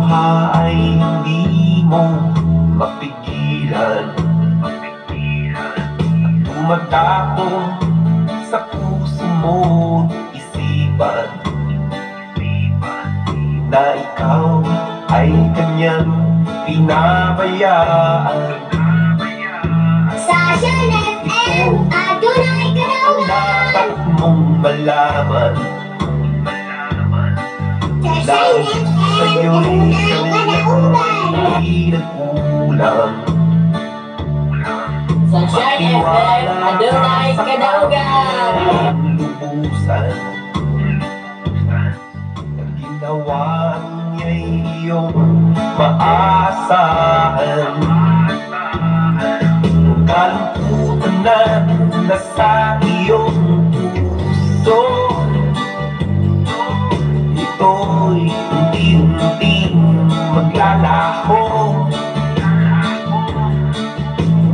Pagluha ay hindi mo mapigilan at dumadapo sa puso mo, isipan na ikaw ay kanyang pinabayaan. Sa Shine FM, adunay Ang kadaugan. Dapat mong malaman Sa na Shine FM, sa'yo'y adunay kadaugan. Hindi nagkulang. Sa Shine FM, adunay kadaugan. Lubusan ang ginawa niya'y iyong maaasahan. Kalungkutan na nasa iyong puso, ito'y unti-unting maglalaho.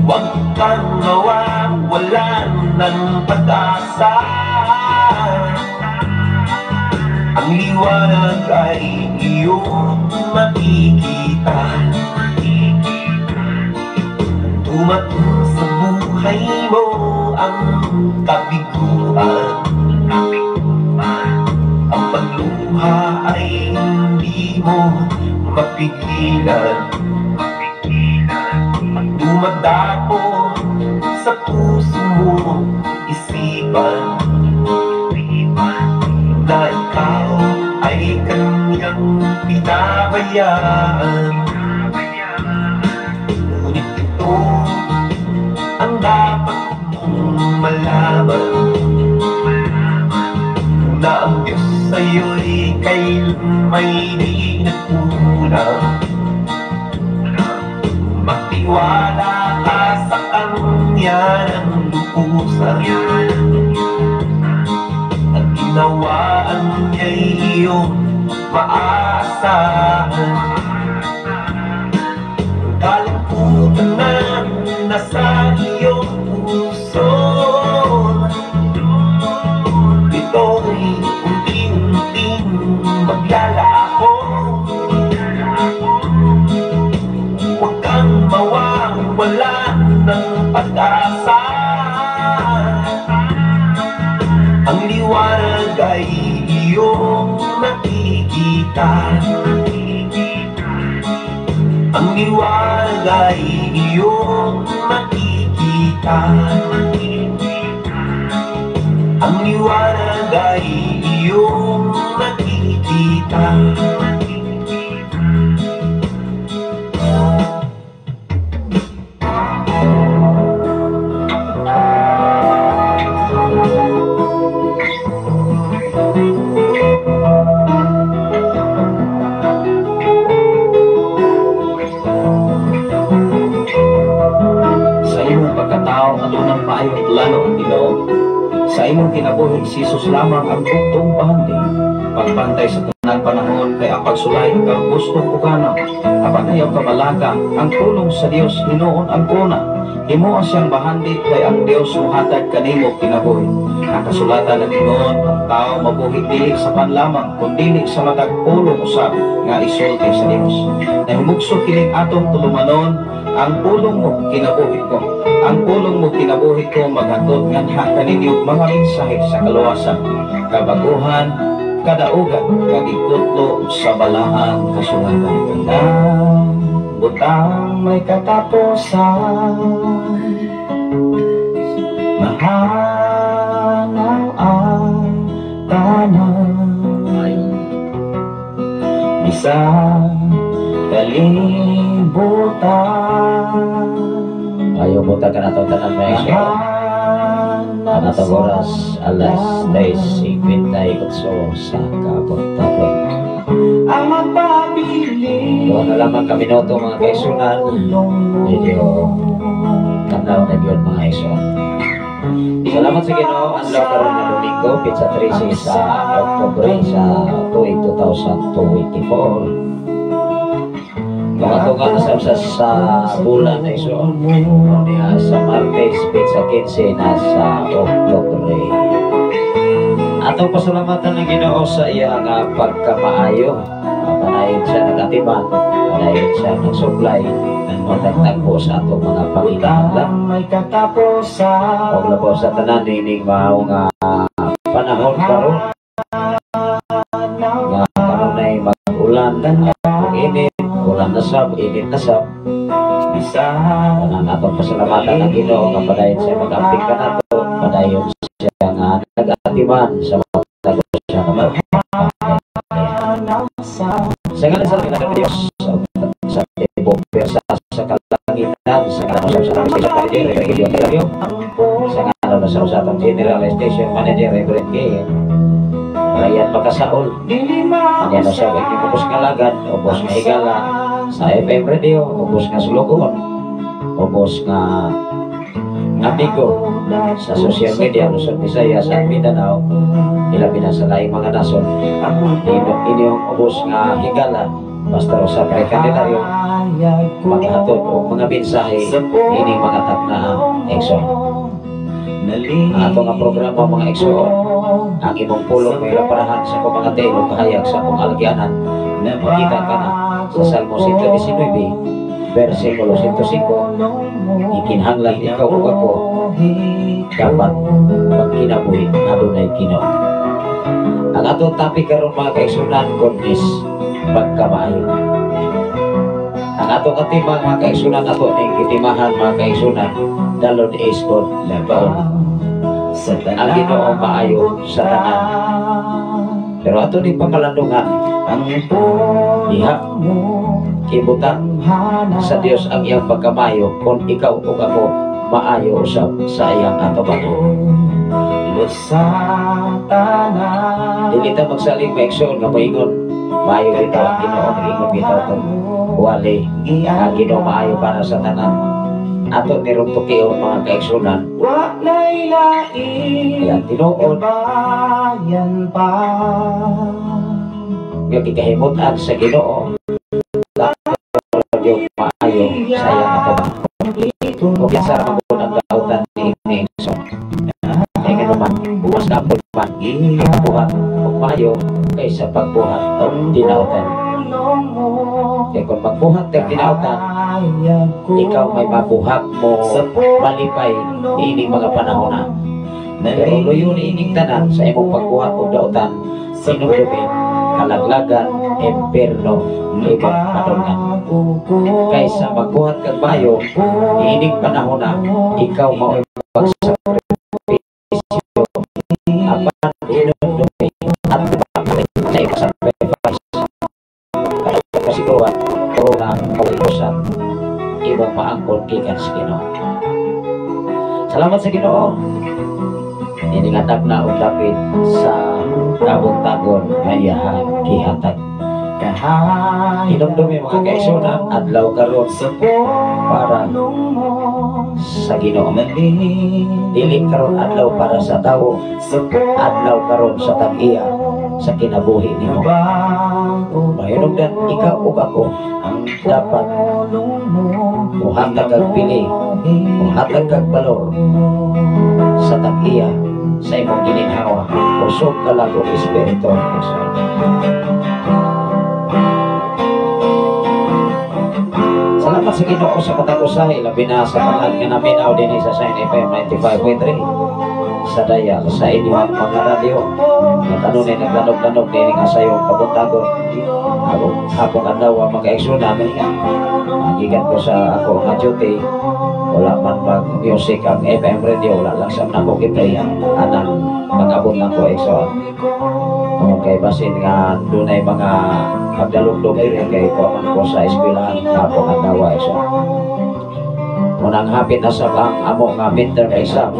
Huwag kang mawawalan ng pag-asa. Ang liwanag ay iyong makikita. Dumating sa buhay mo ang kabiguan, ang pagluha ay hindi mo mapigilan at dumadapo sa puso mo, isipan na ikaw ay kanyang pinabayaan. Ngunit ito ang dapat mong malaman, na ang Diyos sa'yo'y kailanma'y di nagkulang. Magtiwala ka sa Kanya ng lubusan. Ang ginawaan niya'y iyong maaasahan. Kalungkutan na nasa iyong puso, ito'y unti-unting maglalaho. Huwag kang mawawalan ng pag-asa. Ang liwanag ay iyong makikita. Ang liwanag ay iyong makikita. Ang liwanag ay iyong makikita. Sa imong pagkatao, adunang maayong plano ang Ginoo. Sa imong kinabuhi, si Jesus lamang ang buktong bahandi. Pagbantay sa tanang panahon kay ang pagsulay ikaw gusto puganaw. Apan ayaw kabalaka, ang pulong sa Dios hinuon ang una. Himoa siyang bahandi kay ang Dios muhatag kanimo kinabuhi. Ang kasulatan nag-ingon, ang tao mabuhi dili sa pan lamang, kundi sa matag pulong usab nga isulti sa Dios. Nahimugso kining atong tulumanon, ang pulong mo kinabuhi ko. Ang pulong mo kinabuhi ko maghatod nganha kaninyo mga mensahe sa kaluwasan, kabaguhan, kadaugan, nga gikutlo sa balaang kasulatan. Tanang butang may katapusan, mahanaw ang tanan, bisan kalibutan. Ayaw mo ka na itong tanan, mga igsoon. Mahanaw Ang atong oras, sa alas tanan. 10:58 sa kabuntagon. Ang magpabilin Doon na lamang ka minuto, mga kaigsuonan. Medyo tanaw na yun, mga igsoon. Salamat sa Ginoo, adlaw karon nga Domingo, petsa 13 sa Oktubre sa tuig 2024. Mga tunga na sa bulan na, igsoon. Niya sa Martes, petsa 15 na sa Oktubre. Atong pasalamatan ng Ginoo sa iya nga pagkamaayo. Panayon siya nagati nag-atiman, padayon siya nag-supply o tagtagpo sa atong mga panginahanglan. May katapusan. Og labaw sa tanan nining mao nga panahon karon nga kanunay mag-ulan ug init, ulan na sab, init na sab. Bisan Tanan atong pasalamatan ang Ginoo nga padayon siya mag-amping kanato, padayon siya nga nag-atiman sa matag usa nato. Sa Sa ngalan sa ng Diyos, sa tibok pwersa sa kalangitan, sa ngalan sa station manager, Reverend Gideon Hilario, sa ngalan sa atong General Station Manager, Reverend K. Ryan Makasaol, Yan sa inyong ubos nga lagad, ubos nga higala, sa FM Radio, ubos nga sulugoon, ubos nga amigo sa social media, Luzon, Visayas at Mindanao, ilabi na sa laing mga nasod. Inyong ubos nga higala, Pastor sa Candelario, maghatod og mga mensahe ining mga takna, igsoon. Ang ato nga programa, mga igsoon, ang imong pulong may laparahan sa akong mga tiil ug kahayag sa akong alagyanan. Makita ka na sa Salmo 119, versikulo 105, ikinahanglan ikaw ug ako dapat magkinabuhi adunay Ginoo. Ang atong topic karon, mga kaigsunan, goodness, pagkamaayo. Ang atong katima, mga kaigsunan, ato ning gitimahan, mga kaigsunan, "The Lord is good to all." Sa Ang Ginoo maayo sa tanan. Pero ato ning pamalandungan, ang diha ibutang sa Dios ang iyang pagkamayo kung ikaw ug ako maayo usab sa iyang atubangan. Sa tanan. Dili ta magsalig, mga igsoon, nga moingon maayo bitaw ang Ginoo, nag-ingon bitaw tong wali ang Ginoo maayo para sa tanan. Ato ni tukion, mga kaigsunan, Wa na'y lain kaya tinuod bayan pa. Nga gikahimutan sa Ginoo yung maayo sa iyang atubangan. Kung sa man ang dautan ni ini, igsoon. Kaya nga naman, buwas na man ang buhat og maayo kaysa pagbuhat og dinautan. Kaya kung magbuhat ng dinautan, ikaw may mabuhat mo malipay ining mga panahon na. Pero luyo ni ining tanan sa imong pagbuhat og dautan, hinumdumi, kalaglagan, impierno, imong padulngan. Kaysa magbuhat kag maayo, ining panahon na, ikaw mao'y magsakripisyo apan hinumdumi at na ikasacrifice kasiguruhan corona kaway usab imong maangkon gikan sa Ginoo. Salamat sa Ginoo. Iningatag na og dapit sa kabuntagon nga iyahang gihatag. Hinumdumi, mga kaigsunan, adlaw karon para sa Ginoo. Dili karon adlaw para sa tawo, adlaw karon sa tag-iya sa kinabuhi nimo. Mahinungdan ikaw ug ako dapat muhatag kag pili, muhatag kag balor sa tag-iya sa imong gininhawa, kusog, kalag ug espiritu. Igsoon. Salamat sa Ginoo sa matag usahay, labi na sa tanan nga naminaw dinhi sa Shine FM 95.3 sa dial sa inyong mga radyo. Nga kanunay naglanog-lanog niini nga sayong kabuntagon. Ako hapong adlaw, mga kaigsunan, gikan ko sa ako nga duty, wala man mag music ang FM radio, wala lang sa nako gi-play anang pag-abot nako, igsoon. Kay basin nga dunay mga pagdalugdog diri kay ko man ko sa eskwelahan hapong adlaw, igsoon. Munang hapit na sa ang amo nga midterm exam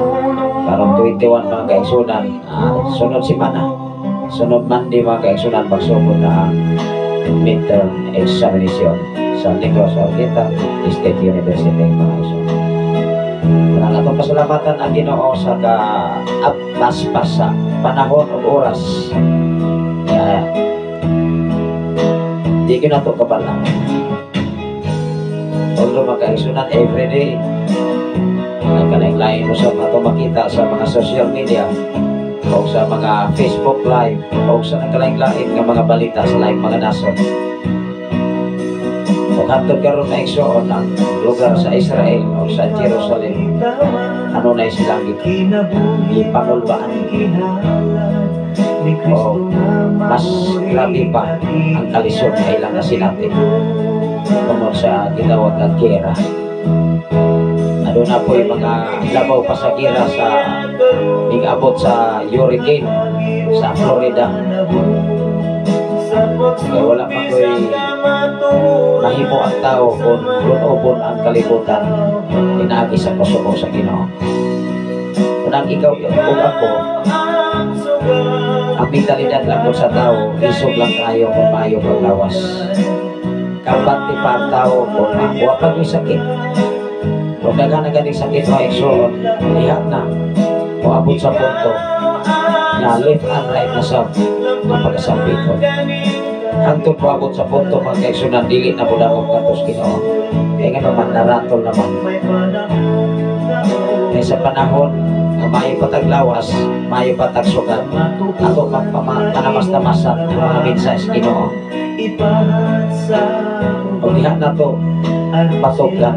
karong 21, mga kaigsunan, sunod semana, sunod Monday, mga kaigsunan, pagsugod na ang midterm examination sa Negros Oriental State University, mga kaigsunan. Munang atong pasalamatan ang Ginoo sa ka at paspas sa panahon ug oras nga di gyud nato kabala. Although, mga kaigsunan, everyday nagkalain-lain mo sa ato makita sa mga social media o sa mga Facebook Live o sa nagkalain-lain nga mga balita sa laing mga nasod. Ug hantod karon, mga igsoon, ang lugar sa Israel o sa Jerusalem, kanunay silang gipanulbaan o mas grabe pa ang kalisod nga ilang nasinati tungod sa gitawag nga gera. Aduna po yung mga labaw pa sa gera sa migabot sa hurricane sa Florida. Kaya wala pa ko'y mahimo ang tao kung lunobon ang kalibutan pinaagi sa pasuko sa Ginoo. Kung ang ikaw ug ako, ang mentalidad lang ko sa tao, isog lang kayo kung maayo paglawas. Kampante pa ang tao kung wa pa ko'y sakit. Kung daghan na ganing sakit, mga igsoon, lihat na moabot sa punto na left and right na sa ang pagkasampiton. Hangtod moabot sa punto, mga kaigsunan, dili na mo dangog ngadto sa Ginoo. Kaya nga naman, naratol naman. Kaya sa panahon nga maayo pa tag lawas, maayo pa tag sugat, ato magpanamas-tamasan ang mga mensahe sa Ginoo. Ug diha na to patuglan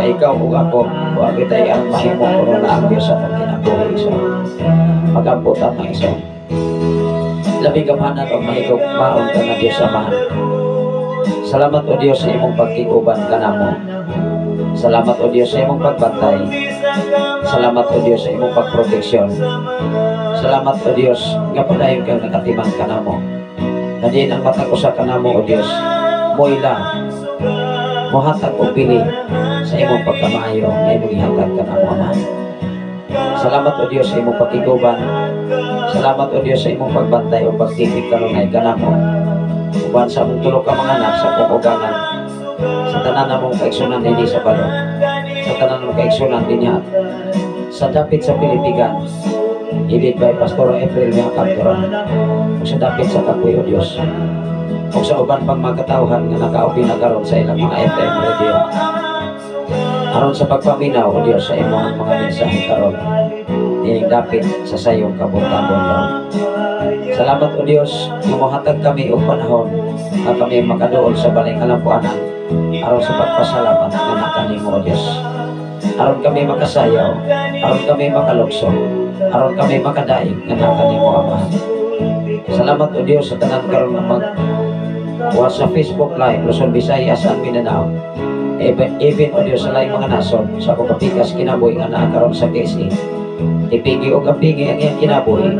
kay ikaw ug ako, wa kitay ang mahimo kung wala ang Diyos sa atong kinabuhi. So, mag-ampo ta, mga igsoon. Labing gamhanan og mahigugmaon ka nga Diyos Amahan. Salamat, O Diyos, sa imong pagkiguban kanamo. Salamat, O Diyos, sa imong pagbantay. Salamat, O Diyos, sa imong pagproteksyon. Salamat, O Diyos, nga padayon kang nakatiman kanamo. Nadiin ang matag usa kanamo, O Diyos, moila, mohatag og bili sa imong pagkamaayo nga imong gihatag kanamo, Ama. Salamat, O Diyos, sa imong pagkiguban. Salamat, O Diyos, sa imong pagbantay o pagtipig kanunay kanamo. Uban sa among tulo ka mga anak, sa akong ugangan, sa tanan namong kaigsunan dinhi sa balon, sa tanan namong kaigsunan dinhi sa dapit sa Pilipigan, headed by Pastor April Mia Cantoran, ug sa dapit sa Kapoy, O Diyos, ug sa uban pang mga katawhan nga nakaupi na karon sa ilang mga FM radio aron sa pagpaminaw, O Diyos, sa imong mga mensahe karon dining dapit sa sayong kabuntagon, Lord. Salamat, O Diyos, nga mohatag kami og panahon nga kami makaduol sa balay kalampuanan aron sa pagpasalamat nga nakanimo, O Diyos. Aron kami makasayaw, aron kami makalukso, aron kami makadaig nga nakanimo, Ama. Salamat, O Diyos, sa tanan karon nga mag wa sa Facebook Live, Luzon, Visayas and Mindanao. Even, O Diyos, sa laing mga nasod, sa akong kapikas kinabuhi nga naa karon sa KSA. Ipigi o kapigi ang iyang kinabuhi.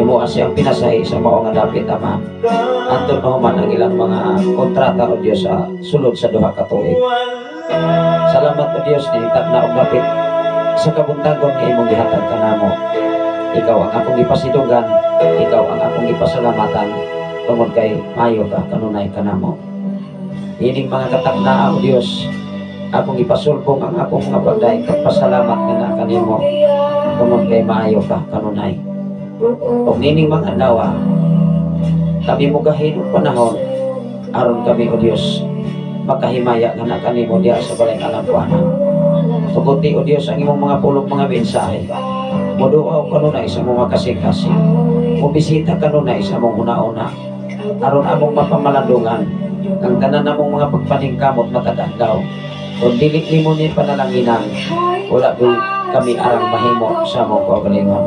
Imo siyang pinasahi sa mao nga dapit, Ama. Hantod mahuman ang ilang mga kontrata, O Diyos, sa sulod sa 2 ka tuig. Salamat, O Diyos, nitap na og dapit sa kabuntagon nga imong gihatag kanamo. Ikaw ang akong gipasidunggan, ikaw ang akong gipasalamatan tungod kay maayo ka kanunay kanamo. Ining mga kataknaa, O Diyos, akong ipasulbong ang akong mga pagdaig kag pasalamat nga naa kanimo tungod kay maayo ka kanunay. Ug nining mga adlaw, kami mugahin og panahon aron kami, O Diyos, makahimaya nga naa kanimo diha sa balay kalampuanan. Tuguti, O Diyos, ang imong mga pulong, mga mensahe. Muduaw kanunay sa mga kasing-kasing. Mubisita kanunay sa among una-una. Aron among mapamalandungan ang tanan namong mga pagpaningkamot matag adlaw. Kung dili nimo ni panalanginan, wala gyud kami arang mahimo sa among kaugalingon.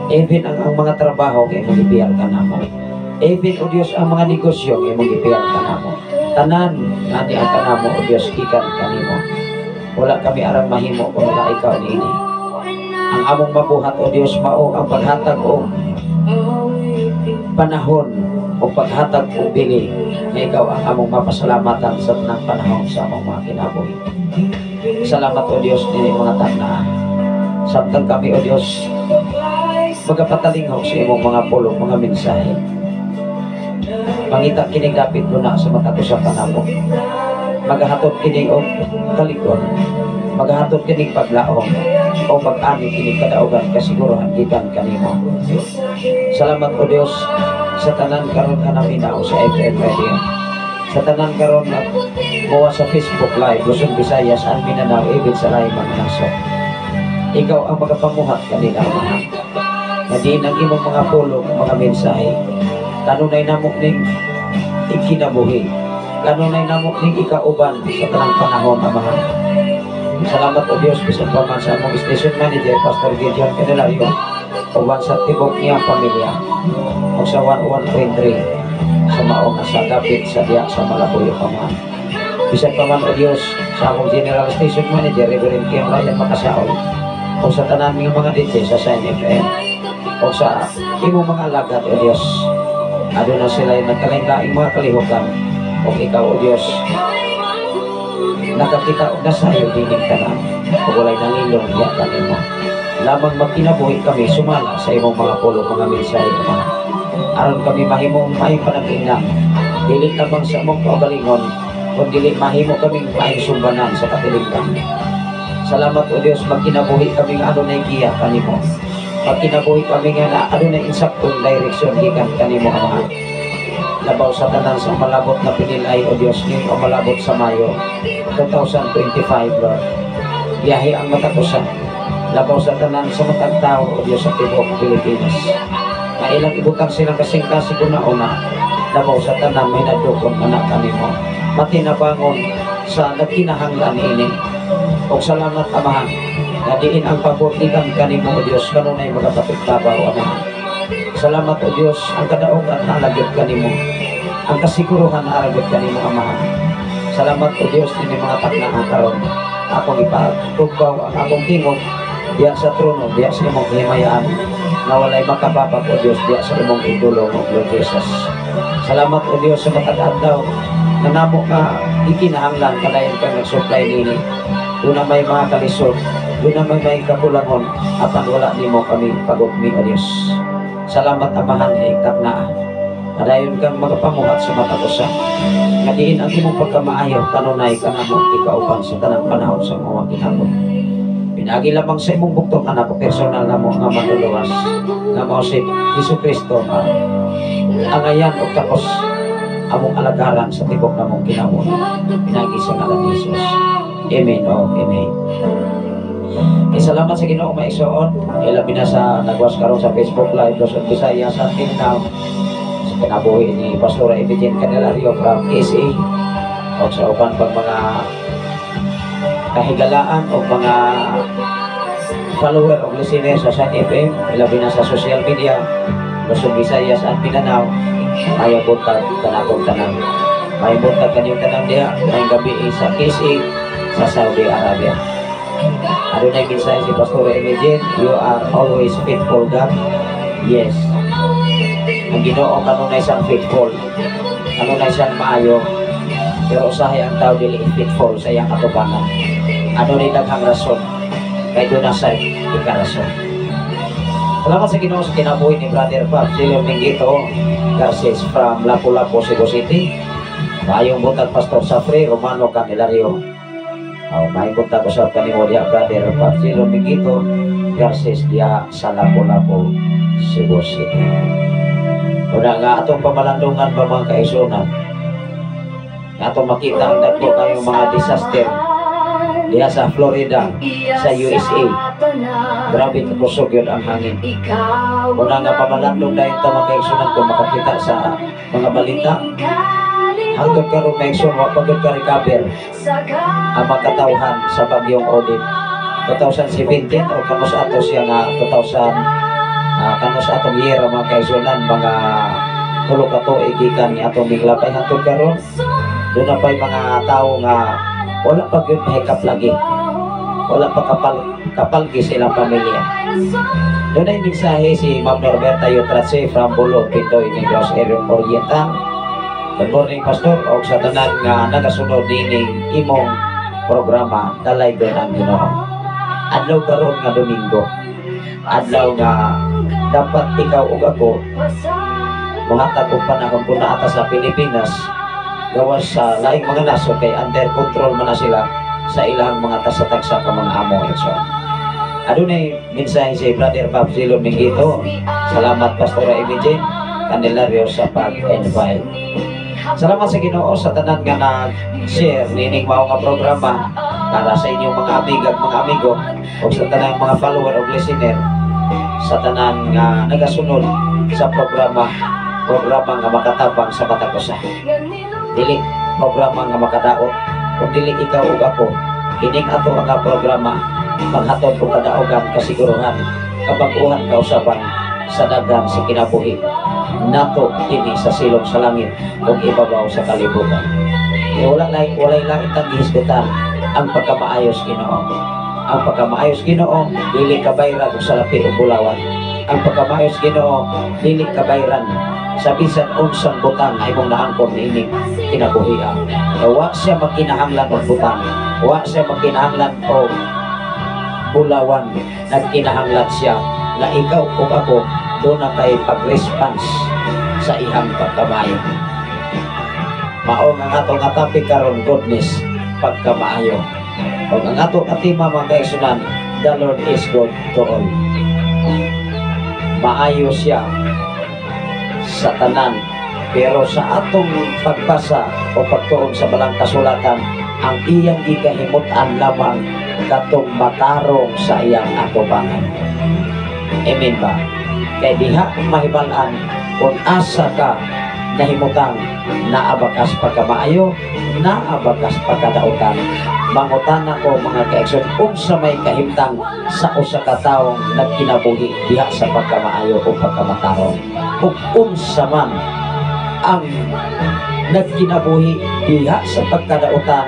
Even ang mga trabaho nga imong gipiyal kanamo. Even, O Dios, ang mga negosyo nga imong gipiyal kanamo. Tanan nga ni ang kanamo, O Dios, gikan kanimo. Wala kami arang mahimo kung wala ikaw niini. Ang among mabuhat, O Dios, mao ang paghatag og panahon o paghatag og bili nga ikaw ang among mapasalamatan sa tanang panahon sa among mga kinabuhi. Salamat, O Dios, nini mga taknaa. Samtang kami, O Dios, magapatalinghaw sa imong mga pulong, mga mensahe. Mangita kining dapit na sa matag usa kanamo. Magahatod kini og kalikon. Magahatod kining paglaom o pag-ani kining kadaugan kasiguruhan gikan kanimo. Salamat, O Dios, sa tanan karon nga naminaw sa FM Radio. Sa tanan karon nga mowa sa Facebook Live, Luzon, Visayas and Mindanao, even sa laing mga nasod. Ikaw ang magapamuhat kanila, Ama. Nga diin ang imong mga pulong, mga mensahe, kanunay namo ning ikinabuhi. Kanunay namo ning ikauban sa tanang panahon, Amahan. Salamat, O Dios, bisan pa man sa among station manager, Pastor Gideon Candelario, uban sa tibok niyang pamilya, o sa 101.3 sa maong sa dapit sa diya sa Malabuyo, Amahan. Bisan pa man, O Dios, sa among general station manager, Reverend Kim Ryan Makasaol, o sa tanan nga mga DJ sa Sign FM, o sa imong mga alagad, O Dios, aduna sila yung nagkalain-laing mga kalihukan, o ikaw, O Dios, nakakita og nasayo dining tanan, ug walay nalilong diya kanimo. Lamang magkinabuhi kami sumala sa imong mga pulong, mga mensahe, Ama. Aron kami mahimong maayong panag-ina, dili lamang sa among kaugalingon, kun dili mahimo kaming maayong sumbanan sa katilingban. Salamat, O Dios, magkinabuhi kami nga adunay giya kanimo. Magkinabuhi kami nga adunay insaktong direksyon gikan kanimo, Ama. Labaw sa tanan sa malabot na pinilay, O Dios, ngayong malabot sa Mayo 2025, Lord. Biyahe ang matag usa. Labaw sa tanan sa matag tao, O Dios, sa tibuok Pilipinas. Nga ilang ibutang silang kasing-kasing una-una. Labaw sa tanan may nadukon anak kanimo. Matinabangon sa nagkinahanglan ini. Og salamat, Amahan, nga diin ang pabor gikan kanimo, O Dios, kanunay magapatugtabaw, Amahan. Salamat, O Dios, ang kadaugan naa gyud kanimo. Ang kasiguruhan naa gyud kanimo, Amahan. Salamat, O Dios, ini mga taknaan karon. Akong ipatugbaw ang akong tingog diya sa trono, diya sa imong himayaan, na walay makababag, O Dios, diya sa imong idulong, O Lord Jesus. Salamat, O Dios, sa matag adlaw na namo nga ikinahanglan kadayon kang nag-supply nini. Duna may mga kalisod, duna may kakulangon, apan wala nimo kami pagupmi, O Dios. Salamat, Amahan, ni taknaa. Kadayon kang magapamuhat sa matag usa. Nga diin ang imong pagkamaayo kanunay kanamo ikauban sa tanang panahon sa mga kinabuhi. Pinagi lamang sa imong buktong anak o personal namo nga manluluwas nga mao si Hesus Kristo nga angayan og takos among alagaran sa tibok namong kinabuhi. Pinagi sa ngalan ni Jesus. Amen o amen. Eh, salamat sa Ginoo, mga igsoon. Ilabi na sa nagwas karon sa Facebook Live Luzon, Visayas until now sa kinabuhi ni Pastora Emigen Candelario from SA o sa uban pang mga kahigalaan o mga follower o listener sa Sun FM, ilabi na sa social media Luzon, Visayas at Mindanao. Maayong buntag kanatong tanan. Maayong buntag kanyong tanan diha. Maayong gabi sa KSA sa Saudi Arabia. Adunay mensahe si Pastor Emigen, "You are always faithful, God." Yes. Ang Ginoo kanunay siyang faithful. Kanunay siyang maayo. Pero usahay ang tao dili faithful sa iyang katubangan. Adunay daghang rason. Kay duna sa ikarason. Salamat sa Ginoo sa kinabuhi ni Brother Pab Silio Mingito Garces from Lapu-Lapu, Cebu City. Maayong buntag, Pastor Safri Romano Candelario. Oh, maayong buntag usab kanimo diha, Brother Pab Silio Mingito Garces diha sa Lapu-Lapu, Cebu City. Una nga atong pamalandungan ba, mga kaigsuonan, nga atong makita ang dagko kayong mga disaster diha sa Florida, sa USA. Grabe kakusog yun ang hangin. Una nga pamalandong dahil ta, mga kaigsuonan, kung makakita sa mga balita. Hangtod karon, mga igsoon, wa pa gyud ka-recover ang mga katawhan sa bagyong Odette. 2017 o kanus ato siya nga 2000, kanus atong year, mga kaigsuonan, mga 3 ka tuig gikan ni atong miglapay. Hangtod karon duna pa'y mga tao nga wala pa gyud mahikap lagi, wala pa kapalgi sa ilang pamilya. Dunay mensahe si Ma'am Norberta Yutratse from Bulo, Pindoy, Negros Oriental. "Good morning, Pastor, og sa tanan nga nagasunod dining imong programa, dalaygon ang Ginoo." Adlaw karon nga Domingo. Adlaw nga dapat ikaw ug ako muhatag og panahon kung naa ta sa Pilipinas, gawas sa laing mga nasod kay under control man na sila sa ilang mga tasa-tagsa ka mga amo and so on. Adunay mensahe si Brother Bob Zilon Mingito. "Salamat, Pastora Emigen Candelario, sa pag-invite." Salamat sa Ginoo sa tanan nga nag-share nining mao nga programa para sa inyong mga amiga at mga amigo o sa tanang mga follower o listener, sa tanan nga nagasunod sa programa, programa nga makatabang sa matag usa. Dili Programa nga makadaot kung dili ikaw ug ako. Kining ato nga programa maghatod og kadaugan, kasiguruhan, kabag-uhan, kausaban sa dagan sa kinabuhi nato dinhi sa silong sa langit ug ibabaw sa kalibutan. Eh, wala lay walay lain tang gihisgutan ang pagkamaayos Ginoo. Ang pagkamaayos Ginoo dili kabayran og salapi o bulawan. Ang pagkamaayos Ginoo dili kabayran sa bisan unsang butang nga imong naangkon niining kinabuhia. Wa siya magkinahanglan og butang, wa siya magkinahanglan og bulawan. Nagkinahanglan siya nga ikaw ug ako duna kay pag-response sa iyang pagkamaayo. Mao nga ato nga topic karon, goodness, pagkamaayo. Ug ang ato nga tema, mga kaigsunan, the Lord is good to all. Maayo siya sa tanan, pero sa atong pagbasa o pagtuon sa balang kasulatan, ang iyang gikahimut-an lamang katong matarong sa iyang atubangan. Amen ba? Kay diha mahibal-an kung asa ka nahimutang, naa ba kas pagkamaayo, naa ba kas pagkadautan. Mangutana ko, mga kaigsoon, unsa may kahimtang sa usa ka taong nagkinabuhi diha sa pagkamaayo o pagkamatarong, ug unsa man ang nagkinabuhi diha sa pagkadautan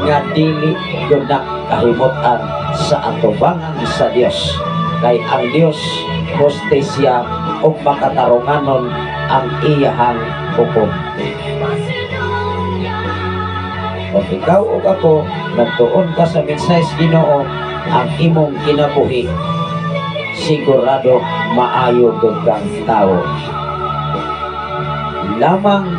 nga dili gyud na kahimut-an sa atubangan sa Dios? Kay ang Dios hustisya ug makatarunganon ang iyahang hukom. Kung ikaw ug ako nagtuon ka sa mensahe sa Ginoo, ang imong kinabuhi sigurado maayo gud kang tao. Lamang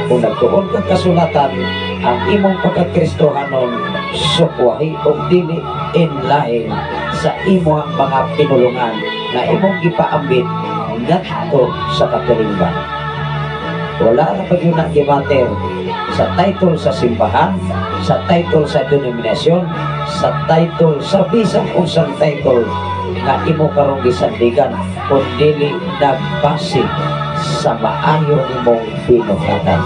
kung nagtuon ka kasulatan, ang imong pagkakristohanon sukwahi og dili in line sa imong mga pinulungan na imong gipaambit ngadto sa katilingban. Wala ra pa gyud na gimatter sa title sa simbahan, sa title sa denominasyon, sa title sa bisan unsang title nga imo karong gisandigan kung dili nagbase sa maayo nimong binuhatan.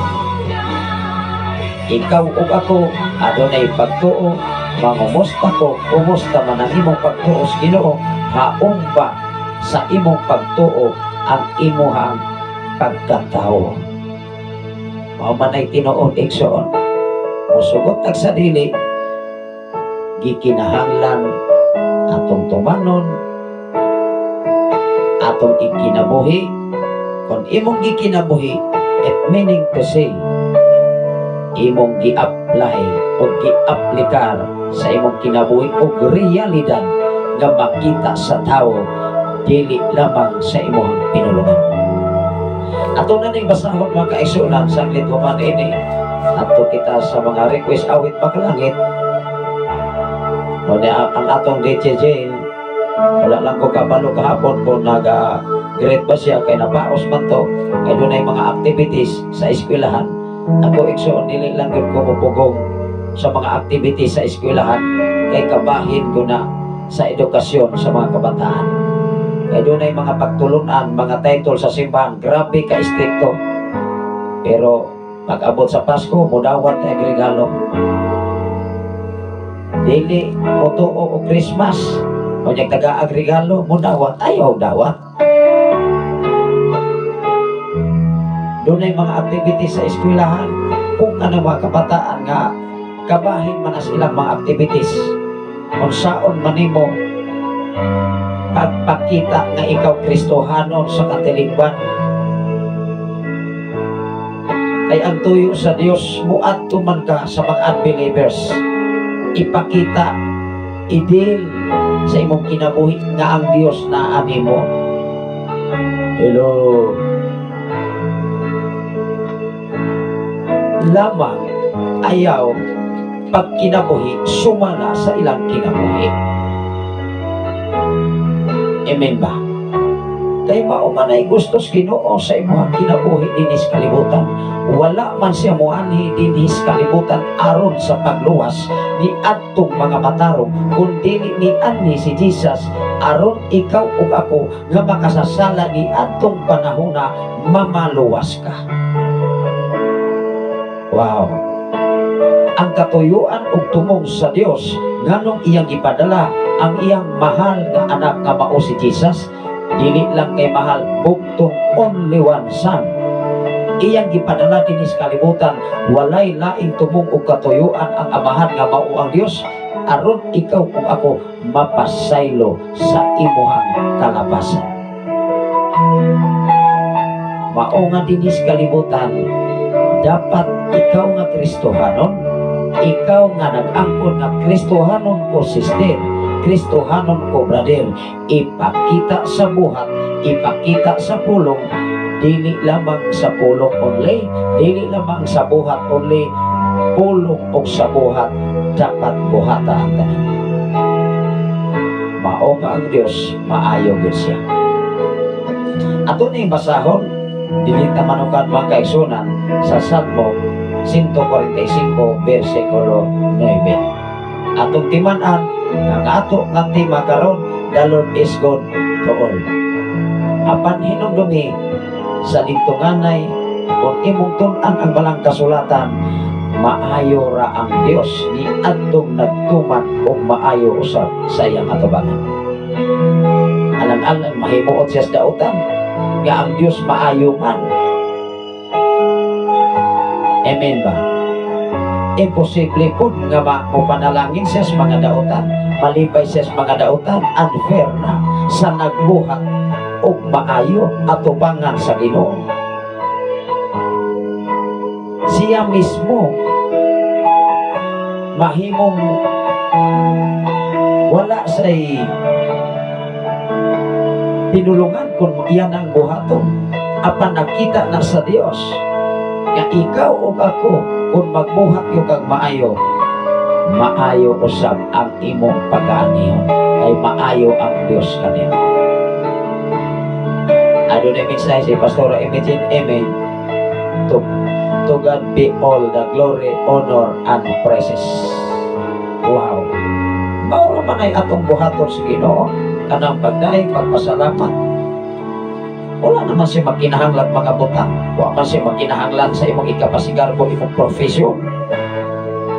Ikaw ug ako adunay pagtuo, mangumusta ko, kumusta man ang imong pagtuo sa Ginoo? Haong ba sa imong pagtuo ang imuhang pagkatao? Mao man ay tinuod, igsoon. Musugot tag sa dili, gikinahanglan atong tumanon, atong ikinabuhi. Kung imong gikinabuhi, it meaning to say, imong gi-apply o gi-aplikar sa imong kinabuhi o realidad nga makita sa tao, dili lamang sa imong pinulungan. Ato na ning basahon, mga kaigsunan, saglit man ini. Ato kita sa mga request awit makalangit. O niya, ang atong DJ Jane, wala lang ko kabalo kahapon kung naga grade ba siya kay napaos man to kay dunay mga activities sa eskwelahan. Ako, igsoon, dili lang gyud ko mupugong sa mga activities sa eskwelahan kay kabahin ko na sa edukasyon sa mga kabataan. Kay dunay mga pagtulunan, mga title sa simbahan, grabe ka istrikto. Pero pag abot sa Pasko, mudawat tay regalo. Dili motuo og Christmas. Unya taga regalo, mudawat, ayaw dawat. Dunay mga activities sa eskwelahan kung ano mga kabataan nga kabahin man as ilang mga activities. Unsaon man nimo pagpakita nga ikaw Kristohanon sa katilingban? Kay ang tuyo sa Dios, muadto man ka sa mga unbelievers, ipakita, idil sa imong kinabuhi nga ang Dios naa nimo. Hello. Lamang ayaw pagkinabuhi sumala sa ilang kinabuhi. Amen ba? Kay mao man ay gustos Ginoo sa imong kinabuhi dinhi sa kalibutan. Wala man siya moanhi dinhi sa kalibutan aron sa pagluwas ni adtong mga matarong, kun dili ni anhi si Jesus aron ikaw ug ako nga makasasala ni adtong panahona mamaluwas ka. Wow. Ang katuyuan ug tumong sa Dios nganong iyang gipadala ang iyang mahal nga anak nga mao si Jesus, dili lang kay mahal, bugtong only one son iyang gipadala dinhi sa kalibutan. Walay laing tumong ug katuyuan ang Amahan nga mao ang Dios aron ikaw ug ako mapasaylo sa imuhang kalabasan. Mao nga dinhi sa kalibutan, dapat ikaw nga Kristohanon, ikaw nga nag-angkon nga Kristohanon ko sister, Kristohanon ko brother, ipakita sa buhat, ipakita sa pulong, dili lamang sa pulong only, dili lamang sa buhat only, pulong o sa buhat, dapat buhata ang tanan. Mao nga ang Dios maayo gyud siya. Ato ning basahon dili ta manukan, mga kaigsunan, sa Salmo 145 versikulo 9. Atong timan-an ang ato nga tema karon, "The Lord is good to all." Apan hinumdumi sa didto nganay, kung imong tun-an ang balang kasulatan, maayo ra ang Dios ni adtong nagtuman og maayo usab sa iyang atubangan. Alang-alang mahimuot siya sa dautan nga ang Dios maayo man. Amen ba? Imposible pud nga mopanalangin siya sa mga dautan, malipay siya sa mga dautan, unfair na sa nagbuhat og maayo atubangan sa Ginoo. Siya mismo mahimong wala say pinulungan kung iyan ang buhaton. Apan nakita na sa Dios nga ikaw ug ako, kung magbuhat yung kag maayo, maayo usab ang imong pag-aaniyon kay maayo ang Dios kanimo. Adunay mensahe si Pastor Imagine Amen. To God be all the glory, honor, and praises. Wow. Mao man ay atong buhaton sa Ginoo, kanang pagdaig, pagpasalamat. Wala naman siya magkinahanglan mga butang. Wala man siya magkinahanglan sa imong ikapasigarbo, imong profession.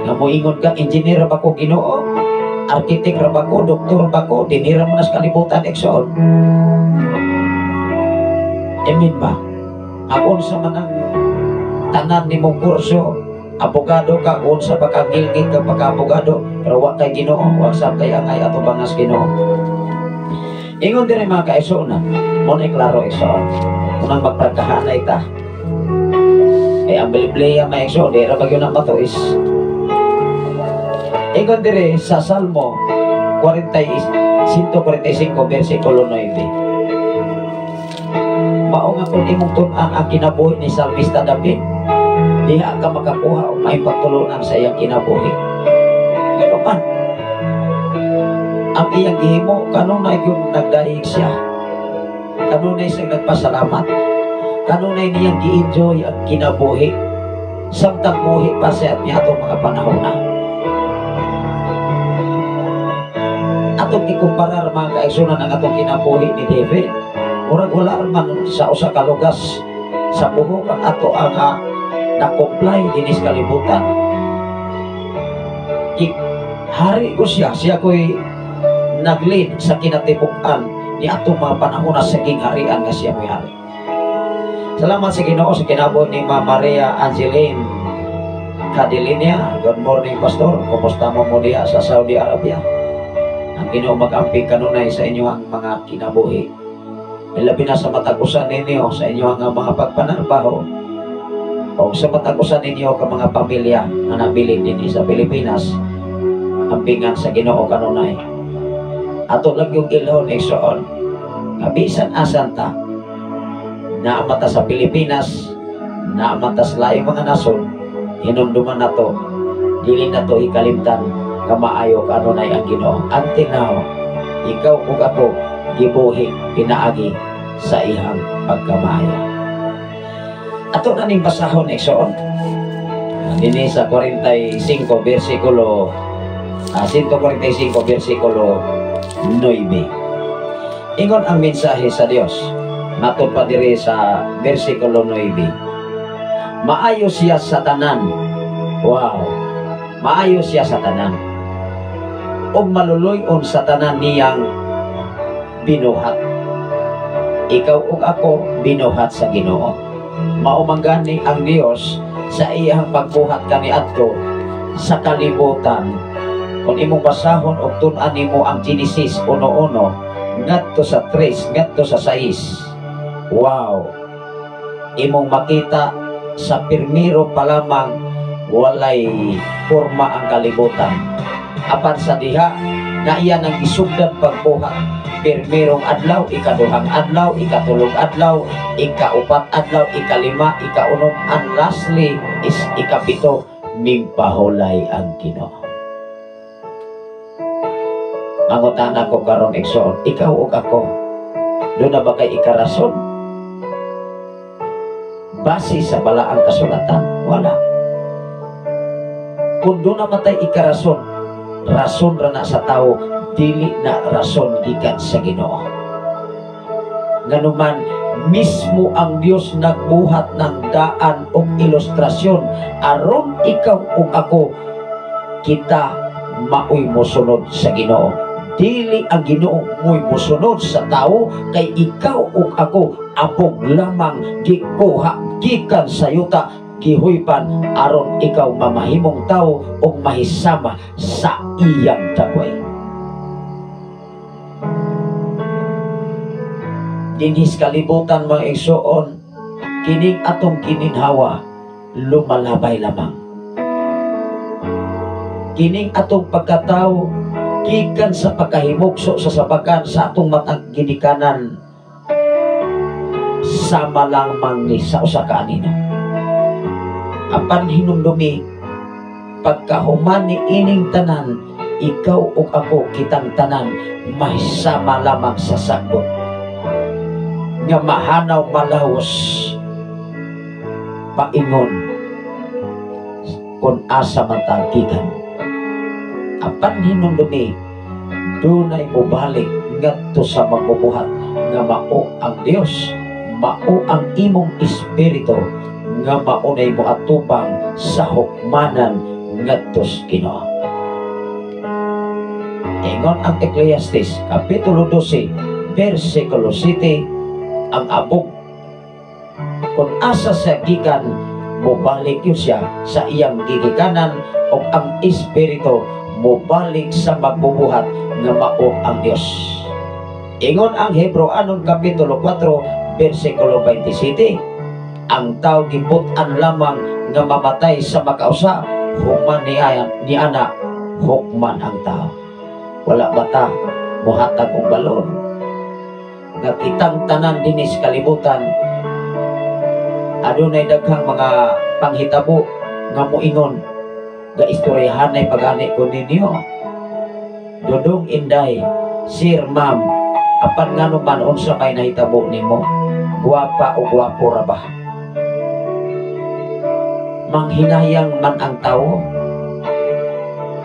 Nga moingon ka, "Engineer ba ko, Ginoo? Architect ra ba ko? Doktor ba ko?" Dinira mo na sa kalibutan, igsoon. Amen ba? Ang unsa man ang tanan nimong kurso, abogado ka, unsa pa ka gilgit ka pagka-abogado, pero wa kay Ginoo, wa sab kay angay atubangas Ginoo. Ingon diri, mga kaigsuonan, mo na klaro, igsoon. Unang magpagkahanay ta. Eh, ang Biblia, mga igsoon, di ra bagyo na matuis. Ingon diri sa Salmo 40, 145 versikulo 9. Mao nga kung imong tun-an ang kinabuhi ni Salmista David, diha ka makakuha og maipagtulunan sa iyang kinabuhi. Gano man ang iyang gihimo, kanunay yung nagdaig siya. Kanunay siya nagpasalamat. Kanunay niyang gi-enjoy ang kinabuhi samtang buhi pa siya at niya atong mga panahon na. Atong ikumparar, mga kaigsunan, ang atong kinabuhi ni David. Murag wala man sa usa ka lugas sa buhok ang ato ang na-comply dinis kalibutan. Hari ko siya, siya ko'y nag-lead sa kinatibuk-an ni atong mga panahon na sa gingharian nga siya may hari. Salamat sa Ginoo sa kinabuhi ni Ma Maria Angeline Cadelinia. Good morning, Pastor. Kumusta mo mo diha sa Saudi Arabia? Ang Ginoo mag-amping kanunay sa inyong mga kinabuhi. Ilabi na sa matag usa ninyo sa inyong mga pagpanarbaho o sa matag usa ninyo ka mga pamilya nga nabilin dinhi sa Pilipinas, ampingan sa Ginoo kanunay. Ato lang yung ilhon, igsoon, nga bisan asan ta, naamata sa Pilipinas, naamata sa laing mga nasod, hinumduman nato, dili nato ikalimtan nga maayo kanunay ang Ginoo. Until now, ikaw ug ako gibuhi pinaagi sa iyang pagkamaayo. Ato na ning basahon, igsoon. Dinhi sa 45 versikulo 145 versikulo 9. Ingon ang mensahe sa Dios. Matod pa diri sa versikulo 9. Maayo siya sa tanan. Wow. Maayo siya sa tanan ug maluluy-on sa tanan niyang binuhat. Ikaw ug ako binuhat sa Ginoo. Mao man gani ang Dios sa iyang pagbuhat kaniadto sa kalibutan. Kung imong basahon og tun-an nimo ang Genesis 1:1 ngadto sa 3 ngadto sa 6. Wow. Imong makita sa pirmiro pa lamang, walay porma ang kalibutan. Apan sa diha na iya nang gisugdan pagbuhat, pirmirong adlaw, ikaduhang adlaw, ikatulong adlaw, ikaupat adlaw, ikalima, ikaunom, and lastly is ikapito, mingpahulay ang Ginoo. Mangutana ko karon, igsoon, ikaw ug ako, duna ba kay ikarason? Base sa balaang kasulatan, wala. Kung duna man tay ikarason, rason ra na sa tao, dili na rason gikan sa Ginoo. Nganuman mismo ang Dios nagbuhat ng daan og ilustrasyon aron ikaw ug ako, kita maoy mosunod sa Ginoo. Dili ang Ginoo mo'y mosunod sa tao, kay ikaw ug ako apog lamang gikuha gikan sa yuta, gihuypan aron ikaw mamahimong tao ug mahisama sa iyang dagway. Dinhis kalibutan, mga igsoon, kining atong kininhawa lumalabay lamang. Kining atong pagkatao gikan sa pagkahimugso sa sabakan sa atong matang ginikanan, sama lamang ni sa usa ka anino. Apan hinumdumi, pagkahuman ni ining tanan, ikaw ug ako, kitang tanan mahisama lamang sa sagbot nga mahanaw malawos paingon kung asa man ta gikan. Apan hinumdumi, dunay mobalik ngadto sa magbubuhat nga mao ang Dios, mao ang imong espiritu nga maunay mo atubang sa hukmanan ngadto sa Ginoo. Ingon ang Ecclesiastes Kapitulo 12, versikulo 7, ang abog kung asa sa gikan, mobalik yun siya sa iyang gigikanan, o ang espiritu mobalik sa magbubuhat nga mao ang Dios. Ingon ang Hebreoanon Kapitulo 4, versikulo 27, ang tao gibut-an lamang nga mamatay sa makausa, human ni ana hukman ang tao. Wala bata mohatag og balor nga kitang tanan dinhi sa kalibutan adunay daghang mga panghitabo nga moingon ga istoryahanay pagani ko ninyo. Dudong, Inday, Sir, Ma'am, apan ngano man unsa may nahitabo nimo, guwapa o guwapo ra ba? Manghinayang man ang tao,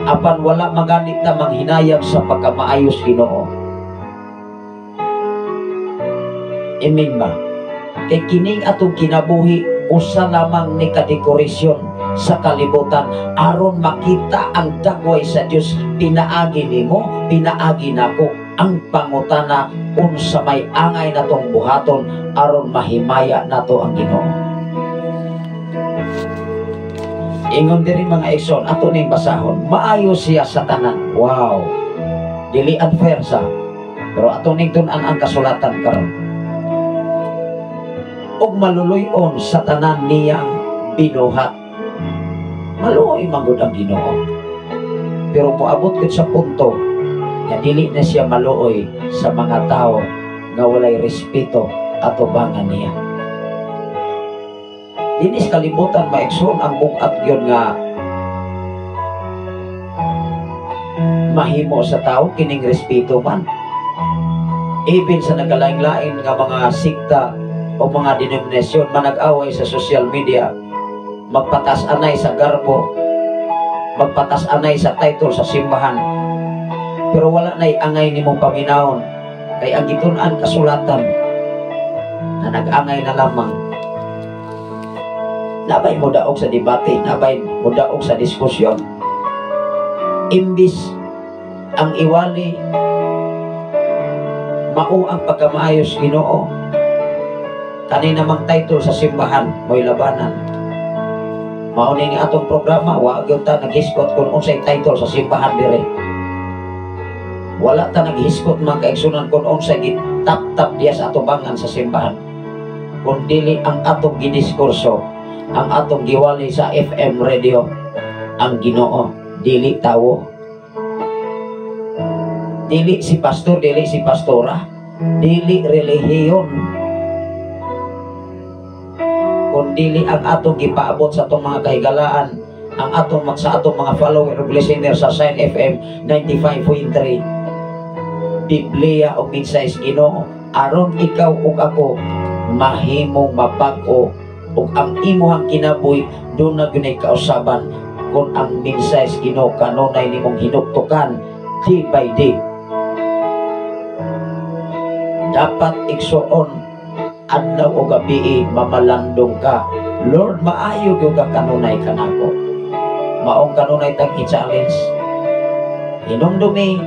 apan wala maganit na manghinayang sa pagkamaayos Ginoo. Imin ba? Kay kining atong kinabuhi usa lamang ni kadekorasyon sa kalibutan aron makita ang dagway sa Dios. Pinaagi nimo, pinaagi nako. Ang pangutana, unsa may angay natong buhaton aron mahimaya nato ang Ginoo. Ingon diri, mga igsoon, ato ning basahon, maayo siya sa tanan. Wow, dili unfair sa, pero ato ning tun-an ang kasulatan karon. Og maluluy-on sa tanan niyang binuhat. Maluoy man gud ang Ginoo. Pero moabot gud sa punto nga dili na siya maluoy sa mga tao nga walay respeto atubangan niya. Dinis kalibutan, maigsoon, ang bugat gyud nga mahimo sa tao kining respeto man. Even sa nagkalain-lain nga mga sikta o mga denominasyon manag-away sa social media, magpatas-anay sa garbo, magpatas-anay sa title sa simbahan, pero wala na'y angay nimong paminahon, kay ang gitun-an kasulatan na nag-angay na lamang. Nabay mo daog sa debate, nabay mo daog sa diskusyon. Imbis ang iwali mao ang pagkamaayos Ginoo, kani namang title sa simbahan mo'y labanan. Mao ni nga atong programa, wa gyud ta naghisgot kung unsay title sa simbahan dire. Wala ta naghisgot, mga kaigsunan, kung unsay gitap-tap diya sa atubangan sa simbahan. Kung dili ang atong gidiskurso, ang atong giwali sa FM radio, ang Ginoo, dili tawo. Dili si pastor, dili si pastora, dili relihiyon. Kung dili ang atong gipaabot sa atong mga kahigalaan, ang atong sa atong mga follower ug listener sa Sign FM 95.3, Biblia o mensahe sa Ginoo aron ikaw ug ako mahimong mabag-o ug ang imuhang kinabuhi duna gyud kausaban kung ang mensahe sa Ginoo kanunay nimong hinuktukan day by day. Dapat, igsuon, adlaw o gabi mamalandong ka, "Lord, maayo gyud ka kanunay kanako." Maong kanunay tang i-challenge. Hinumdumi,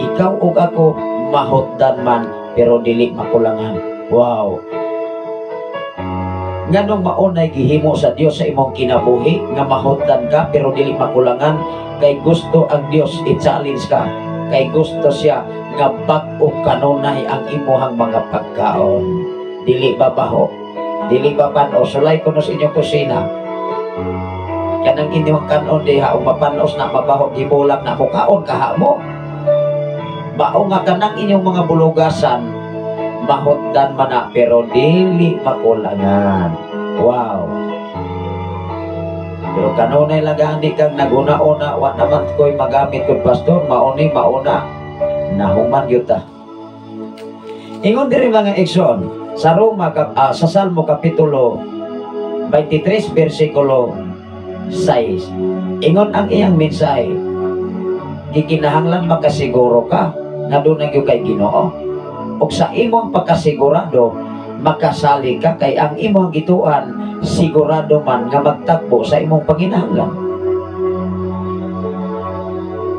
ikaw ug ako mahutdan man pero dili makulangan. Wow! Nganong maunay gihimo sa Dios sa imong kinabuhi nga mahutdan ka pero dili makulangan? Kay gusto ang Dios i-challenge ka. Kay gusto siya nga bag-o kanunay ang imuhang mga pagkaon. Dili ba baho? Dili ba panos? Sulay kuno sa inyong kusina. Kanang inyong kanon diha ug mapanos na, mabaho, gibulak na, mukaon kaha mo? Mao nga kanang inyong mga bulugasan, mahutdan man na pero dili makulangan. Wow. Pero kanunay lang gani kang naguna-una, "Wa naman ko'y magamit kung pastor, mauni, mauna." Nahuman gyud ta. Ingon diri, mga igsoon, sa Roma sa Salmo kapitulo 23 bersikulo 6. Ingon ang iyang mensahe, gikinahanglan makasiguro ka nga doon gyud kay Ginoo. Ug sa imong pagkasigurado, makasalig ka kay ang imong gituan sigurado man nga magtagbo sa imong panginahanglan.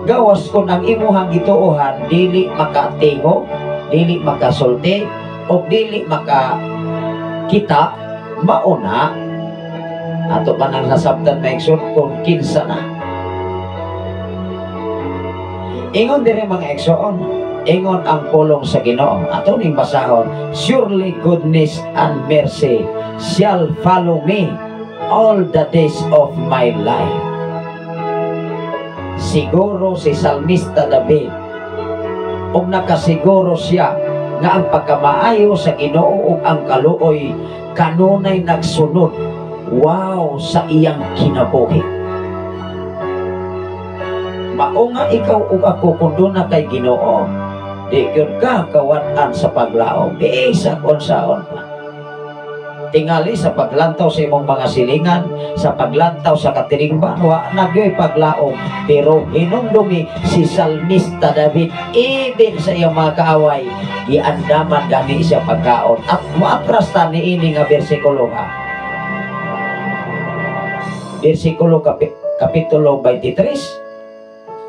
Gawas kung ang imuhang gituohan dili makatingo, dili makasulti, o dili makakita, mauna ato pa nang nasabtan, maigsoon, kung kinsa na. Ingon diri, mga igsoon, ingon ang pulong sa Ginoo. Ato ning basahon, "Surely goodness and mercy shall follow me all the days of my life." Siguro si Salmista David ug nakasiguro siya nga ang pagkamaayo sa Ginoo ug ang kaluoy kanunay nagsunod, wow, sa iyang kinabuhi. Mao nga ikaw ug ako, kung duna kay Ginoo, di gyud ka kawad-an sa paglaom bisan unsaon pa. Tingali sa paglantaw sa imong mga silingan, sa paglantaw sa katilingban, wa na gyoy paglaom. Pero hinumdumi si Salmista David, even sa iyang mga kaaway, giandaman gani siya pagkaon. At muatras ta niini nga bersikulo ha. Bersikulo kapitulo 23,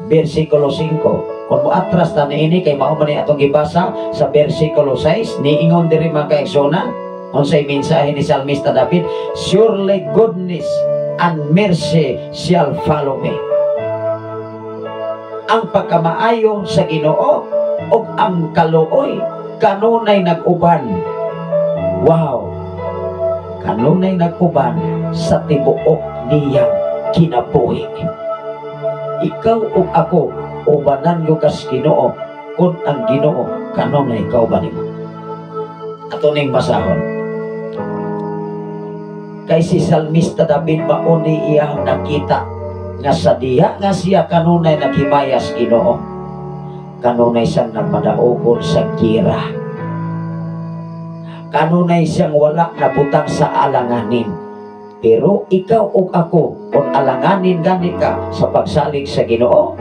bersikulo 5. Kung muatras ta niini kay mao man ni atong gibasa sa bersikulo 6, niingon diri, mga kaigsunan, unsay mensahe ni Salmista David? "Surely goodness and mercy shall follow me." Ang pagkamaayo sa Ginoo ug ang kaluoy kanunay nag-uban. Wow. Kanunay nag-uban sa tibuok niyang kinabuhi. Ikaw ug ako, ubanan yo kas Ginoo kung ang Ginoo kanunay kauban nimo. Ato ning basahon. Kay si Salmista David, mauni iyang nakita nga sa diha nga siya kanunay naghimayas Ginoo, kanunay siyang nagmadaogon sa gira. Kanunay siyang wala nabutang sa alanganin. Pero ikaw ug ako, kung alanganin gani ka sa pagsalig sa Ginoo,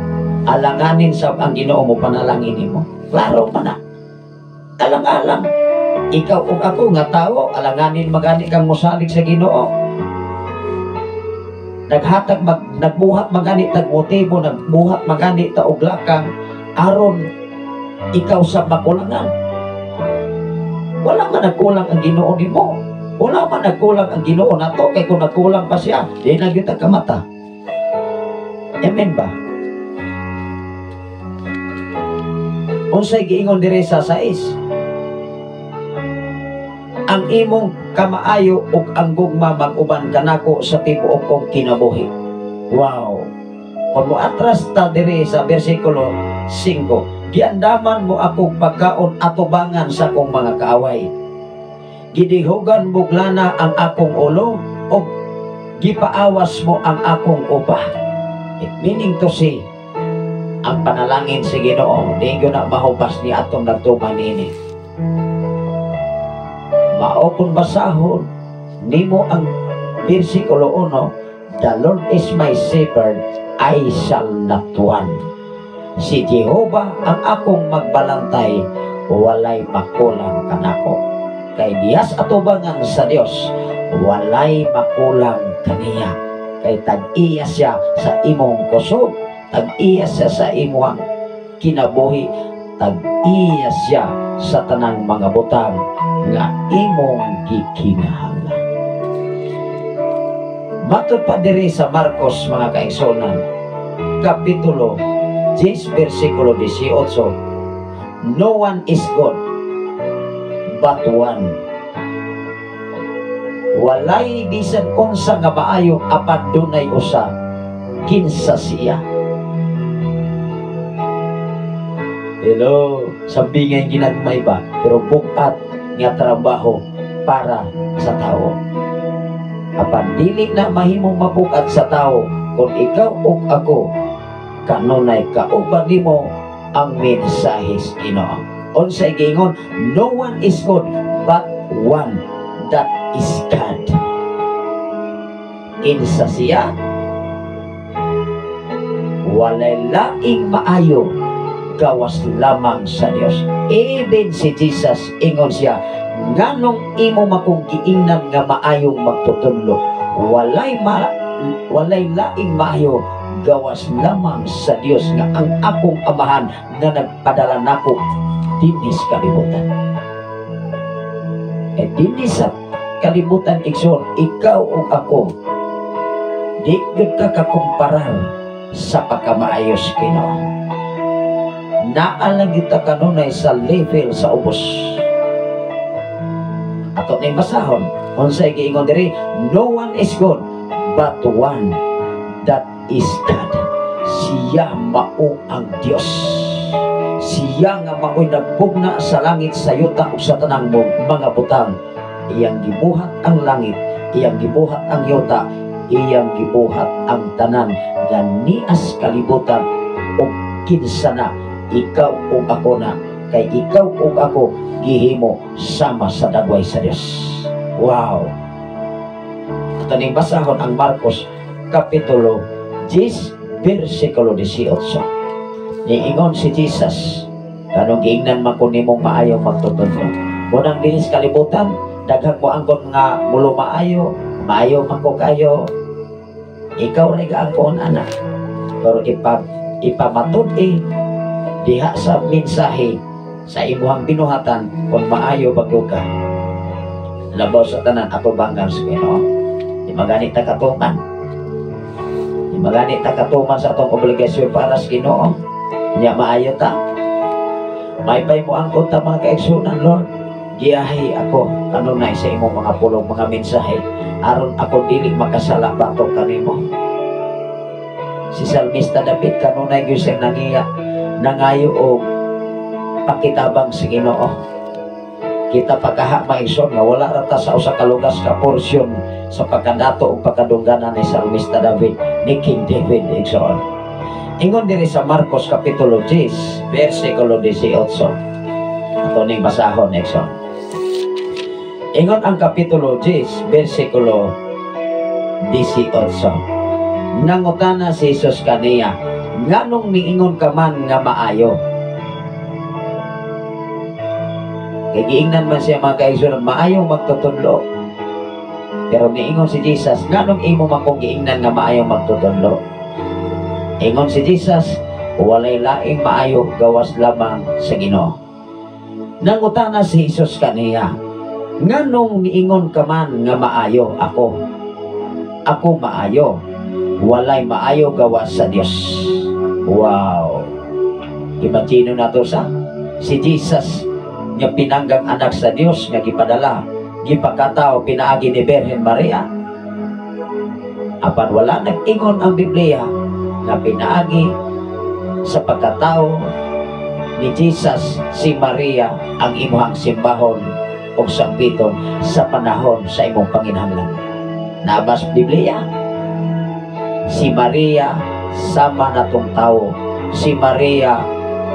alanganin sa ang Ginoo mo panalangin nimo. Klaro pa na. Alang-alang. Ikaw ug ako nga tao, alanganin magani kang mosalig sa Ginoo. Naghatag mag, nagbuhat magani tag motibo, nagbuhat magani ta og lakang aron ikaw sa makulangan. Wala man nagkulang ang Ginoo nimo. Wala man nagkulang ang Ginoo nato, kay kung nagkulang pa siya, di na gyud ta kamata. Amen ba? Unsay giingon diri sa 6? Ang imong kamaayo ug ang gugma mag-uban kanako sa tibuok kong kinabuhi. Wow. Kung moatras ta diri sa bersikulo 5, giandaman mo akong pagkaon atubangan sa akong mga kaaway. Gidihugan mo glana ang akong ulo ug gipaawas mo ang akong upa. It meaning to say, ang panalangin sa Ginoo di gyud na mahubas ni atong nagtuman niini. Mao kung basahon nimo ang bersikulo 1, "The Lord is my shepherd, I shall not want." Si Jehova ang akong magbalantay, walay makulang kanako. Kay diyas atubangan sa Dios, walay makulang kaniya. Kay tag-iya siya sa imong kusog, tag-iya siya sa imong kinabuhi, tag-iya siya sa tanang mga butang nga imong gikinahanglan. Matod pa diri sa Marcos, mga kaigsuonan, Kapitulo 10, versikulo 18, "No one is good but one." Walay bisan unsa nga maayo apan dunay usa, kinsa siya? Hello, sa bingay ginagmay ba, pero bukat nga trabaho para sa tao. Apan dili na mahimong mabukat sa tao kung ikaw ug ako kanunay kauban nimo ang mensahe sa Ginoo. Unsay giingon? "No one is good but one, that is God." Kinsa siya? Walay laing maayo gawas lamang sa Dios. Even si Jesus, ingon siya, "Nganong imo makong giingnan nga maayong magtutudlo? Walay laing maayo gawas lamang sa Dios nga ang akong amahan nga nagpadala nako dinhi sa kalibutan." E dinhi sa kalibutan, igsoon, ikaw ug ako di gyud ka kakumparar sa pagkamaayos Ginoo. Naa lang gyud ta kanunay sa level sa ubos. Ato ning basahon, unsay giingon diri? "No one is good but one, that is God." Siya mao ang Dios. Siya nga mao'y nagbugna sa langit, sa yuta ug sa tanang mga butang. Iyang gibuhat ang langit, iyang gibuhat ang yuta, iyang gibuhat ang tanan nga nias kalibutan ug kinsa na ikaw ug ako na, kay ikaw ug ako gihimo sama sa dagway sa Dios. Wow. Ato ning basahon ang Marcos Kapitulo 10 versikulo 18. Niingon si Jesus, "Kanong giingnan man ko nimong maayong magtutudlo?" Munang dinhi sa kalibutan, daghang mo angkon nga mulo maayo, maayo man ko kayo. Ikaw ra gaangkon ana. Pero ipamatud-i diha sa mensahe sa imuhang binuhatan kung maayo ba gyud ka. Labaw sa tanan, atubangan sa Ginoo. Di magani ta katuman. Di magani ta katuman sa atong obligasyon para sa Ginoo. Nya maayo ta. Maypay mo angkon ta, mga kaigsunan, "Lord, giyahi ako kanunay sa imong mga pulong, mga mensahe, aron ako dili makasala batok kanimo." Si Salmista David, kanunay gyud siyang nangiya, nangayo og pakitabang sa Ginoo. Kita pagkaha, maigsoon, nga wala ra ta sa usa ka lugas ka porsyon sa pagkadato ug pagkadungganan ni Salmista David, ni King David, igsoon. Ingon diri sa Marcos Kapitulo 10 versikulo 18. Ato ning basahon, igsoon. Ingon ang Kapitulo 10 versikulo 18. Nangutana si Jesus kaniya, "Nganong miingon ka man nga maayo?" Kay giingnan man siya, mga kaigsoon, maayong magtutudlo. Pero niingon si Jesus, "Nganong imo man kong giingnan nga maayong magtutudlo?" Ingon si Jesus, "Walay laing maayo gawas lamang sa Ginoo." Nangutana si Jesus kaniya, "Nganong niingon ka man nga maayo ako? Ako maayo. Walay maayo gawas sa Dios." Wow. Imagine nato sa si Jesus nga pinanggang anak sa Dios nga gipadala, gipakatao pinaagi ni Birhen Maria. Apan wala nag-ingon ang Biblia nga pinaagi sa pagkatao ni Jesus si Maria ang imuhang simbahon o sampiton sa panahon sa imong panginahanglan. Naa ba sa Biblia? Si Maria sama natong tao. Si Maria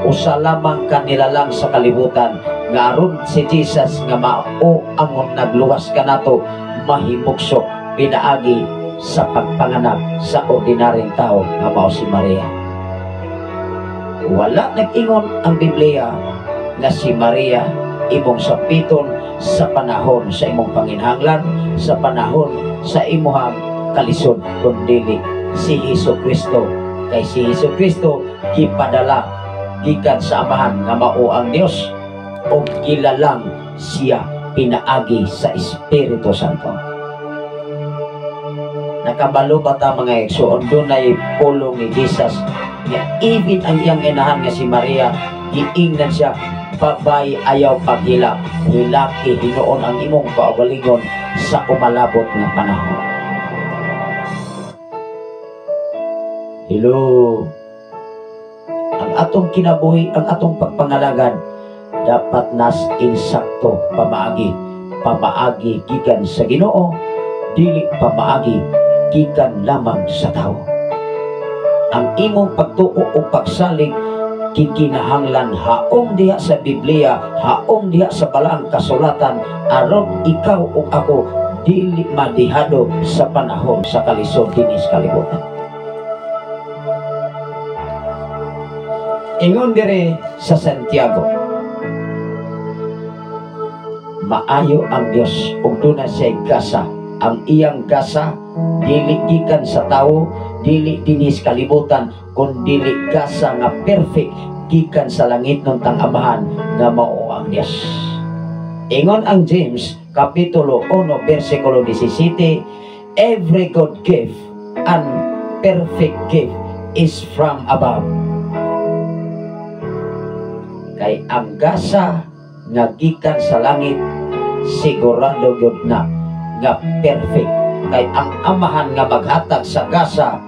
usa lamang kanilalang sa kalibutan nga aron si Jesus nga mao ang nagluwas kanato mahimugso pinaagi sa pagpanganak sa ordinaryong tao nga mao si Maria. Wala nag-ingon ang Biblia nga si Maria imong sampiton sa panahon sa imong panginahanglan, sa panahon sa imuhang kalisod, kundili si Hesus Kristo. Kay si Hesus Kristo gipadala gikan sa Amahan nga mao ang Dios o gilalang siya pinaagi sa Espiritu Santo. Nakabalo ba ta, mga igsoon, dunay pulong ni Jesus nga even ang iyang inahan nga si Maria giingnan siya, "Babay, ayaw paghilak, hilaki hinuon ang imong kaugalingon sa umalabot nga panahon." Hello. Ang atong kinabuhi, ang atong pagpangalagan dapat nas insakto pamaagi, pamaagi gikan sa Ginoo, dili pamaagi gikan lamang sa tao. Ang imong pagtuo o pagsalig kikinahanglan haong diha sa Biblia, haong diha sa balaang kasulatan, aron ikaw ug ako dili madihado sa panahon sa kalisod dinhi sa kalibutan. Ingon dire sa Santiago, maayo ang Dios ug duna siya'y gasa. Ang iyang gasa dili gikan sa tawo, dili dinhi sa kalibutan, kun dili gasa nga perfect gikan sa langit ng tang Amahan nga mao ang Dios. Ingon ang James kapitulo 1 bersikulo 17, "Every good gift and perfect gift is from above." Kay ang gasa nga gikan sa langit sigurado gyud na nga perfect. Kay ang Amahan nga maghatag sa gasa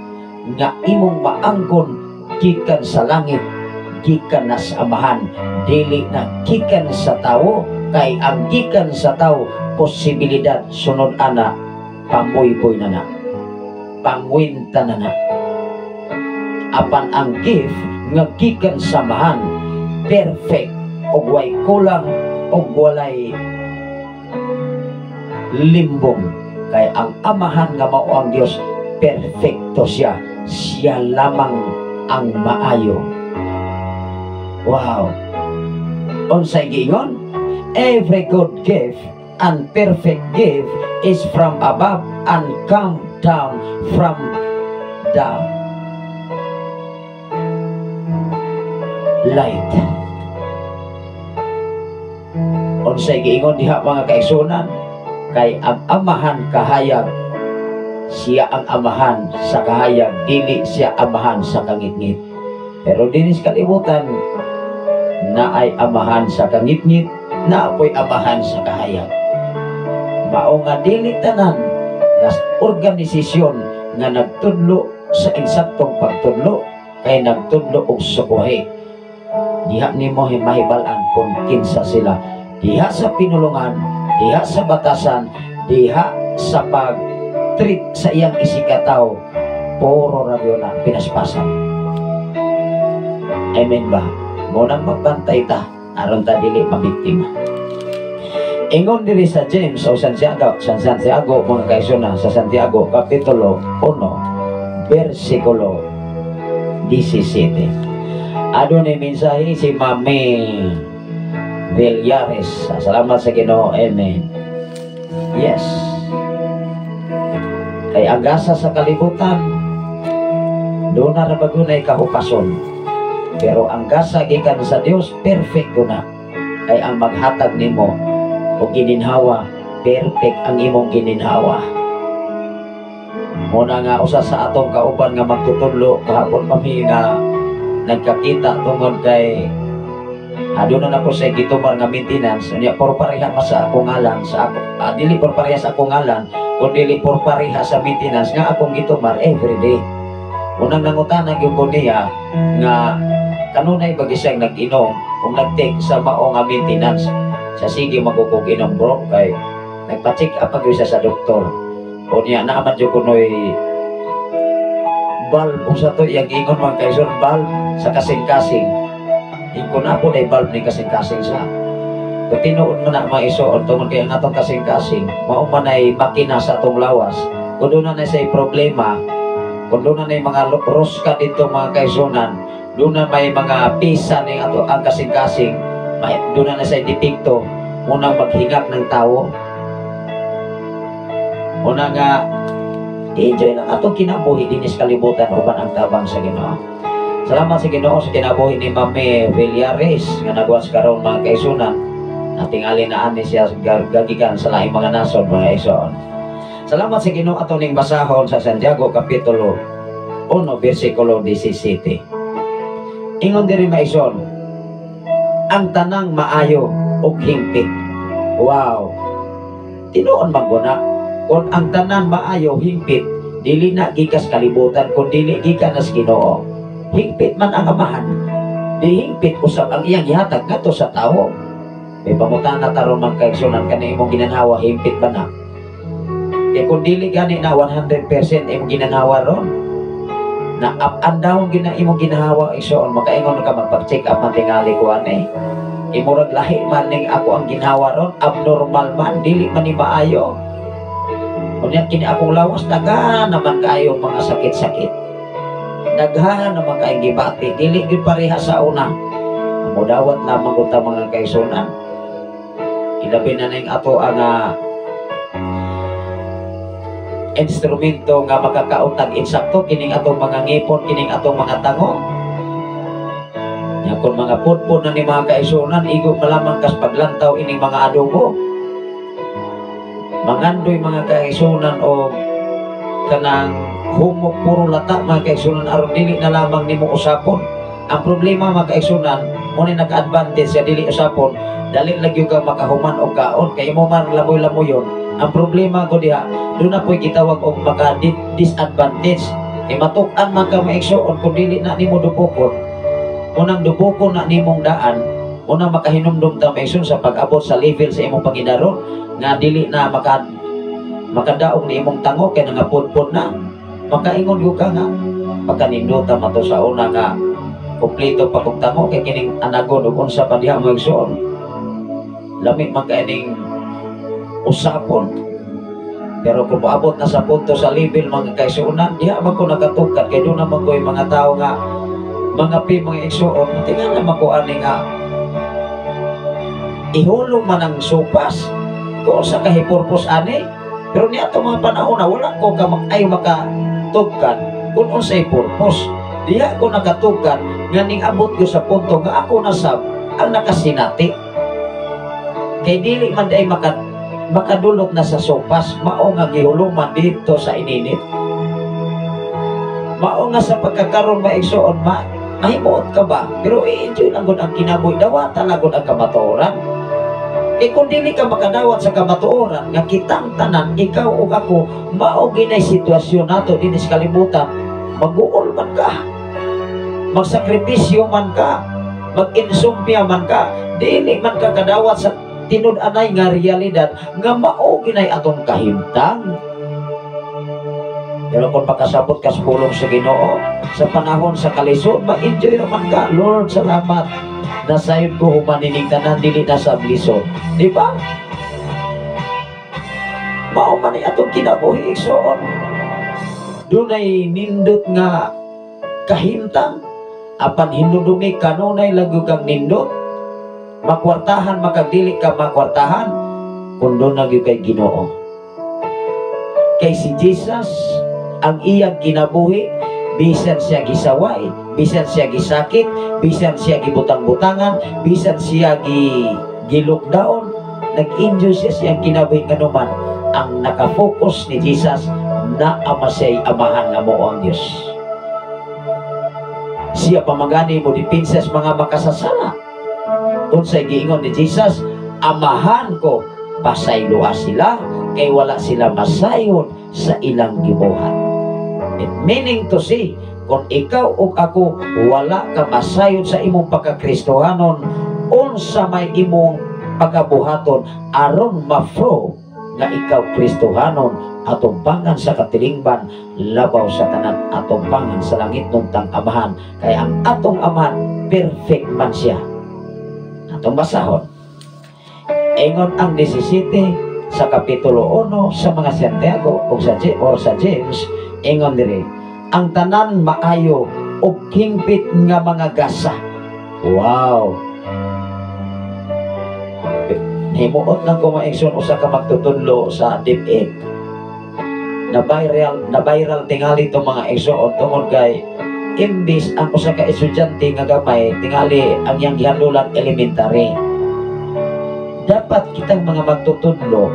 nga imong maangkon gikan sa langit, gikan na sa Amahan, dili na gikan sa tawo. Kay ang gikan sa tawo posibilidad sunod ana pamuyboy na na, pangwinta na na. Apan ang gift nga gikan sa Amahan perfect og way kulang og walay limbong. Kay ang Amahan nga mao ang Dios, perfecto siya, siya lamang ang maayo. Wow. Unsay giingon? "Every good gift and perfect gift is from above and come down from the light." Unsay giingon diha, mga kaigsunan? Kay ang Amahan kahayag, siya ang Amahan sa kahayag, dili siya Amahan sa kangitngit. Pero dinhi sa kalibutan naay Amahan sa kangitngit, naapoy Amahan sa kahayag. Mao nga dili tanan nga organisasyon nga nagtudlo sa insaktong pagtudlo kay nagtudlo og sukuhi. Diha nimo mahibal-an kung kinsa sila. Diha sa pinulungan, diha sa batasan, diha sa pag-treat sa iyang isikataw, puro radyo na pinaspasan. Amen ba? Munang magbantay ta, aron ta dili mabiktima. Ingon diri sa James o Santiago, sa Santiago mga kaisuna, sa Santiago kapitulo 1 bersikulo 17. Adunay mensahe si Mami Villares. Salamat sa Ginoo. Amen. Yes. Kay ang gasa sa kalibutan, doon na rabagunay kahupason. Pero ang gasa gikan sa Dios, perfect na. Kay ang maghatag nimo og gininhawa, perfect ang imong gininhawa. Muna nga usa sa atong kauban nga magtutudlo kahapon pa mi nga nagkakita tungod kay aduna na ko sa gitumar nga maintenance unya por pareha ma sa akong ngalan sa ako, dili por pareha sa akong ngalan kun dili por pareha sa maintenance nga akong gitumar everyday. Unang nangutana gyud ko niya nga kanunay ba siyang nag-inom kung nag-take sa mao nga maintenance. Sa sige magukog inom, bro, kay nagpa-check up gyud siya sa doktor. Unya naa man jud kunoy valve unsa to iyang ingon, mga kaison, valve sa kasing-kasing. Ingkon ako na valve ni kasing-kasing sa kung tinuod mo na mga isuon tungod kay ang atong kasing-kasing mao man ay makina sa atong lawas. Kung doon na say problema, kung doon na mga roska dito, mga kaisunan, doon na may mga pisa ning ato ang kasing-kasing, may doon na say depekto, unang maghingak ng tao. Una nga enjoy lang atong kinabuhi dinhi sa kalibutan uban ang tabang sa Ginoo. Salamat sa Ginoo sa kinabuhi ni Mami Villares nga nagwas karon, mga kaisunan. Natingali na ani siya gagikan sa laing mga nasod, mga isuon. Salamat sa Ginoo. Ato ning basahon sa Santiago kapitulo 1 bersikulo 17. Ingon diri, maison, ang tanang maayo ug hingpit. Wow. Tinuon maguna kung ang tanan maayo hingpit, dili na gikas kalibutan kun dili gikan sa Ginoo. Hingpit man ang Amahan, di hingpit usab ang iyang gihatag ngadto sa tawo. May pangutana taron, man kaigsunan, kani imong ginanhawa, hingpit ba na? Kay kung dili gani na 100% imong ginanhawa ron, na up and down gina imong ginhawa, igsoon, makaingon ka magpag-check up man tingali ko ani. Imurag lahi man ning ako ang ginhawa ron, abnormal man, dili man ni maayo. Unya kini akong lawas, daghan naman kaayo mga sakit-sakit. Daghan naman kaayong gibati, dili gyud pareha sa una. Mudawat lamang ko ta, mga kaigsunan. Ilabi na ning ato ang instrumento nga makakautag insakto kining atong mga ngipon, kining atong mga tango. Nya kung mga pudpud na ni, mga kaigsunan, igo malamang kas paglantaw ining mga adobo. Mangandoy, mga kaigsunan, o kanang humok puro lata, mga kaigsunan, aron dili na lamang nimo usapon. Ang problema, mga kaigsunan, mo ni naka-advantage sa dili usapon, dali lagi ka makahuman og kaon kay imo man lamoy-lamoyon. Ang problema ko diha, doon na po'y gitawag og maka disadvantage. E matuk-an man ka, maigsuon, kung dili na nimo dupokon. Unang dupokon na nimong daan, unang makahinumdum ta, maigsoon, sa pag-abot sa level sa imong pangidaron nga dili na makadaog ni imong tango kay nangapudpod na, makaingon gyud ka nga pagkanindota man to sa una nga kompleto pa kog tango kay kining anagon ug unsa pa diha, mga igsoon, lami man kay ning usapon. Pero kung moabot na sa punto sa level, mga kaigsuonan, diha man ko nakatugkad kay doon naman ko yung mga tao nga mga pi, mga igsoon, tingnan naman ko ani nga ihulong man ang sopas kung sa kahipurpose ani. Pero niya mga panahon na wala ko ka ay makatugkad kung unsay purpose, diha ko nakatugkad nga ning abot ko sa punto nga ako nasab ang nakasinati kay dili man ay makadulot na sa sopas mao nga gihuluman dito sa ininit. Mao nga sa pagkakaroon, maigsoon, ma mahimuot ka ba, pero i-enjoy lang gud ang kinabuhi, dawatan lang gud ang kamatuoran. Kay kung dili ka makadawat sa kamatuoran nga kitang tanan, ikaw ug ako, mao ginay sitwasyon nato dinhi sa kalibutan, mag-uol man ka, magsakripisyo man ka, mag-insumpya man ka, dili man ka kadawat sa tinud-anay nga realidad nga mao ginay atong kahimtang. Pero kung makasabot ka sa pulong sa Ginoo sa panahon sa kalisod, ma-enjoy naman ka. Lord, salamat. Nasayod ko humanining tanan, dili na sa blisod. Di ba? Mao man ni atong kinabuhi, igsoon. Dunay nindot nga kahimtang apan hinudumi kanunay lago kang nindot. Makwartahan makagdili ka makwartahan kung doon na gyud kay Ginoo. Kay si Jesus, ang iyang kinabuhi, bisan siya gisaway, bisan siya gisakit, bisan siya gibutang-butangan, bisan siya gi lockdown, nag-enjoy siya siyang kinabuhi nganuman ang nakafocus ni Jesus na ama siya'y amahan nga mo ang Diyos. Siya pamagani mo dipinsa sa mga makasasala. Unsay giingon ni Jesus? "Amahan ko, pasayloa sila kay wala sila masayon sa ilang gibuhat." It meaning to say, kung ikaw ug ako wala ka masayon sa imong pagkakristohanon, unsa may imong pagkabuhaton aron ma-prove nga ikaw Kristohanon atubangan sa katilingban, labaw sa tanan atubangan sa langit tang amahan? Kay ang atong amahan, perfect man siya. Atong basahon, ingon ang 17 sa kapitulo 1 sa mga Santiago o sa J or sa James, ingon diri, "Ang tanan maayo ug hingpit nga mga gasa." Wow. Himuot lang ko, mga igsoon, usa ka magtutudlo sa DepEd na viral tingali to, mga igsoon, tungod kay imbis ang usa ka estudyante nga gamay, tingali ang iyang gihandulan elementary. Dapat kitang mga magtutudlo,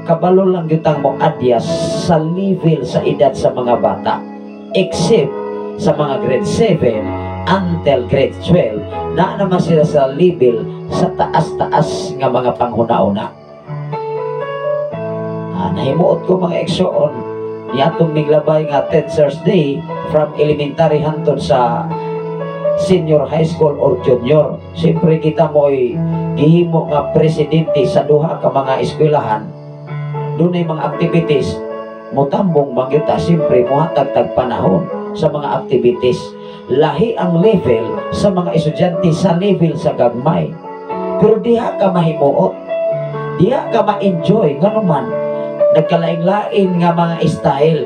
kabalo lang gyud tang mo adjust sa level sa edad sa mga bata, except sa mga grade 7 until grade 12 na naman sila sa level sa taas-taas nga mga panghuna-una. Nahimuot ko, mga igsoon, niadtong miglabay nga Teachers Day from elementary hantod sa senior high school or junior. Siyempre kita mo'y gihimo nga presidente sa duha ka mga eskwelahan. Dunay mga activities, mutambong magyuta, siyempre muhatag tag panahon sa mga activities. Lahi ang level sa mga estudyante sa level sa gagmay. Pero diha ka mahimuot. Diha ka ma-enjoy nganuman nagkalain-lain nga mga style.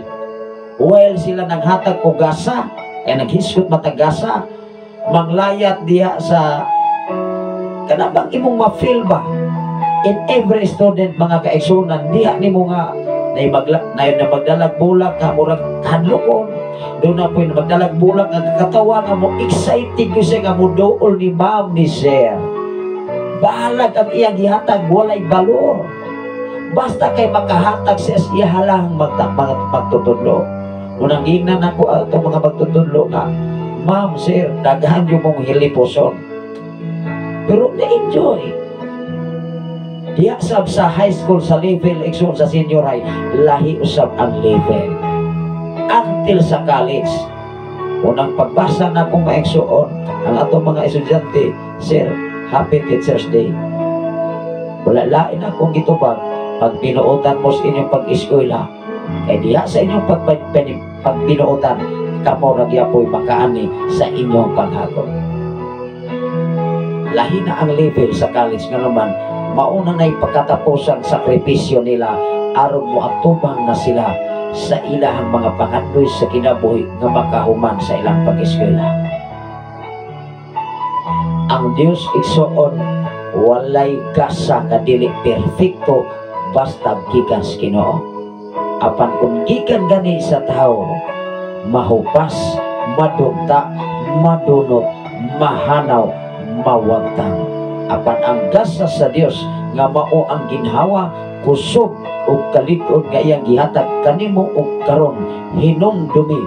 While sila nanghatag og gasa, kaya naghisgot matagasa, manglayat diha sa kana bang imong ma-feel ba in every student, mga kaigsunan, diha nimo nga nay magla nay na magdalag bulak nga murag hadlokon do na po, na magdalag bulak nga kakatawa, nga mo excited ko siya nga mo duol ni ma'am, ni sir. Bahalag ang iyang gihatag walay balor, basta kay makahatag siya sa iya halahang mga magtutudlo. Unang gingnan ako atong mga magtutudlo nga, "Ma'am, sir, daghan yung mong hiliposon," pero na-enjoy. Diya sab sa high school, sa level, igsoon, sa senior high, lahi usab ang level. Until sa college. Unang pagbasa na akong maigsoon, ang atong mga estudyante, "Sir, happy Teacher's Day." Wala lain akong gitubag, pag pinuotan mo sa inyong pag-eskwela, kay diha sa inyong pagpinuotan, kamo ra gyapoy makaani sa inyong paghakot. Lahi na ang level sa college nga naman, mauna na'y pagkatapusan sakripisyo nila aron mo atubang na sila sa ilahang mga pangandoy sa kinabuhi nga makahuman sa ilang pag-eskwela. Ang Dios, igsoon, walay gasa nga dili perfecto basta gikan sa Ginoo. Apan kung gikan gani sa tao, mahupas, madugta, madunot, mahanaw, mawagtang. Apan ang gasa sa Dios nga mao ang ginhawa, kusog ug kalig-on nga iyang gihatag kanimo ug karon hinumdumi,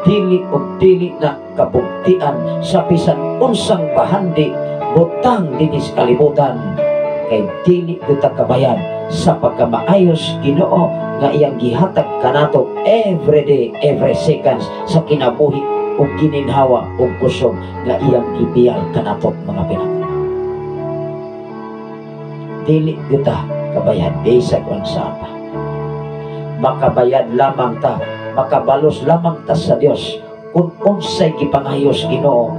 dili ug dili na kabugtian sa bisan unsang bahandi butang dinhi sa kalibutan, kay dili kita kabayan sa pagkamaayos Ginoo nga iyang gihatag kanato every day, every seconds sa kinabuhi ug gininhawa ug kusog nga iyang gibiyal kanato, mga pinaka. Dili kita kabayad bisag unsa pa. Makabayad lamang ta, makabalos lamang ta sa Dios kung unsay gipangayos Ginoo.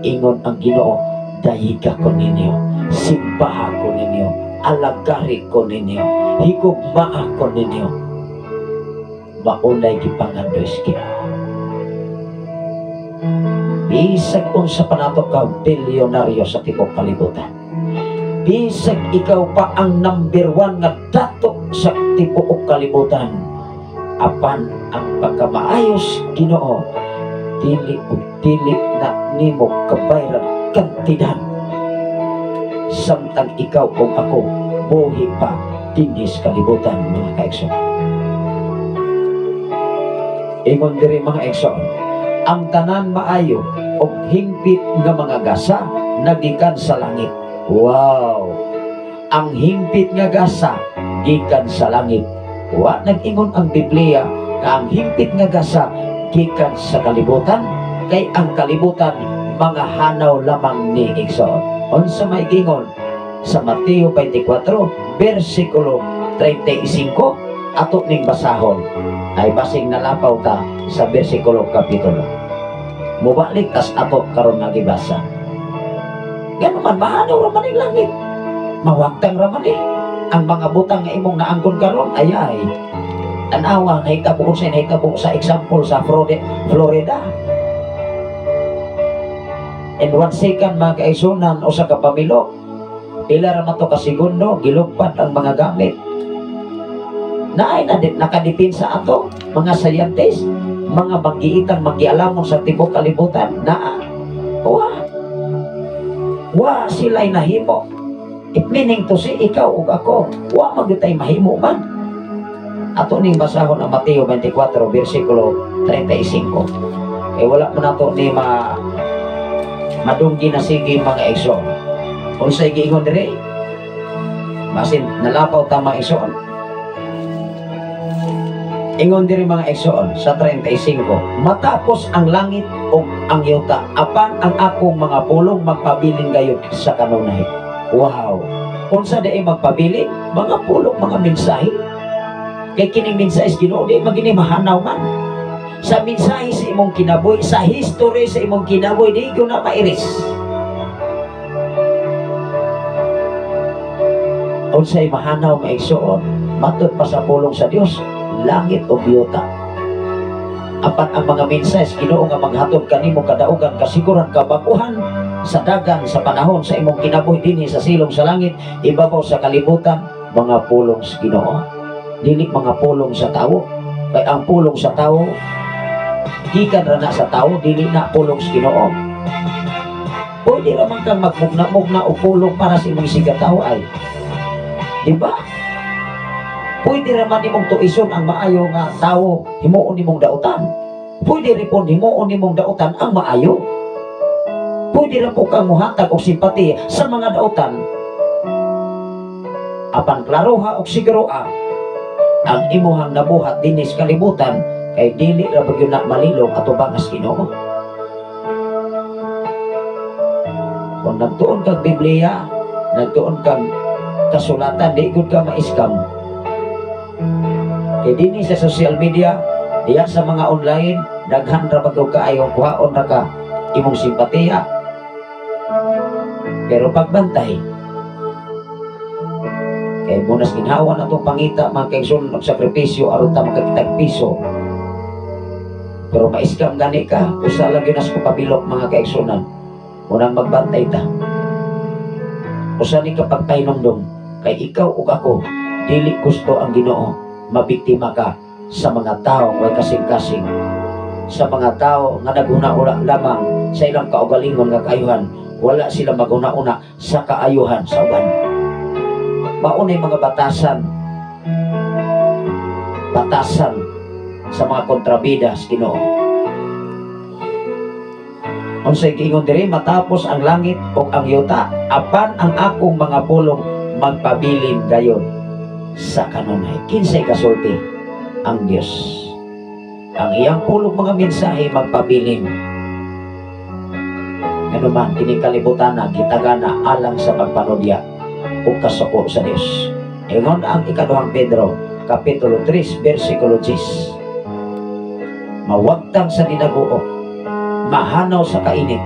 Ingon ang Ginoo, "Dayiga ko ninyo, simbaha ko ninyo, alagari ko ninyo, higugmaa ko ninyo." Maunay gipangandoy sa Ginoo. Bisag unsa pa nato ka bilyonaryo sa tibuok kalibutan, bisag ikaw pa ang number one nga dato sa tibuok. tibuok kalibutan. Apan ang pagkamaayos Ginoo, dili ug dili na nimo kabayran kantidad samtang ikaw ug ako buhi pa dinhi sa kalibutan, mga kaigsoon. Ingon diri, mga igsoon, ang tanan maayo og hingpit nga mga gasa nagikan sa langit. Wow! Ang hingpit nga gasa gikan sa langit. Wa nag-ingon ang Biblia nga ang hingpit nga gasa gikan sa kalibutan, kay ang kalibutan mga hanaw lamang ni, igsoon. Unsa may gingon sa Mateo 24 versikulo 35, ato ning basahon ay basing nalapaw ta sa versikulo kapitulo. Mubalik tas ato karon nga gibasa. Gano man mahanaw ra man ang langit. Mawagtang ra man eh. Ang mga butang nga imong naangkon karon ay ay. Tanawa, nahitabo sa nahitabo sa example sa Florida. In 1 second, mga kaigsuonan, usa ka pamilok, pila ra man to ka segundo, gilugpad ang mga gamit. Naay na nakadipinsa ato mga scientist, mga magiitang magialamon sa tibok kalibutan, naa. Wa. Wa sila'y nahimo. It meaning to say, ikaw ug ako, wa magyutay mahimo man. Ato ning basahon ang Mateo 24 versikulo 35. Eh wala man nato ni madunggi na sige, mga igsoon. Unsay giingon diri? Basin nalapaw ta, mga igsoon. Ingon diri, mga igsoon, sa 35, "Matapos ang langit ug ang yuta, apan ang akong mga pulong magpabilin gayud sa kanunay." Wow! Unsa diay magpabilin? Mga pulong, mga mensahe. Kay kining mensahe sa Ginoo di magini mahanaw man. Sa mensahe sa imong kinabuhi, sa history sa imong kinabuhi, di ko na mairis. Unsay mahanaw, mga igsoon? Matod pa sa pulong sa Dios, langit o yuta. Apan ang mga mensahe sa Ginoo nga maghatod kanimo kadaugan, kasiguran, kabaguhan sa dagan sa panahon sa imong kinabuhi dinhi sa silong sa langit, ibabaw sa kalibutan, mga pulong sa Ginoo. Dili mga pulong sa tawo. Kay ang pulong sa tawo gikan ra na sa tawo, dili na pulong sa Ginoo. Pwede ra man kang magmugna-mugna o pulong para sa imong sigatawo ay. Di ba? Pwede ra man imong tuison ang maayo nga tawo, himuon nimong dautan. Pwede rin po himuon nimong dautan ang maayo. Pwede ra po kang muhatag og simpatiya sa mga dautan. Apan klaroha og siguroa ang imuhang nabuhat dinhi sa kalibutan kay dili ra ba gyud na malilong atubang sa Ginoo. Kung nagtuon kag Biblia, nagtuon kag kasulatan, di gud ka ma-scam. Kay dinhi sa social media, diya sa mga online, daghan ra ba kaayo, kuhaon ra ka imong simpatiya. Pero pagbantay, kay bunas ginhawa na itong pangita, mga kaigsoon, og sakripisyo aron ta makakitag piso. Pero ma-scam gani ka, usa lang yun as pabilok, mga kaigsunan. Unang magbantay ta. Usa ni kapag pahinumdum, kay ikaw ug ako, dili gusto ang Ginoo mabiktima ka sa mga tao way kasing-kasing, sa mga tao nga naghuna-una lamang sa ilang kaugalingon nga kaayuhan, wala sila maghuna-una sa kaayuhan sa uban. Maunay mga batasan, batasan sa mga kontrabida sa Ginoo. Unsay giingon diri? "Matapos ang langit ug ang yuta, apan ang akong mga pulong magpabilin gayon sa kanunay." Kinsay kasulti? Ang Dios. Ang iyang pulong, mga mensahe, magpabilin. Ano man, kining kalibutan na gitagana alang sa pagpanudya ug kasuko sa Dios. Ingon ang ikaduhang Pedro, Kapitulo 3, versikulo 10. Mawagtang sa dinaguok, mahanaw sa kainit.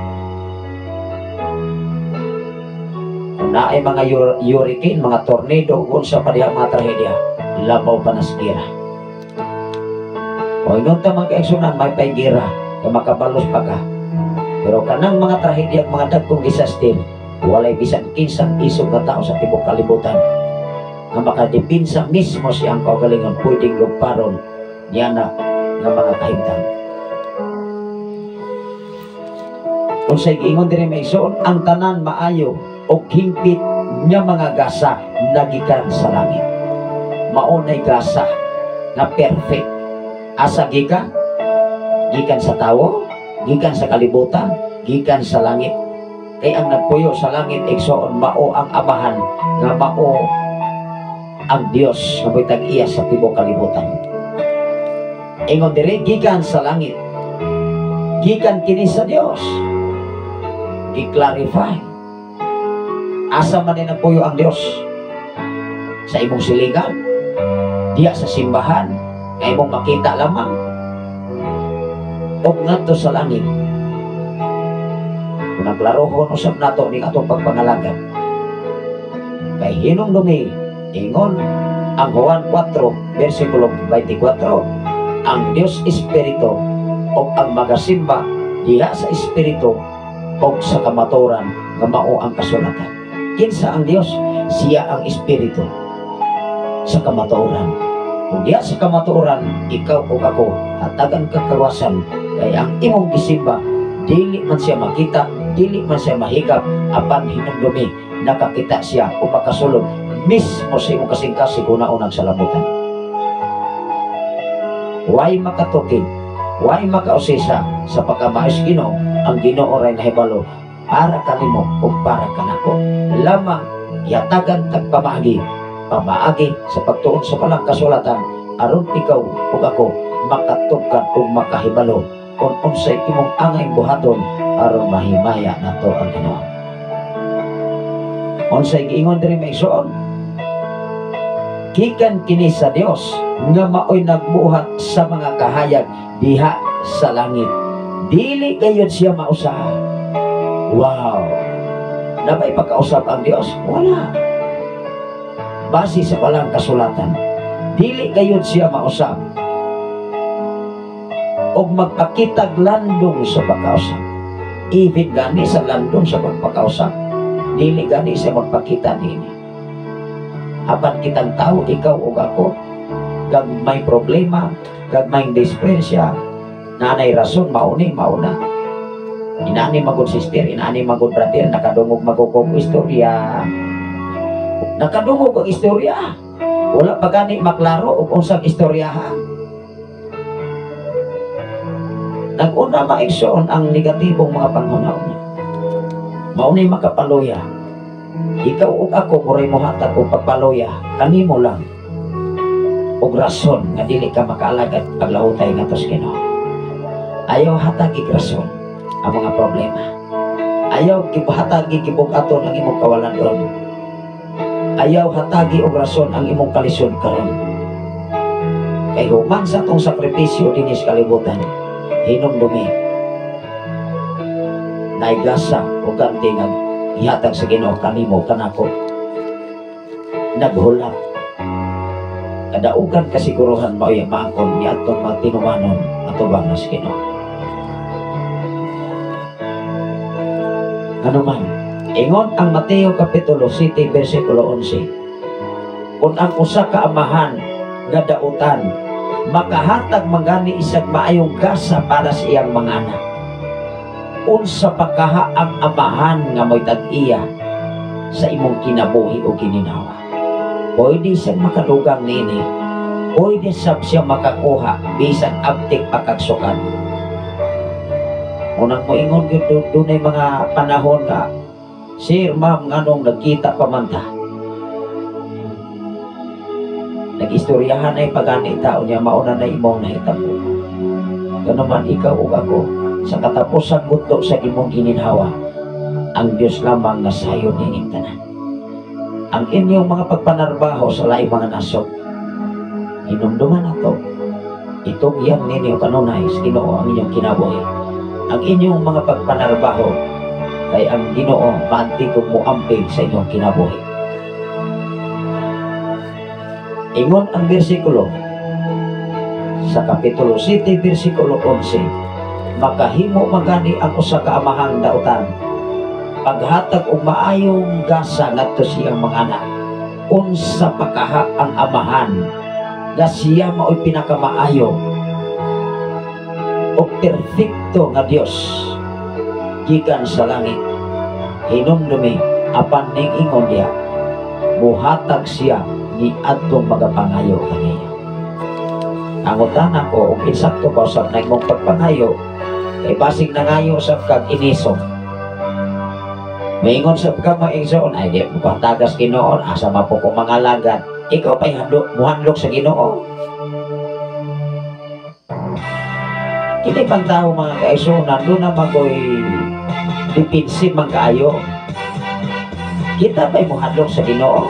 Kung naay mga hurricane, mga tornado, kung sa padiha mga trahedya, labaw pa na sa gira. O ingon ta, mga kaigsunan, may pay gira, kay makabalos pa ka. Pero kanang mga trahedya at mga dagkong disaster, walay bisan kinsang isog nga tao sa tibok kalibutan nga makadepinsa mismo siyang kaugalingon pwedeng luparon niya na nga mga kahimtang. Unsay giingon diri may igsoon, ang tanan maayo og hingpit nga mga gasa nagikan sa langit. Mao nay gasa nga perfect. Asa gikan? Gikan sa tawo, gikan sa kalibutan, gikan sa langit. Kay ang nagpuyo sa langit igsoon mao ang Amahan nga mao ang Dios nga mo'y tag-iya sa tibuok kalibutan. Ingon diri gikan sa langit. Gikan kini sa Dios. I-clarify. Asa man ni nagpuyo ang Dios? Sa imong siligan? Diya sa simbahan? Nga imong makita lamang? O ngadto sa langit? Kung nagklarohon usab nato ning atong pagpangalagad. Kay hinumdumi, ingon ang Juan 4, versikulo 24, ang Dios Espiritu o ang magasimba diha sa Espiritu o sa kamatuoran nga mao ang kasulatan. Kinsa ang Dios? Siya ang Espiritu sa kamatuoran. Kung diha sa kamatuoran, ikaw o ako hatagan ka kaluwasan, kay ang imong gisimba dili man siya makita, dili man siya mahigap, apan hinumdumi nakakita siya o makasulod mismo sa imong kasing-kasing una-unang salamutan. Way makatukid, way makausisa sa pagkamaayos Ginoo, ang Ginoo ray nahibalo para kanimo ug para kanako. Lamang yatagan tag pamaagi, pamaagi sa pagtuon sa palang kasulatan aron ikaw ug ako makatugkad ug makahibalo kung unsay imong angay buhaton aron mahimaya nato ang Ginoo. Unsay giingon diri may igsoon? Gikan kini sa Dios nga maoy nagbuhat sa mga kahayag diha sa langit. Dili gayud siya mausaha. Wow! Nabay pagkausap ang Dios? Wala. Base sa walang kasulatan, dili gayud siya mausap og magpakitag landong sa pagkausap. Even gani sa landong sa pagpakausap, dili gani siya magpakita niini. Apan kitang tao, ikaw ug ako, kag may problema, kag may dispresya, nanay rason, mauni, mauna. Inaani magod sister, inaani magod brother, nakadungog magukog istorya. Nakadungog ang istorya. Wala pa gani maklaro og unsang istorya ha. Nag-una maigsoon ang negatibong mga panghuna-una. Maunay makapaluya. Ikaw ug ako muray mohatag og pagpaluya kanimo lang og rason nga dili ka makaalagad paglahutay ngadto sa Ginoo. Ayaw hatag og rason ang mga problema. Ayaw gihatag gibug-aton ang imong kawalan-on. Ayaw hatagi og rason ang imong kalisod karon. Kay human sa atong sakripisyo dinhi sa kalibutan, hinumdumi naigasa o ganti nga ihatag sa Ginoo kanimo kanako. Naghulap kadaugan kasiguruhan mao'y maangkon niadtong mga tinumanon atubang na sa Ginoo. Ano man, ingon ang Mateo Kapitulo 7 versikulo 11, kung ang usa ka amahan nga dautan makahatag mangani isang maayong gasa para sa iyang mga anak, unsa pa kaha ang amahan nga mo'y tag-iya sa imong kinabuhi o kininawa. Pwede siyang makadugang nini, pwede sab siya makakuha bisan abtik pagkagsukan. Unang moingon gyud dunay mga panahon nga, sir, ma'am, nganong nagkita pa man ta? Nag-istoryahan ay pagani tao niya, mauna na imong nahitabo. Ganoman ikaw ug ako, sa katapusan gudto sa imong gininhawa, ang Dios lamang nga sayon nining tanan. Ang inyong mga pagpanarbaho sa laing mga nasod, hinumduman nato, itugyan ninyo kanunay sa Ginoo ang inyong kinabuhi. Ang inyong mga pagpanarbaho kay ang Ginoo maantikog moamping sa inyong kinabuhi. Ingon ang bersikulo sa Kapitulo 7, versikulo 11, makahimo magani ang usa ka amahang dautan paghatag og maayong gasa ngadto sa iyang mga anak. Unsa pa kaha ang Amahan nga siya mao'y pinakamaayo o perfecto nga Dios gikan sa langit? Hinumdumi, apan ning ingon diha, muhatag siya ni adtong magapangayo kaniya. Ang utana ko, ug insakto pa usab na imong pagpangayo, kay basig nangayo sab kag iniso. Moingon sab ka, mga igsoon, "Ay, di mo patagas Ginoo, asa man po ko mangalagad?" Ikaw pa'y handok, muhandlok sa Ginoo. Kini pang tao, mga kaigsuonan, doon na magoy defensive man kaayo. Kita pa'y muhadlok sa Ginoo?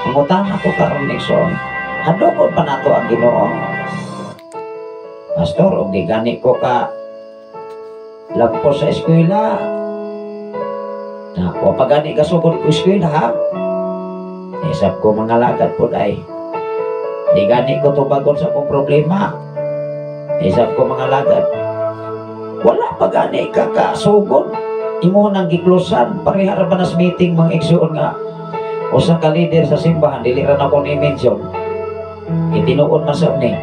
Mangutana ko karon, igsoon. Hadlokon pa nato ang Ginoo? "Pastor, og di gani ko ka lagpo sa eskwela." Na, wa pa gani ka sugod ko eskwela, ha? Isap ko mga lagad po ay. Di gani ko tubagon sa akong problema. Isap ko mga lagad. Wala pa gani ka kasugod. Imo nang giklosan. Pareha ra ba nas meeting, mga igsoon, nga usa ka leader sa simbahan, dili ra na ko ni-mention. Itinuod man sa ni.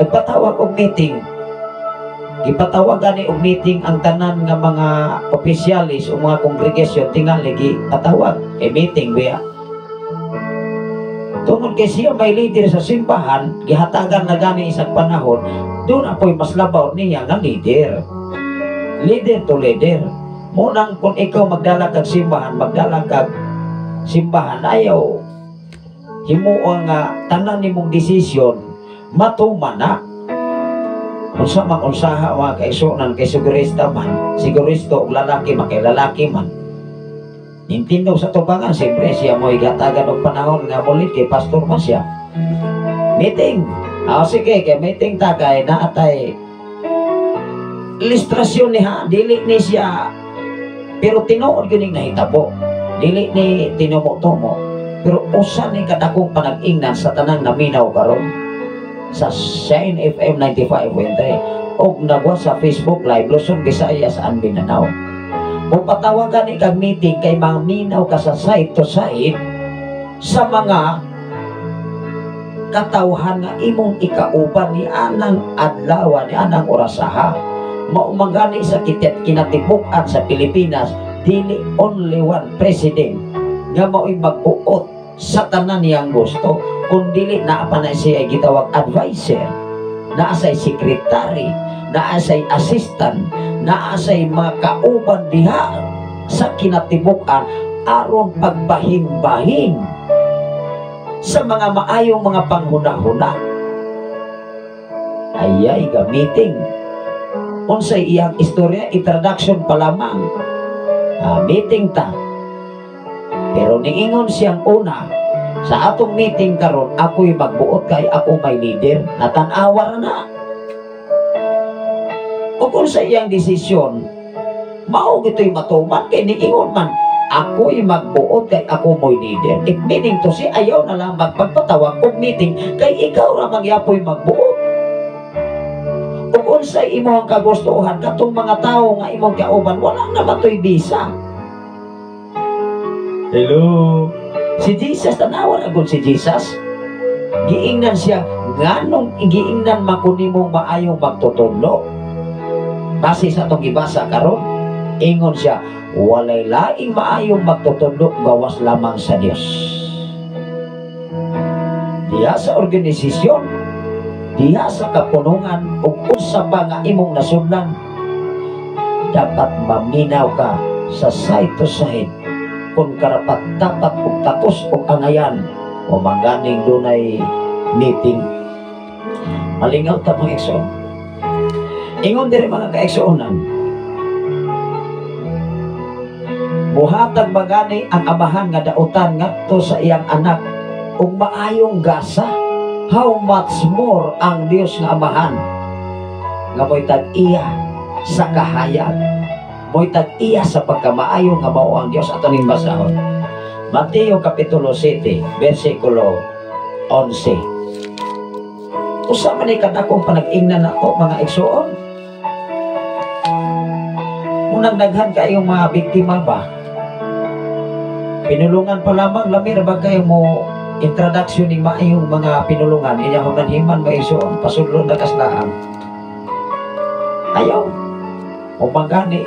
Nagpatawag og meeting. Gipatawag gani og meeting ang tanan nga mga opisyalis o mga congregation, tingali gipatawag e meeting biya. Tungod kay siya may leader sa simbahan, gihatagan na gani isang panahon, doon apoy mas labaw niya nga leader. Leader to leader. Munang kung ikaw magdala kag simbahan, ayaw himuon nga tanan nimong desisyon matuman na. Unsa man unsaha, mga kaigsuonan, kay sigurista man, siguristo og lalaki man, kay lalaki man. Nintendo sa tubangan, siyempre siya mo igatagan og panahon nga mulit kay pastor man siya. Meeting. Ah, sige, kay meeting ta kay naatay ilustrasyon ni ha, dili ni siya, pero tinuod gyud ning nahitabo. Dili ni tinumo-tumo. Pero usa ni kadakong panag-ingnan sa tanang naminaw karon sa Shine FM 95.3 og nagwa sa Facebook Live Luzon, Visayas and Mindanao. Kung patawagan ni kag meeting kay maminaw ka sa side to side sa mga katawhan nga imong ikauban ni anang adlaw, ni anang orasaha. Mao man gani sa kitit kinatibuk-an sa Pilipinas, dili only one president nga mao'y magbuot sa tanan niyang gusto, kun dili naa pa na siya gitawag advisor, naa say secretary, naa say assistant, naa say mga kauban diha sa kinatibuk-an aron pagbahin-bahin sa mga maayong mga panghuna-huna. Ayay ga meeting. Unsay iyang istorya, introduction pa lamang. Ah, meeting ta. Pero niingon siyang una, "Sa atong meeting karon, ako'y magbuot kay ako may leader." Natanawa ra na. Ug unsa iyang desisyon, mao gito'y matuman kay niingon man, "Ako'y magbuot kay ako mo'y leader." It meaning to say, ayaw na lang magpagpatawag og meeting kay ikaw ra magyapoy magbuot. Ug unsay imong kagustuhan, katong mga tawo nga imong kauban, wala na ba to'y bisa? Hello? Si Jesus, tanawa na gud si Jesus. Giingnan siya, nganong giingnan man ko nimong maayong magtutudlo? Base sa atong gibasa karon, ingon siya, "Walay laing maayong magtutudlo gawas lamang sa Dios." Diha sa organisasyon, diha sa kapunungan, ug unsa pa nga imong nasudlan, dapat maminaw ka sa side to side kung karapat dapat og takos og angayan o mangganing dunay meeting. Malingaw ta, mga igsoon. Ingon diri, mga kaigsuonan, muhatag magani ang Amahan nga dautan ngadto sa iyang anak ug maayong gasa, how much more ang Dios nga Amahan nga mo'y tag-iya sa kahayag, mo'y tag-iya sa pagkamaayo nga mao ang Dios? Ato ning basahon, Mateo Kapitulo 7 versikulo 11. Usa man ni kadakong panag-ingnan nato, mga igsoon. Unang daghan kayong mga biktima ba? Pinulungan pa lamang, lamir ba kayo mo introduction ni maayong mga pinulungan, inya humanhiman maigsoon, pasudlon na kaslaang. Ayaw. O manggani,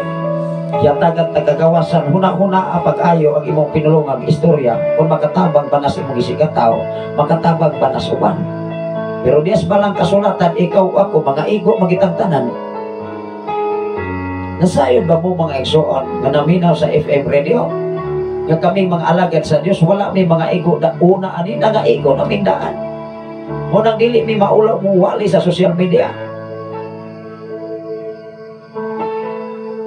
yatagan tagagawasan, huna-huna ang pag-ayo ang imong pinulungan, istorya, kung makatabang ba na sa imong isigataw, makatabang ba na sa uban. Pero diyas balang kasulatan, ikaw ako, mga igo, magitang tanan. Nasayod ba mo mga igsoon nga naminaw sa FM radio? Nga kaming mga alagad sa Dios, wala may mga igo da una ani nga igo naming daan. Mo nang dili mi maulaw mo wali sa social media.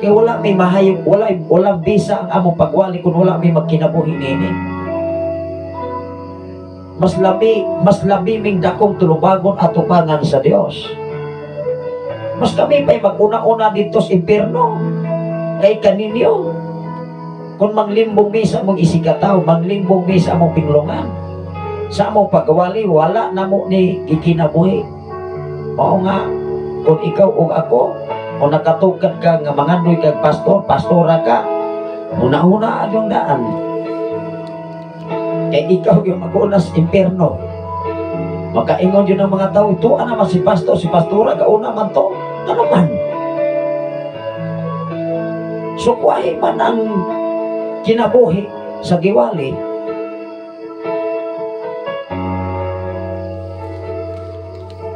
Kay wala may mahayog, wala bisa ang among pagwali kung wala may magkinabuhi nini. Mas labi ming dakong tulubagon at tubangan sa Dios. Mas kami pa'y mag-una-una dito sa impierno kay kaninyo. Kung manglimbong mi sa among isigataw, manglimbong mi sa among pinulungan, sa among pagwali, wala na mo ni gikinabuhi. Mao nga, kung ikaw o ako, kung nakatugkad ka nga mangandoy kag pastor, pastora ka, una-una ang daan. Kay ikaw yung mag-una sa impierno. Makaingon yun ang mga tao, ito naman si pastor, si pastora, kauna man to. Ano man? Sukwahi man ang kinabuhi sa giwali.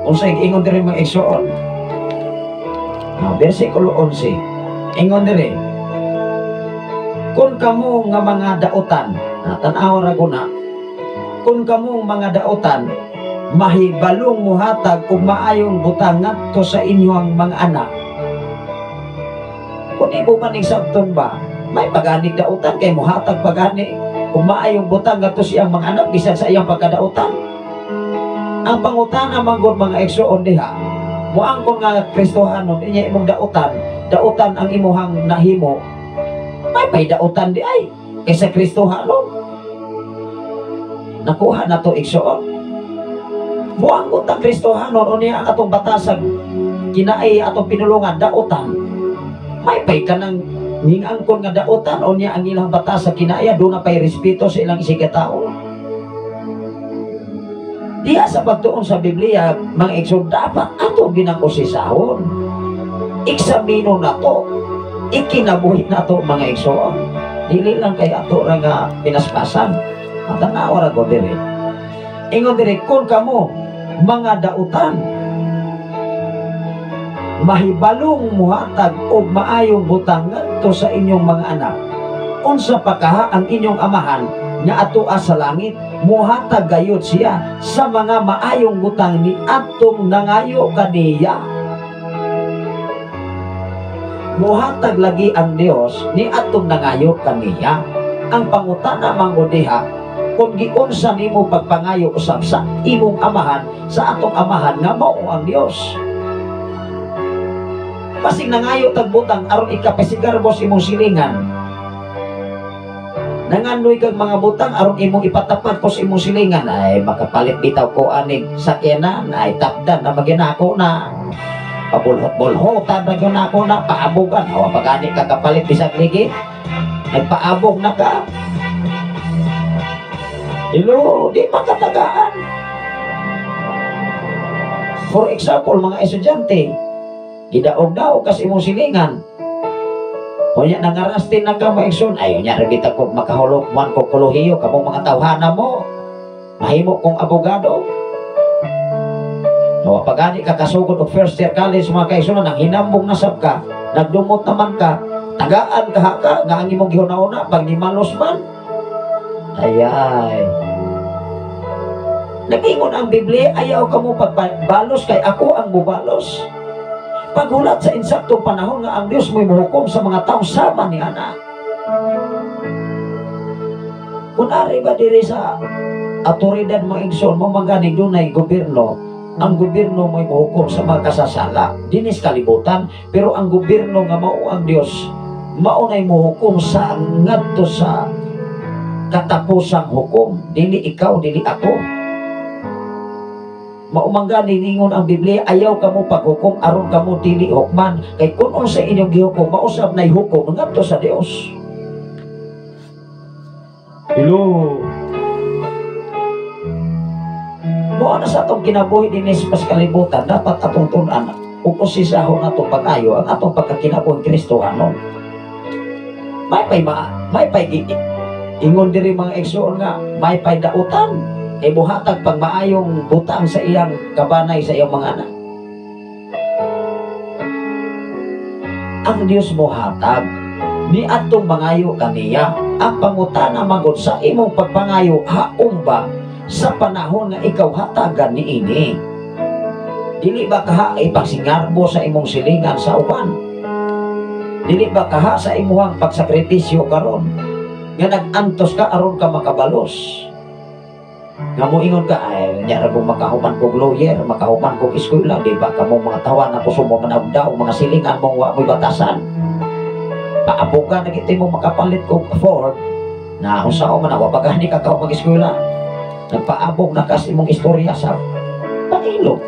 Unsay ingon diri mga igsoon? Versikulo 11. Ingon diri, kung kamo nga mga dautan, tan-awa ra guna, kung kamo mga dautan mahibalong muhatag og maayong butang ngadto sa inyong mga anak. Kung imo man ning sabton ba, may paganig dautan kay muhatag pagani og maayong butang ngadto sa iyang mga anak bisan sa iyang pagkadautan. Ang pangutana manggod mga igsoon diha, moangkon nga Kristohanon inya imong dautan, dautan ang imuhang nahimo, may pay dautan di ay kaysa Kristohanon. Nakuha na to igsoon. Moangkon ta Kristohanon unya ang atong batasag kinaay atong pinulungan dautan. May pay kanang ningangkon nga dautan unya ang ilang batasag kinaaya do na pay respeto sa ilang isigatawo. Diha sa pagtuon sa Biblia, mga igsoon, dapat ato ginang-usisahon. Eksamino na to. Ikinabuhi na to, mga igsoon. Dili lang kay ato ra nga pinaspasan. Matanawa ra ko diri. Ingon diri, kung kamo mga dautan mahibalong muhatag og maayong butang ngadto sa inyong mga anak, unsa pa kaha ang inyong amahan nga atoa sa langit, muhatag gayud siya sa mga maayong butang ni atong nangayo kaniya. Muhatag lagi ang Dios ni atong nangayo kaniya. Ang pangutana manggod diha, kung giunsa nimo pagpangayo usab sa imong amahan, sa atong amahan nga mao ang Dios. Basig nangayo tag butang aron ikapasigarbo sa imong silingan. Nangandoy kag mga butang aron imong ipatapat ko sa imong silingan, ay makapalit bitaw ko anig sakyanan, ay tapdan na maginako na pabulhot-bulhotan na gyud nako na paabogan, awa pagani ka kapalit bisag ligid, nagpaabog na ka. Hello, di makatagaan. For example, mga estudyante, gidaog-daog kas imong silingan. Unya nangarastin na ka maigsoon, ayo nya ra kita ko makahulog man ko kolohiyo kamong mga tawhana mo. Mahimo kong abogado. No, pagani ka kasugod og first year college mga kaigsoon, nang hinambong na sab ka, nagdumot naman ka, tagaan ka ka nga ang imong gihuna-una pag nimalos man. Ayay. Nag-ingon ang Biblia, ayaw ka mo pagbalos kay ako ang mubalos. Paghulat sa insaktong panahon nga ang Dios mo'y muhukom sa mga tao sama ni ana. Kung ari ba diri sa atoridad mga igsoon mo manggani dunay gobyerno, ang gobyerno mo'y muhukom sa mga kasasala dinis kalibutan, pero ang gobyerno nga mao ang Dios mao nay muhukom sa ngadto sa katapusang hukom, dili ikaw dili ako. Maumanggani ningon ang Biblia, ayaw kamo paghukom aron kamo dili hukman, kay kun unsa inyong gihukom mausab nay hukom ngadto sa Dios. Hello. Mao na sa atong kinabuhi dinhi sa kalibutan, dapat atong tun-an ug usisahon ato pag-ayo ang atong pagkakinabuhi Kristohanon. May pay ingon diri mga igsoon nga may pay dautan kay buhatag pag maayong butang sa iyang kabanay, sa iyang mga anak. Ang Dios mohatag ni atong mangayo kaniya. Ang pangutana magod sa imong pagpangayo, haom ba sa panahon nga ikaw hatagan niini? Dili ba kaha ipagsingarbo sa imong silingan sa uban? Dili ba kaha sa imuhang pagsakripisyo karon nga nag-antos ka aron ka makabalos? Nga moingon ka, ay nya ra kung makahuman kog lawyer, makahuman kog eskwela, di ba kamo mga tawa na kuso mo managdaw, mga silingan mong wa mo'y batasan. Paabugan na giti mo makapalit kog Ford, na unsa man wa pa gani ka kaw mag-eskwela. Nagpaabog na kas imong istorya sa pangilog.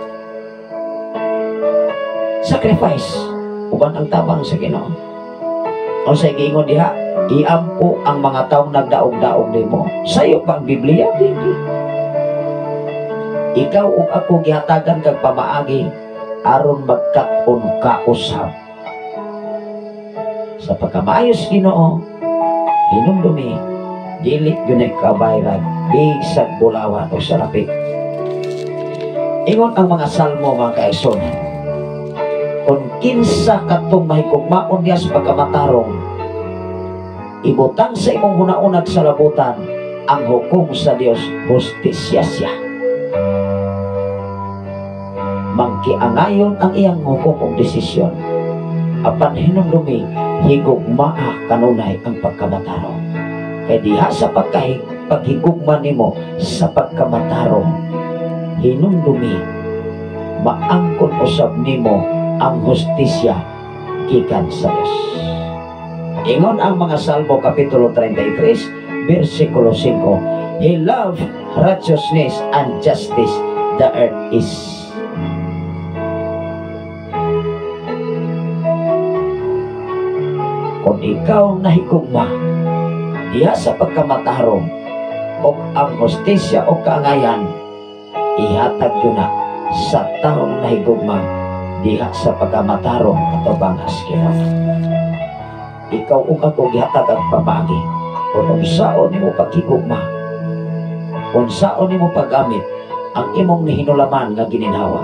Sacrifice uban ang tabang sa Ginoo. Unsay giingon diha? Iampo ang mga taong nagdaog-daog nimo. Sayo ba ang Biblia? Dili. Ikaw ug ako gihatagan kag pamaagi aron magkat-on ka usab. Sa pagkamaayos Ginoo, hinumdumi dili gyud kabayrag bisag bulawan o salapi. Ingon ang mga salmo mga kaigsoon, kung kinsa katong mahigugmaon niya sa pagkamatarong, ibutang sa imong hunaunag sa labutan ang hukom sa Dios, hustisya siya. Mangkiangayon ang iyang hukom og desisyon, apan hinumdumi higugmaa kanunay ang pagkamatarong. Kay diha sa paghigugma nimo sa pagkamatarong, hinumdumi maangkon usab nimo ang hustisya gikan sa Dios. Ingon ang mga Salmo Kapitulo 33, versikulo 5, He loved righteousness and justice, the earth is. Kung ikaw nahigugma diha sa pagkamatarong o ang hustisya o kaangayan, ihatag yun na sa taong nahigugma diha sa pagkamatarong atubang Ginoo. Ikaw ug ako gihatag ang pamaagi kung unsaon nimo paghigugma, unsaon nimo paggamit ang imong nihinulaman nga gininhawa.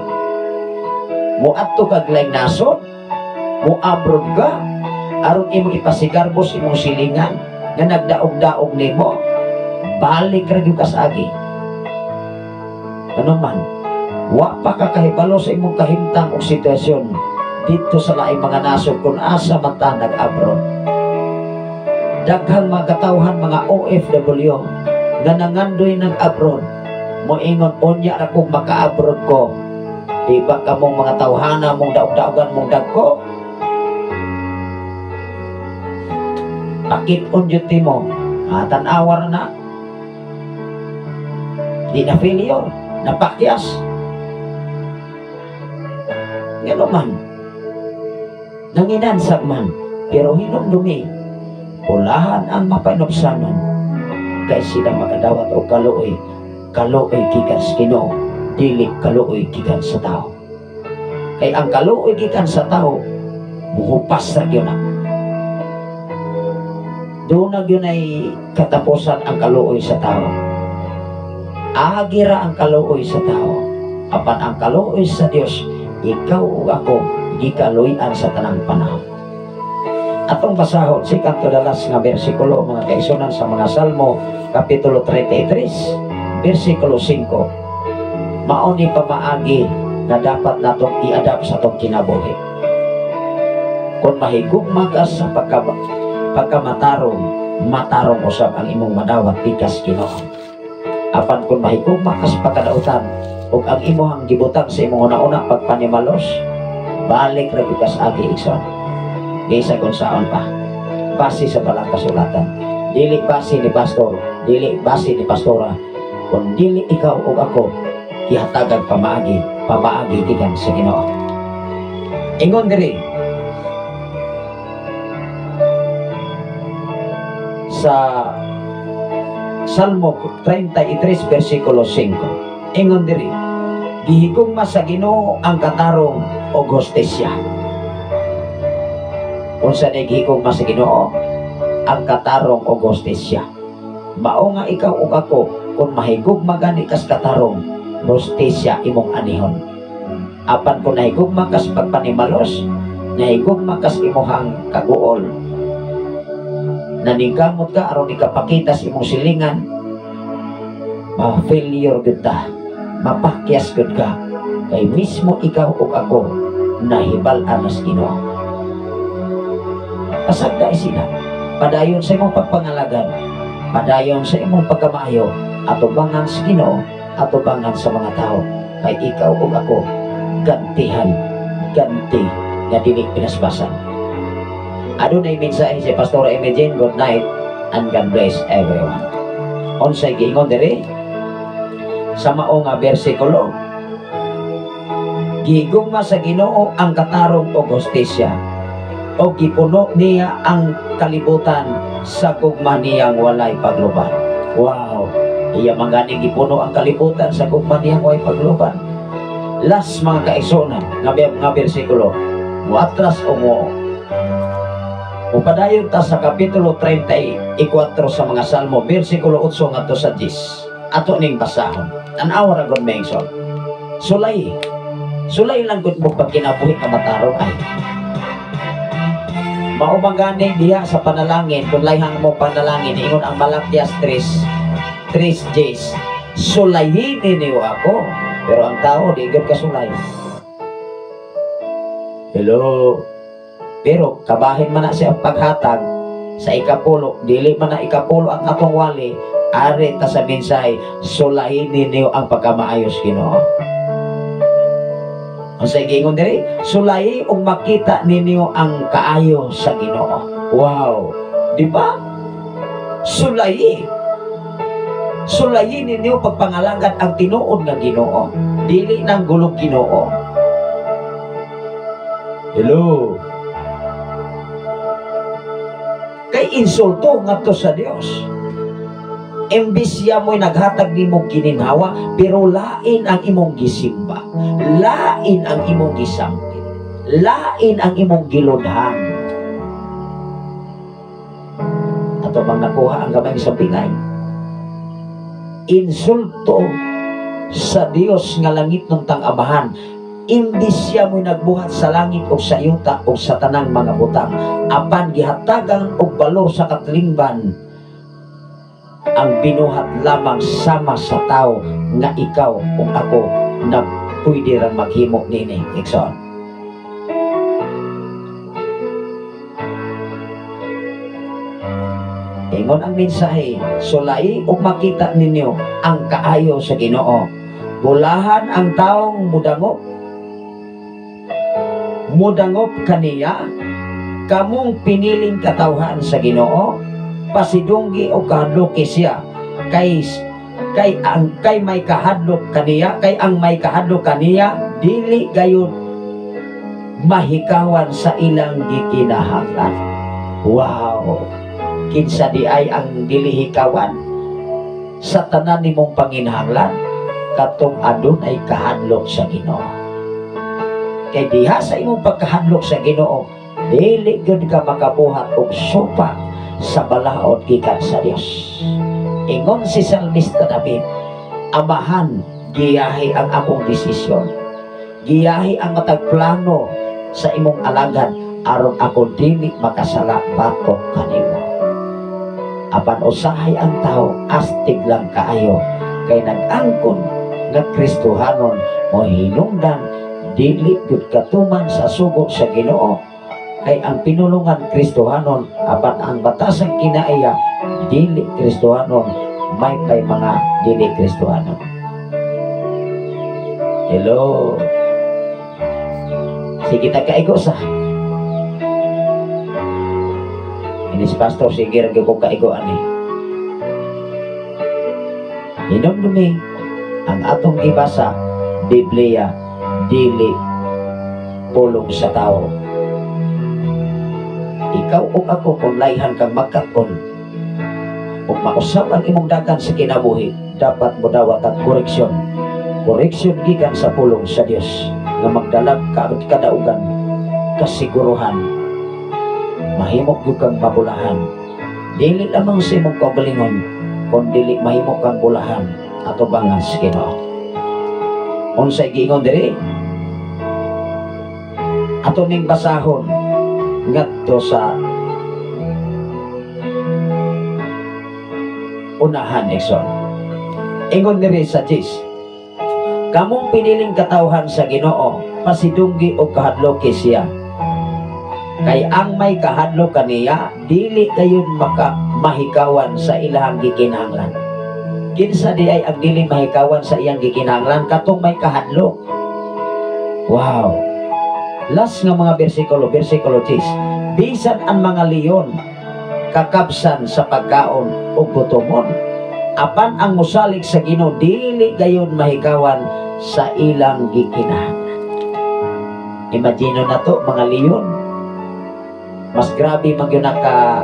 Moadto kag laing nasod, moabroad ka aron imong ipasigarbos imong silingan nga nagdaog-daog nimo, balik ra gyud ka sa agi. Ano man, wa pa ka kahibalo sa imong kahimtang og sitwasyon dito sa laing mga nasod kung asa man ta nag-abroad. Daghang mga katawhan, mga OFW nga nangandoy nag-abroad, moingon unya ra kung maka-abroad ko. Di ba kamong mga tawhana mong daog-daogan mong dagko? Pakit-on jud timo, tan-awa ra na. Di na failure, napakyas. Ngano man, nanginansa man, pero hinumdumi, pulahan ang mapainupsanon, kay sila makadawat og kaluoy, kaluoy gikan sa Ginoo, dili kaluoy gikan sa tao. Kay ang kaluoy gikan sa tao, muhupas ra gyud na. Doon na gyud ay katapusan ang kaluoy sa tao. Agira ang kaluoy sa tao, apan ang kaluoy sa Dios, ikaw ug ako gikaluoyan sa tanang panahon. Atong basahon si kanto dalas nga bersikulo mga kaigsunan sa mga Salmo Kapitulo 33 versikulo 5. Mao ni pamaagi nga dapat natong i-adapt sa atong kinabuhi. Kung mahigugma ka sa pagkamatarong, matarong usab ang imong madawat gikas Ginoo. Apan kung mahigugma ka sa pagkadautan ug ang imong gibutang sa imong una-una pagpanimalos, balik ra gyud ka sa agi igsoon. Bisa kung saon pa, base sa balang kasulatan. Dili base ni pastor, dili base ni pastora, kung dili ikaw ug ako gihatagan pamaagi, pamaagi gikan sa Ginoo. Ingon diri sa Salmo 33 versikulo 5. Ingon diri, gihigugma sa Ginoo ang katarong og hustisya. Unsa ni gihigugma sa Ginoo ang katarong og hustisya? Mao nga ikaw ug ako, kung mahigugma gani kas katarong, hustisya imong anihon. Apan kung nahigugma kas pagpanimalos, nahigugma kas imuhang kaguol, naningkamot ka aron ikapakita sa imong silingan, ma-failure gud ta, mapakyas gud ka, kay mismo ikaw ug ako nahibal-an sa Ginoo. Pasagda sila, padayon sa imong pagpangalagan, padayon sa imong pagkamaayo, atubangan sa Ginoo, atubangan sa mga tao, kay ikaw ug ako gantihan, ganti nga dili pinaspasan. Adunay mensahe si Pastor Imagine. Good night and God bless everyone. Unsay giingon diri sa mao nga bersikulo? Gigugma sa Ginoo ang katarong og hustisya, o gipuno niya ang kalibutan sa gugma niyang walay pagluban. Wow! Iya man gani gipuno ang kalibutan sa gugma niyang walay pagluban. Last, mga kaigsuonan, nga bersikulo, muatras o mo mupadayon ta sa Kapitulo 34 sa mga Salmo, versikulo 8 ngadto sa 10. Ato ning basahon. Tan-awa ra gud, mga. Sulay. Sulay lang gud mo pagkinabuhi ka matarong ay. Mao man gani diha sa panalangin, kung layhang mo panalangin, ingon ang Malakias 3, 3 J's. Sulayin ninyo ako. Pero ang tao, di gud kasulay. Hello. Pero kabahin man na siya paghatag sa ikapulo, dili man na ikapulo ang atong wali, ari ta sa mensahe, sulayin ninyo ang pagkamaayos Ginoo. Ang sa giingon diri, sulayi ug makita ninyo ang kaayo sa Ginoo. Wow, di ba? Sulayi. Sulayi ninyo pagpangalagad ang tinuod nga Ginoo. Dili nang gulong Ginoo. Hello. Kay insulto ngadto sa Dios. Imbis siya mo'y naghatag nimo gininhawa, pero lain ang imong gisimba. Lain ang imong gisampit. Lain ang imong giludhan. Ato bang nakuha ang gamay sa bingay? Insulto sa Dios nga langit ng tang-amahan. Imbis siya mo'y nagbuhat sa langit o sa yuta o sa tanang mga butang, apan gihatagan og balor sa katilingban ang binuhat lamang sama sa tao nga ikaw o ako na pwede rang maghimo nini. Igsoon. Ingon ang mensahe, sulay o makita ninyo ang kaayo sa Ginoo. Bulahan ang taong mudangop. Mudangop kaniya, kamong piniling katawhan sa Ginoo, pasidunggi o kahadloki siya, kay kay ang kay may kahadlok kaniya, kay ang may kahadlok kaniya dili gayud mahikawan sa ilang gikinahanglan. Wow! Kinsa di ay ang dili hikawan sa tanan nimong panginahanglan katong adunay kahadlok sa Ginoo. Kay diha sa imong pagkahadlok sa Ginoo, dili gyud ka makabuhat og supak sa balaod gikan sa Dios. Ingon si Salmista David, Amahan, giyahi ang akong desisyon. Giyahi ang matag plano sa imong alagad aron ako dili makasala batok kanimo. Apan usahay ang tao astig lang kaayo kay nag-angkon nga Kristohanon mo hinungdan dili gyud katuman sa sugo sa Ginoo, kay ang pinulungan Kristohanon apan ang batasang kinaiya dili Kristohanon, may kay mga dili Kristohanon. Hello. Sige ta kaigo sa inis pastor, sige ra gyud ko kaigo ani. Hinumdumi ang atong gibasa, Biblia dili pulong sa tao. Ikaw o ako kung layhan kang magkat-on Ug mausab ang imong dagan sa kinabuhi, dapat modawat ang koreksyon. Koreksyon gikan sa pulong sa Dios nga magdalag kadaugan, kasiguruhan, mahimo gyud kang mabulahan. Dili lamang sa imong kaugalingon, kun dili mahimo kang bulahan atubangan sa Ginoo. Unsay giingon diri? Ato ning basahon ngadto sa unahan, igsoon. Ingon diri sa Jis, kamong piniling katawhan sa Ginoo, pasidunggi og kahadloki siya. Kay ang may kahadlok kaniya, dili kayon mahikawan sa ilahang gikinahanglan. Kinsa di ay ang dili mahikawan sa iyang gikinahanglan? Katong may kahadlok. Wow. Last nga mga bersikulo, bersikulo 10. Bisan ang mga leon kakabsan sa pagkaon o gutomon, apan ang musalig sa Ginoo dili gayon mahikawan sa ilang gikinahanglan. Imagine na to, mga leon. Mas grabe man gyud naka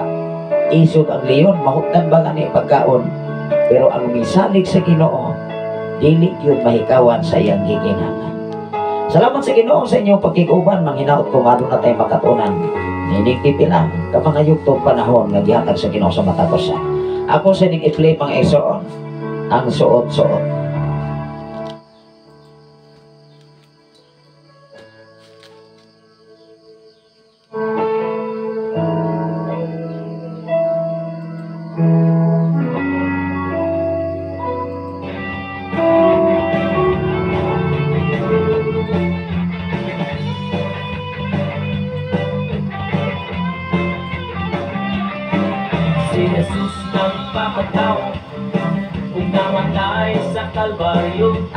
isog ang leon, mahutdan ba gani pagkaon? Pero ang misalig sa Ginoo dili gyud mahikawan sa iyang gikinahanglan. Salamat sa Ginoo sa inyong pagkikuban. Manghinaot ko nga na tayo makatunan. Nining pipila ka mga yugtong panahon nga gihatag sa Ginoo sa matag usa. Ako sa inyong i-play mga igsoon ang suot-suot.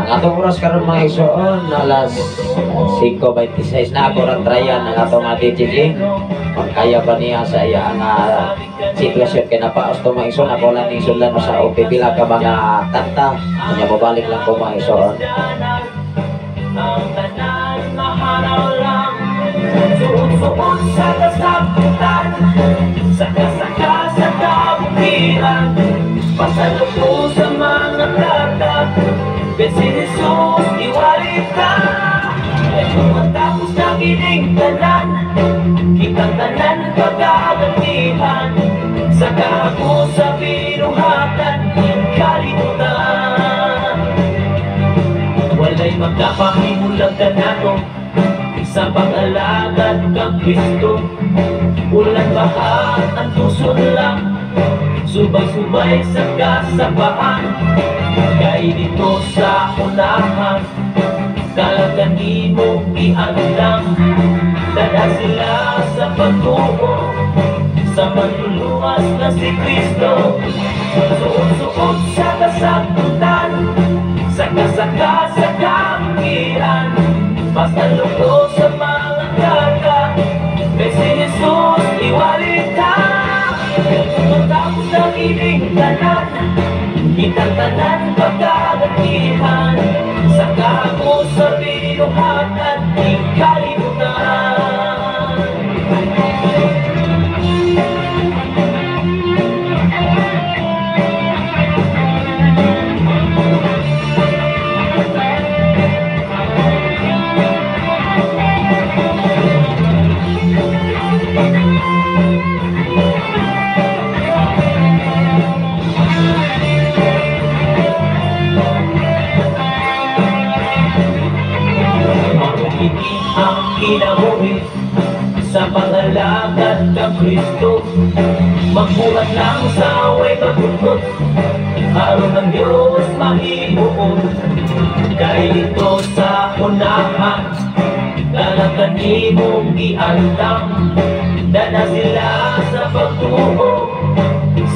Ang atong oras karon mga igsoon alas 5:26 na. Ako rang tryan ang atong DJ Jing. Kaya ba niya sa iya ang sitwasyon kay napaos to mga igsoon. Ako lang ning sudlan sa OP pila ka mga kanta. Kanya mobalik lang ko mga igsoon. Ang tanan maharaw lang, suot-suot sa kasabutan, saka-saka sa kabukiran, pasalubong sa mga plata, kay si Jesus iwalit ka. Kaya kung matapos na kining tanan, kitang tanan pagkagantihan, saka ako sa binuhatan, kalimutan. Walay magkapahimulag ka nato sa pag-alagad kang Kristo. Ulan baha ang tuson lang, subay-subay sa kasabaan. Kay dito sa unahan, talaga nimo iandam. Dala sila sa pagtuo, sa manluluwas na si Kristo. Suot-suot sa kasagutan, saka-saka sa kabukiran, basta lungkot sa mga karga, kay si Jesus iwalit ka. Matapos ang ining tanan, kitang tanan pagkagantihan, saka ako sa binuhatan, di kalimutan. Kinabuhi sa pag-alagad ng Kristo, magbuhat lang sa away pagbutot, aron ng Diyos mahimuot. Kay dito sa unahan, talaga nimong giandam. Dala sila sa pagtuo,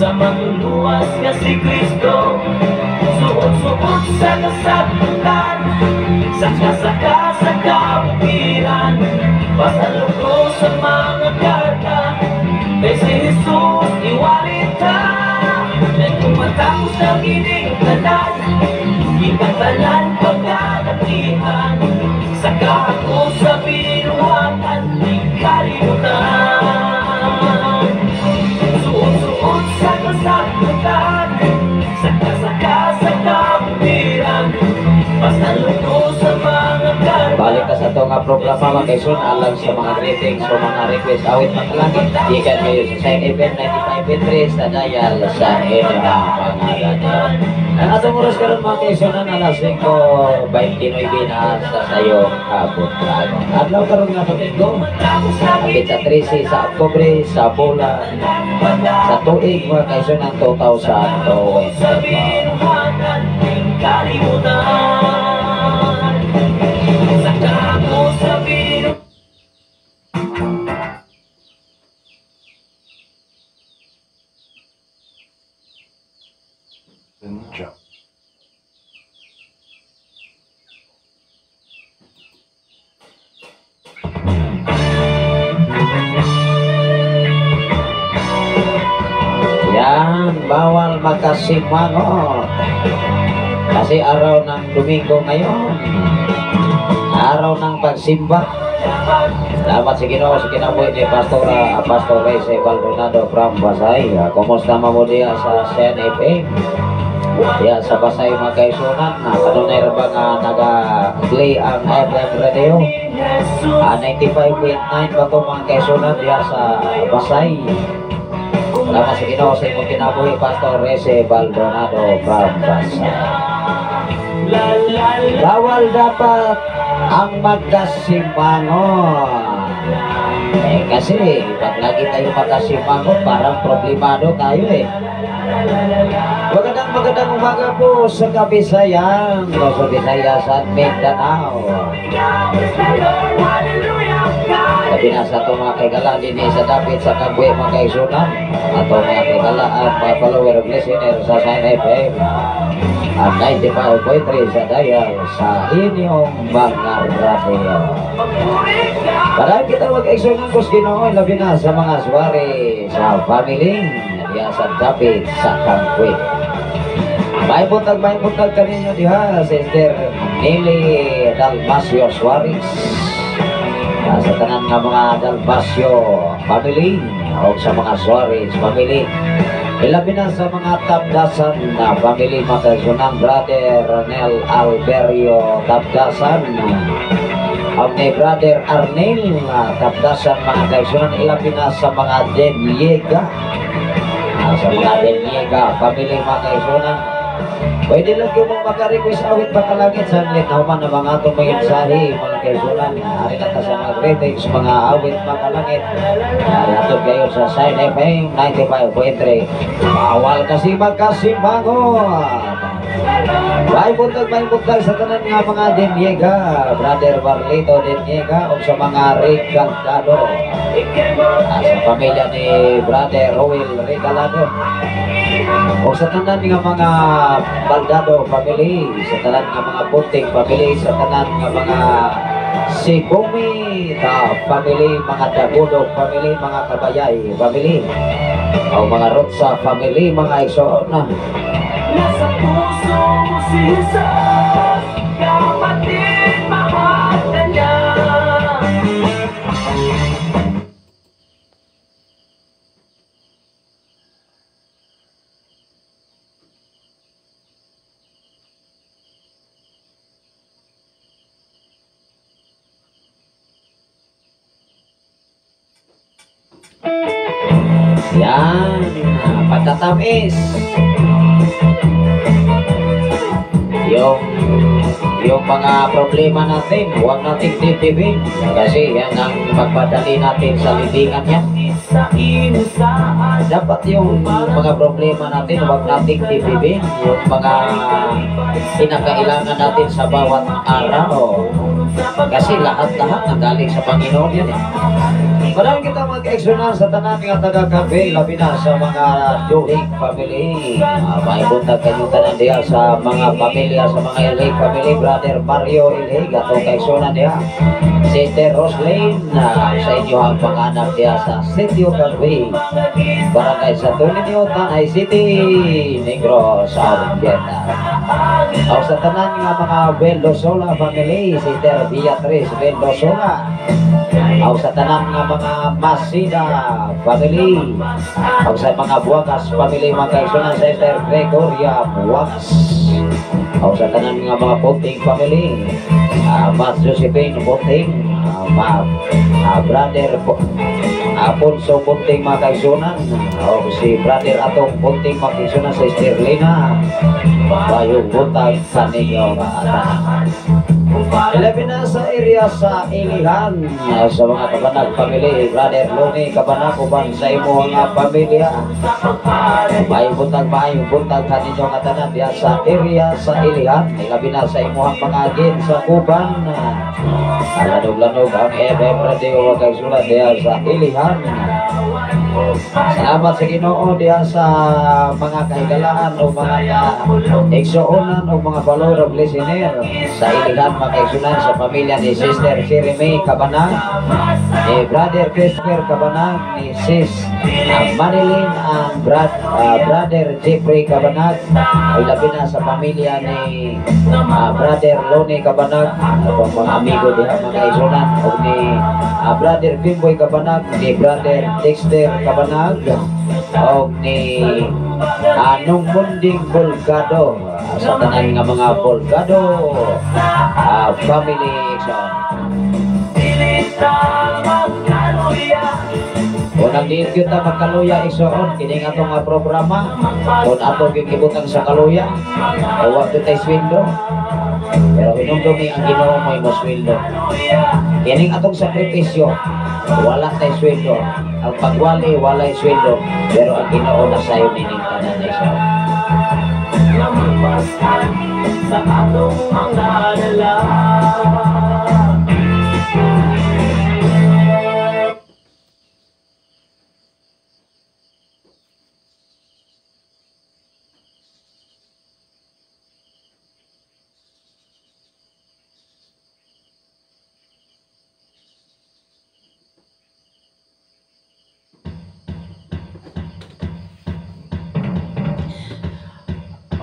sa manluluwas nga si Kristo. Suot-suot sa kasagutan, saka-saka sa kabukiran, pasalubong sa mga karga, kay si Jesus iwalit ka. Kaya kung matapos ang ining tanan, kitang tanan pagkagantihan, saka ako sa binuhatan, di kalimutan. Suot-suot sa kasagutan, Ato nga programa mga kaison alang sa mga greetings o mga request awit makalangit. Gikan kayo sa Shine FM 95.3 sa dial sa inyong mga radyo. Ang atong oras karon mga kaison alas 5:29 na sa sayong kabuntagon. Adlaw karon nga Domingo, sa 13 sa Oktubre sa bulan sa tuig mga kaison ng 2024. Yan, bawal magkasimangot. Kasi araw ng Domingo ngayon, araw ng pagsimba. Salamat sa Ginoo sa kinabuhi ni Pastor Reyes Baldonado from Pasay. Kumusta mo diya sa Shine FM? Diya sa Pasay mga kaisunan, kanunay ra ba nga naga-play ang FM radio? 95.9 ba ito mga kaisunan diya sa Pasay? Salamat sa Ginoo sa imong kinabuhi, Pastor Reyes Baldonado from Pasay. Bawal dapat ang magkasimangot. Eh kasi pag lagi tayo magkasimangot, parang problemado tayo eh. Magandang umaga po sa Kabisayan, sa Visayas at Mindanao. Sabi na sa itong mga kaigala din sa dapit sa Kagwe mga kaisunan, ato mga kaigala at mga follower of listener sa Shine FM at 95.3 sa dial sa inyong mga radyo. Para kita mag-exo ng kus Ginoo, labi na sa mga suwari sa family diya sa dapit sa Kagwe. May buntag kaninyo diha, Sister Nelly Dalmasio Suarez. Sa tanan nga mga Dalmasio family o sa mga Suarez family, ilabi na sa mga Tabdasan na family makasunang Brother Nel Alberio Tabdasan o ni Brother Arnel Tabdasan mga kaisunan, ilabi na sa mga Deniega, sa mga Deniega family mga kaisunan. Pwede lang yung mga maka-request awit makalangit sa naman ng mga atong mensahe mga kaisunan. Ari na ta sa mga greetings, mga awit makalangit. Ari ato kayo sa Shine FM 95.3. Bawal kasi magkasimangot. May buntag sa tanan nga mga Deniega, Brother Barlito Deniega o sa mga Regalado, sa pamilya ni Brother Roel Regalado, o sa tanan nga mga Baldado family, sa tanan nga mga Bunting family, sa tanan nga mga Sigumi family, mga Dagudo family, mga Kabayay family, o mga Rotsa family, mga Igsoon. Nasa puso mo si Jesus, kapatid, mahal ka niya. Yan, pagkatamis. Yung mga problema natin, huwag nating dibdibin kasi yan ang magpadali natin sa libingan niya. Dapat yung mga problema natin, huwag nating dibdibin. Yung mga kinakailangan natin sa bawat araw. Kasi lahat-lahat nanggaling sa Panginoon yan eh. Marami kita mag-exyonan sa tanan nga taga-Kabe, labi na sa mga Duhig family. May buntag kanyong tanan diha sa mga pamilya, sa mga Ilhig family, Brother Mario Ilhig, atong ka-exyonan diha. Sister Roslyn, sa inyo ang panganap diha sa Sitio Kabe, Barangay Santo Niño, Tanay City, Negros Oriental. O sa tanan nga mga Mendozola family, Sister Beatrice Mendozola. O sa tanan nga mga Masida family, o sa mga Buwagas family, mga kaisunan, Sister Gregoria Buwagas. O sa tanan nga mga Bunting family, Mas Josephine Bunting, Brother Afonso Bunting mga kaigsunan, o si Brother Atong Bunting mga kaigsunan sa Sterlina, bayong buntag kaninyo nga tanan. Ilabi na sa area sa Ilihan, sa mga Kabanag family, Brother Loni Kabanag uban sa imo nga pamilya. Maayong buntag kaninyo nga tanan diha sa area sa Ilihan. Ilabi na sa imuhang mga agin sa Kuban. Lanog-lanog ang FM Radio mga kaigsunan diha sa Ilihan. Salamat sa Ginoo diha sa mga kahigalaan o mga kaigsuonan o mga follower of listener sa Ilihan mga kaigsunan, sa pamilya ni Sister Jeremy Kabanag, ni Brother Christopher Kabanag, ni Sis Marilyn and Brother Jeffrey Kabanag, ay labi na sa pamilya ni Brother Lonnie Kabanag, atong mga amigo diha mga kaigsunan, o ni Brother Bimboy Kabanag, ni Brother Dexter Kabanag, o ni Anong Munding Bolgado, sa tanan nga mga Bolgado family. Unang diin kita magkaluya igsoon kini nga atong programa kung ato gibutang sa kaluya wa kitay sweldo, pero hinumdumi ang Ginoo mo'y mosweldo. Kining atong sakripisyo wala tay sweldo, ang pagwali walay sweldo, pero ang Ginoo nasayo nining tanan igsoon. Sa atong mga dala.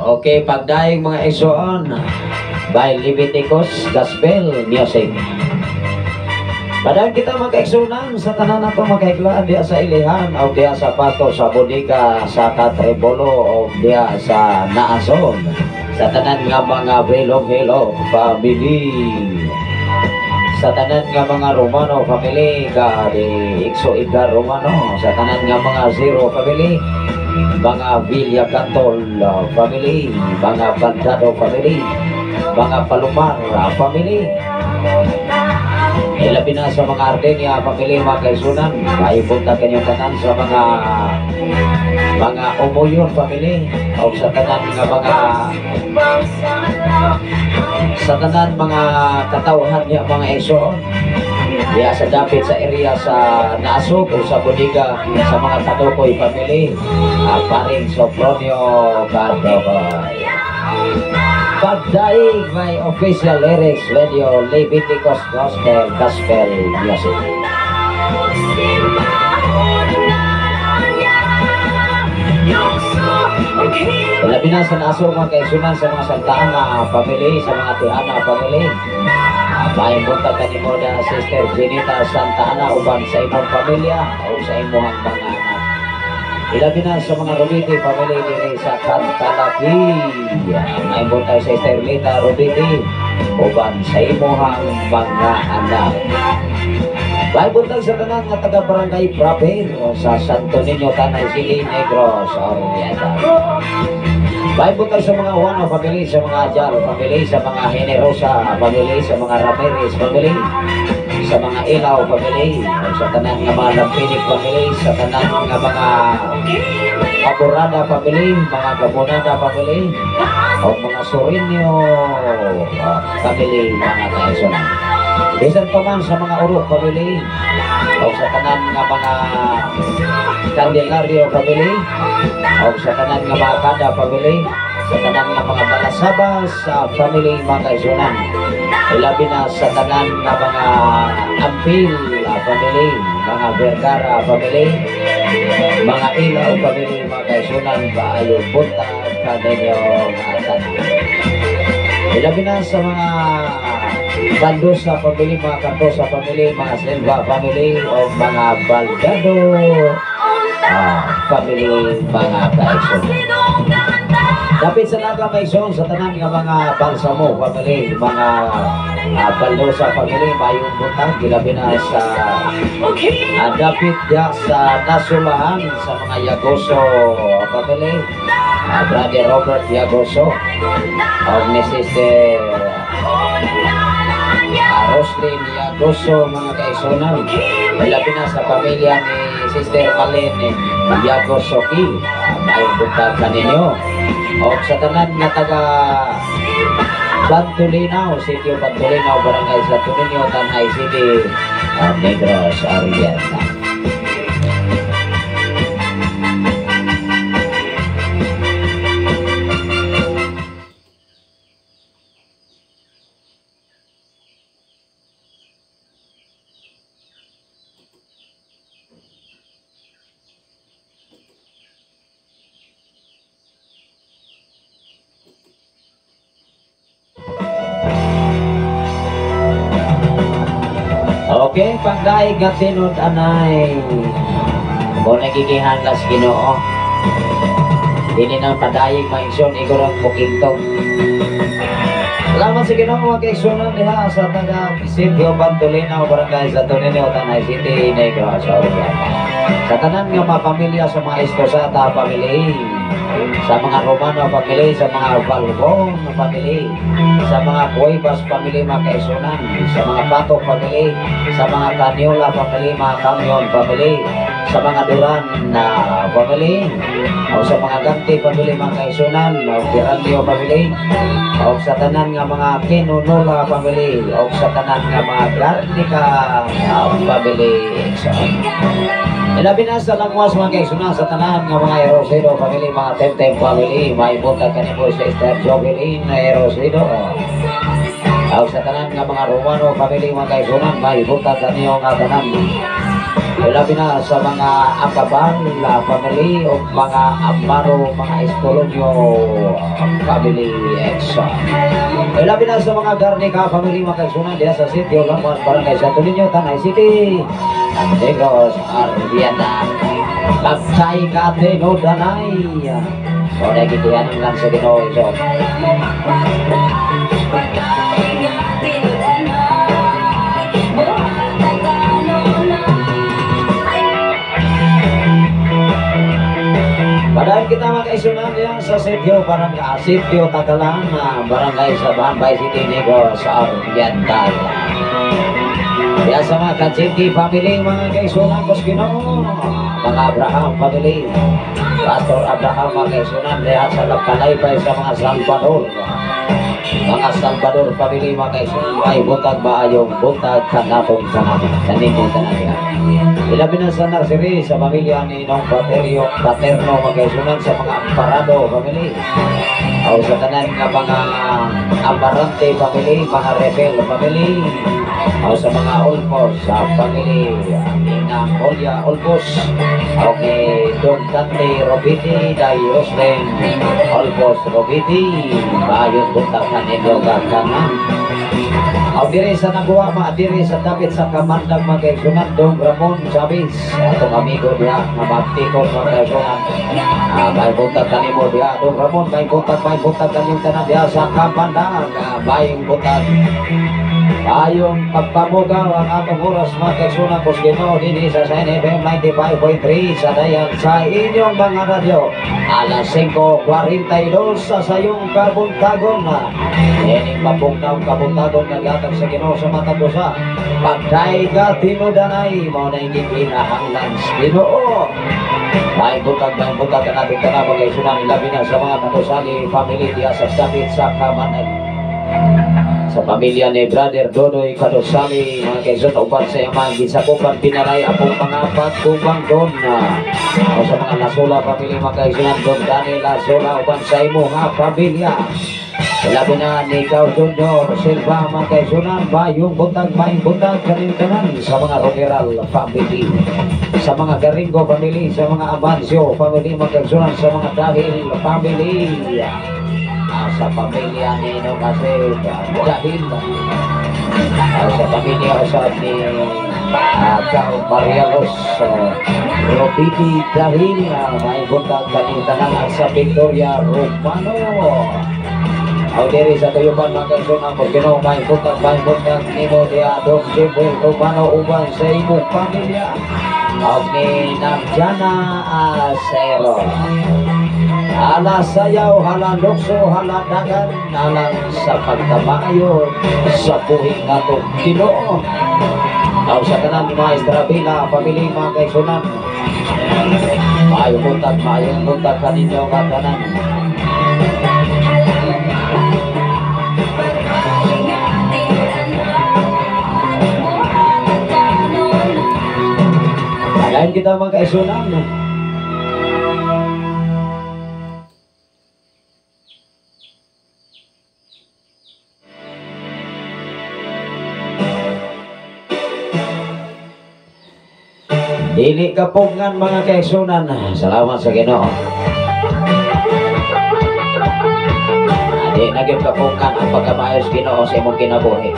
Okay, pagdaing mga igsoon by Leviticus Gospel Music. Padayon kita mga kaigsunan sa tanan nato mga kaiglaan diha sa Ilihan o diha sa Pato, sa Bodega, sa Katrebolo o diha sa Naason, sa tanan nga mga Velo-Velo family, sa tanan nga mga Romano family, ka di Ikso Igar Romano, sa tanan nga mga Zero family, mga Villacantol family, mga Bandado family, mga Palomar family, ilabi na sa mga Ardenia family mga kaigsunan, maipunta kanyang tanan sa mga Omoyon family, o sa tanan nga mga sa tanan mga katawhan niya mga igsoon diya sa dapit sa area sa Naasog o sa Bodega, sa mga Kadukoy family, paring Sopronio Kadukoy. Pagdaig may official lyrics radio Leviticus Gospel Gospel Music. Labi na sa Naasog mga kaigsunan, sa mga Santa Ana family, sa mga Tihana family. Maayong buntag kanimo da Sister Jenita Santa Ana uban sa imong pamilya o sa imong mga anak. Ilabi na sa mga Robiti family diri sa Kantalaki. Maayong buntag Sister Lita Robiti uban sa imong mga anak. Maayong buntag sa tanan nga taga Barangay Proper sa Santo Niño, Tanay City, Negros Oriental. Maayong buntag sa mga Juano family, sa mga Ajal family, sa mga Generosa family, sa mga Ramirez family, sa mga Ilaw family, sa tanan nga mga Lampinik family, sa tanan nga mga Aborada family, mga Gabonada family, o mga Sorinio family, mga kaigsunan. Bisan pa man sa mga Urok family, o sa tanan nga mga Candelario family, o sa tanan nga mga Kada family, sa tanan nga mga Balasabas family mga kaigsunan. Ilabi na sa tanan nga mga Ampil family, mga Vergara family, mga Ilaw family mga kaigsunan, maayong buntag kaninyo mga tanan. Ilabi na sa mga Bandosa family, mga Cardosa family, mga Silva family, o mga Baldado family, mga kaigsunan. Dapit sa Naga Maison sa tanan nga mga Balsamo family, mga Baldosa family, mayong buntag, gilabi na sa dapit diya sa Nasulahan sa mga Yagoso family, Brother Robert Yagoso og ni Sister Roslyn Yagoso mga kaisunan. Labi na sa pamilya ni Sister Marlene Yagosoki, mayong buntag kaninyo. O sa tanan nga taga Bantulinaw, Sitio Bantulinaw, Barangay Santo Niño, Tanay City, Negros Oriental. Okay, pagdaig nga tinud anay. Mo nagigihanlas Ginoo. Dili nang padayig maigsoon igorong mukintog. Salamat sa Ginoo mga kaigsunan diha sa taga Sitio Bantulinaw, Barangay Santo Niño, Tanay City, Negros Oriental. Sa tanan nga mga pamilya sa mga Estosata family, sa mga Romano family, sa mga Balbon family, sa mga Cuevas family mga kaisunan, sa mga Pato family, sa mga Caniola family, mga Camion family, sa mga Duran na family, o sa mga Ganti family mga kaisunan, o Pirandio family, o sa tanan nga mga Kinunola family, o sa tanan nga mga Garnica family. Ilabi na sa langwas mga kaisunan sa tanan nga mga Erosido family, mga Temtem family, may buntag kanimo sa Sister Jovelyn Erosido. O sa tanan nga mga Romano family mga kaisunan, may buntag kaniyo nga tanan. Ilabi na sa mga Acabal family o mga Amaro, mga Escolonio family exo. Ilabi na sa mga Garnica family mga kaisunan diha sa Sitio Lamon, Barangay Santo Niño, Tanay City, Negros Oriental. Pagtay ka tinudanay. O nagigihanan lang sa Ginoo iso. Padayon kita mga kaisunan diyan sa Sitio Barangay Sitio Tagalang, Barangay sa Bambay City, Negros Oriental. Diyan sa mga Katsinti family mga kaisunan ko sa Ginoo, mga Abraham family, Pastor Abraham mga kaisunan diyan sa Lapalaypay sa mga Salvador, mga Salvador family mga kaisunan, ay buntag maayong buntag kanatong tanan, kanindong tanan diyan. Ilabi na sa Narsiri, sa pamilya ni Nong Paterio, Paterno mga kaisunan, sa mga Amparado family, o sa tanan nga mga Amarante family, mga Rebel family, o sa mga Olpos, sa family Nina Olya Olpos, okay, Don Dante Robiti, Day Roslyn Olpos Robiti, maayong buntag kaninyo katanan. O diri sa Naguama, diri sa dapit sa Kamandang mga kaisunan, Don Ramon Chavez, atong amigo diha nga magtikon mga kaisunan. May buntag kanimo diha, Don Ramon, may buntag kanyong tanan diha sa Kamandang, may buntag. Ayong pagpamugaw ang atong oras mga kaisunan ko sa Ginoo dinhi sa Shine FM 95.3 sa dayan sa inyong mga radyo. Alas 5:42 sa sayong kabuntagon na. Ining mapugnaw kabuntagon nga gatag sa Ginoo sa matag usa. Pagday ka tinudanay, mao na gikinahanglan sa Ginoo. May buntag kanatong tanan mga kaisunan, ilabi na sa mga Kadosali family diha sa dapit sa Kamanag. Sa pamilya ni Brother Dodoy Kadosali mga kaison, uban sa iyang gisakupan pinaray apong mga pagkubang don. O sa mga Lasola family mga kaisunan, Don Dani Lasola uban sa imo nga pamilya. Labi na ni Ikaw Junior Silva mga kaisunan, mayong buntag kanin tanan sa mga Romeral family, sa mga Garingo family, sa mga Amancio family mga kaisunan, sa mga Dahil family, sa pamilya ni Nong Asir Dahil, sa pamilya usab ni Kaw Marialos Robiti dahil may buntag kaning tanan sa Victoria Romano. Aw diri sa Tuyupan mga kaigsunan po Ginoo may buntag nimo diha Dong Jimwell Romano uban sa imong pamilya. Aw ni Narjana Acero. Hala sayaw, hala lukso, hala dagan, alang sa pagkamaayo sa buhi natong Ginoo. Aw sa tanan mga Estrabila, pamilya mga kaigsunan. Maayong buntag kaninyo nga tanan. Padayon kita mga kaigsunan. Dili kapungan mga kaigsunan. Salamat sa Ginoo. Di na gyud kapungan ang pagkamaayos Ginoo sa imong kinabuhi.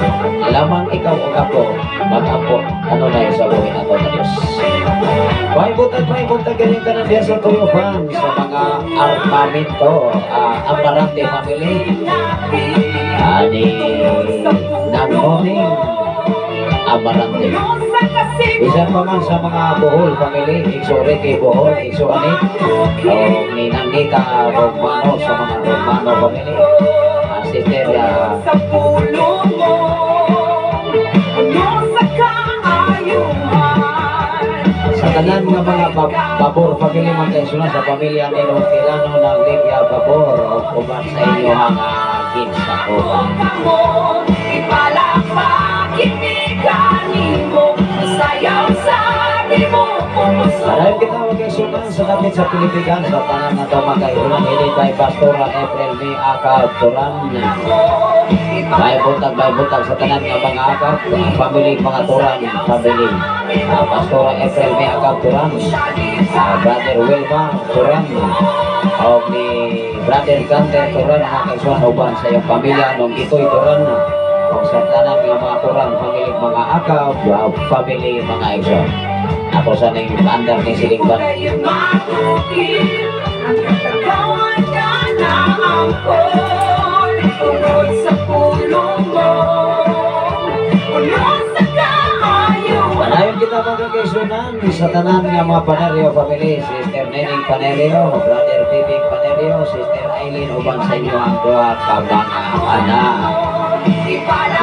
Lamang ikaw ug ako mag-ampo kanunay sa buhi nato sa Dios. May buntag ganing tanan diha sa Tuyupan sa mga armamento, Amarante family. Ani Nangoni Amarante. Bisan pa man sa mga Bohol family, Igso Ricky Bohol, Igso Anit, o ni Nangita Romano sa mga Romano family. Sister sa tanan nga mga Babor family mga kaigsunan sa pamilya ni Rotilano ng Libya Babor o uban sa inyo ang ginsakupan. Padayon kita mga kaigsunan sa dapit sa Pilipinas sa tanan na ito mga kaigsunan headed by Pastora April May Akab Turan. May buntag sa tanan nga mga akab, family mga Turan family. Pastora April May Akab Turan, Brother Wilma Turan, o ni Brother Gante Turan mga kaigsunan uban sa iyong pamilya nung Itoy Turan. O sa tanan nga mga Turan family mga akab, family mga igsoon. Ako sa ning andar ni Silingban. Padayon kita mga kaigsunan sa tanan nga mga Panerio family, Sister Nening Panerio, Brother Bibing Panerio, Sister Eileen uban sa inyo ang duha ka mga anak.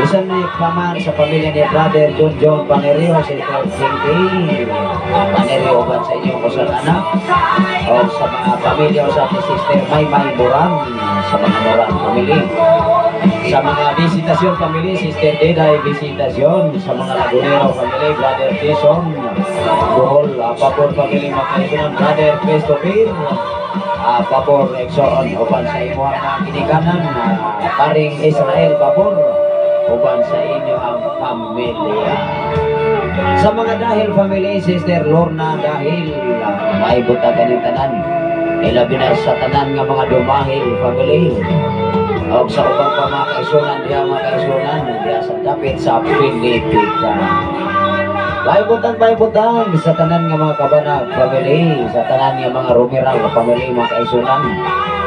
Bisan may paman sa pamilya ni Brother John John Panerio, Sister Jinky Panerio uban sa inyo usan anak, o sa mga pamilya usab ni Sister Maymay Moran sa mga Moran family. Sa mga Visitasyon family, Sister Deday Visitasyon, sa mga Lagunero family, Brother Jason Bohol, Pabor family mga kaigsunan, Brother Christopher Pabor Exoon uban sa imo ang mga ginikanan, Paring Israel Pabor uban sa inyo ang pamilya. Sa mga Dahil family, Sister Lorna Dahil, may butagan yung tanan, ilabi na sa tanan nga mga Dumahil family. O sa ubang pa mga kaigsunan diha mga kaigsunan diha sa dapit sa Pilipinas. May butang sa tanan nga mga Kabanag family, sa tanan nga mga Romeral family mga kaigsunan,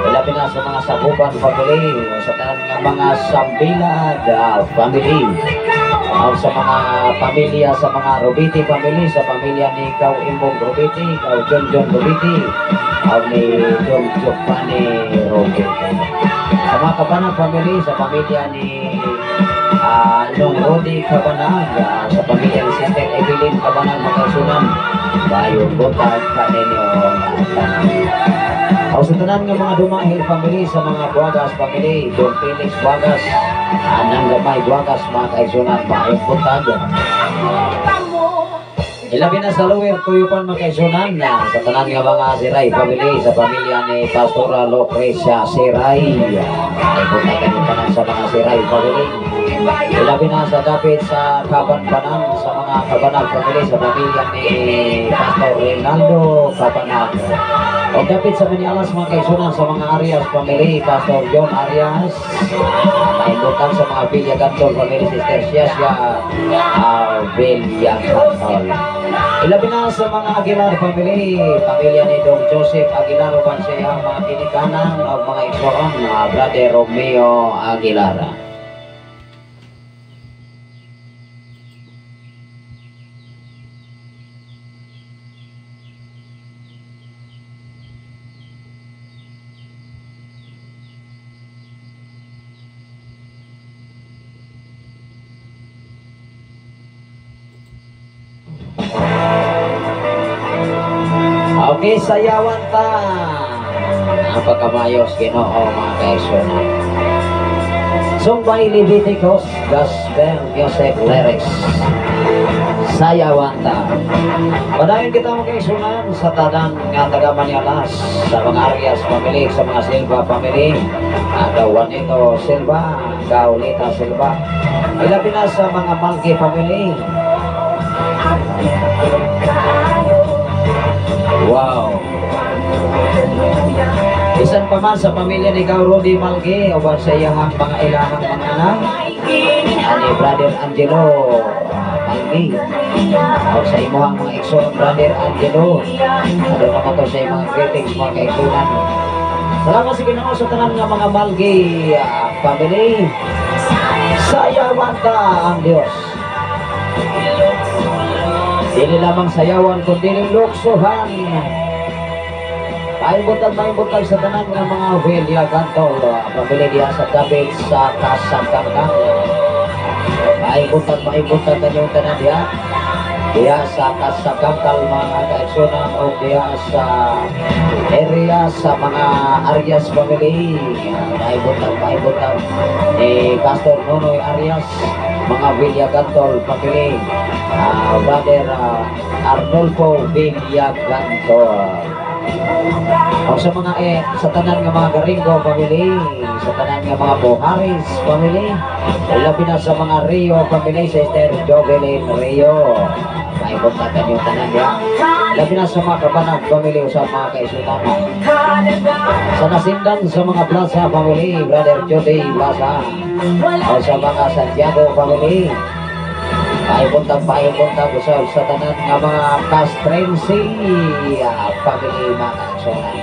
ilabi na sa mga Sagupan family, sa tanan nga mga Sambilad family, o sa mga pamilya sa mga Robiti family, sa pamilya ni Kau Imbong Robiti, Kau John John Robiti, o ni John Giovanni Robiti. Sa mga Kabanag family, sa pamilya ni Nung Rodi Kabanag, sa pamilya ni Sister Evelyn Kabanag mga kaigsunan, bayong buntag kaninyo tanan. O sa tanan nga mga Dumahil family, sa mga Buagas family, Don Felix Buagas, Anang Gamay Buagas mga kaigsunan, bayong buntag. Ilabi na sa Lower Tuyupan mga kaigsunan, sa tanan nga mga Siray family, sa pamilya ni Pastora Lucrecia Siray, ay buntag kaninyo tanan sa mga Siray family. Ilabi na sa dapit sa Kabanbanan, sa mga Kabanag family, sa pamilya ni Pastor Rinaldo Kabanag. O dapit sa Manialas mga kaigsunan, sa mga Arias family, Pastor John Arias. Maimbutan sa mga Villagantol family, Sister Siasia Villagantol. Ilabi na sa mga Aguilar family, pamilya ni Don Joseph Aguilar uban sa iyang mga kinikanan o mga igsoon, Brother Romeo Aguilar. Okay, sayawan ta. Ang pagkamayos Ginoo mga kaigsunan. Song by Leviticus, Gospel Music Lyrics. Sayawan ta. Padayon kita mga kaigsunan sa tanan nga taga Manialas, sa mga Arias family, sa mga Silva family, Gaw Juanito Silva, Gaulita Silva. Ilabi na sa mga Malki family. Wow. Bisan pa man sa pamilya ni Gaw Rudy Malgi uban sa iyang mga ilahang mga anak, ani Brother Angelo Malgi. O sa imuhang mga igsoon, Brother Angelo. Adto naman to sa imong greetings mga kaigsunan. Salamat sa Ginoo sa tanan nga mga Malgi family. Sayawan ta ang Dios. Dili lamang sayawan kundi luksuhan. Paimbutan sa tanan nga mga Villagantol pamilya diha sa dapit sa Kasangkangkang. Paimbutan kanyong tanan diha. Diha sa Kasangkangkang mga kaigsunan o diha sa area sa mga Arias family. Paimbutan ni Pastor Nonoy Arias, mga Villagantol family, Brother Arnolfo Villagantol. O sa mga sa tanan nga mga Garingo family, sa tanan nga mga Boharis family, labi na sa mga Rio family, Sister Jovelyn Rio. Maikontakan yung tanan niya. Labi na sa mga Kabanag family o sa mga kaisutan. Sa nasindan sa mga Plaza family, Brother Jody Plaza. O sa mga Santiago family, paibuntag usab sa tanan nga mga Castrense family mga kaigsunan.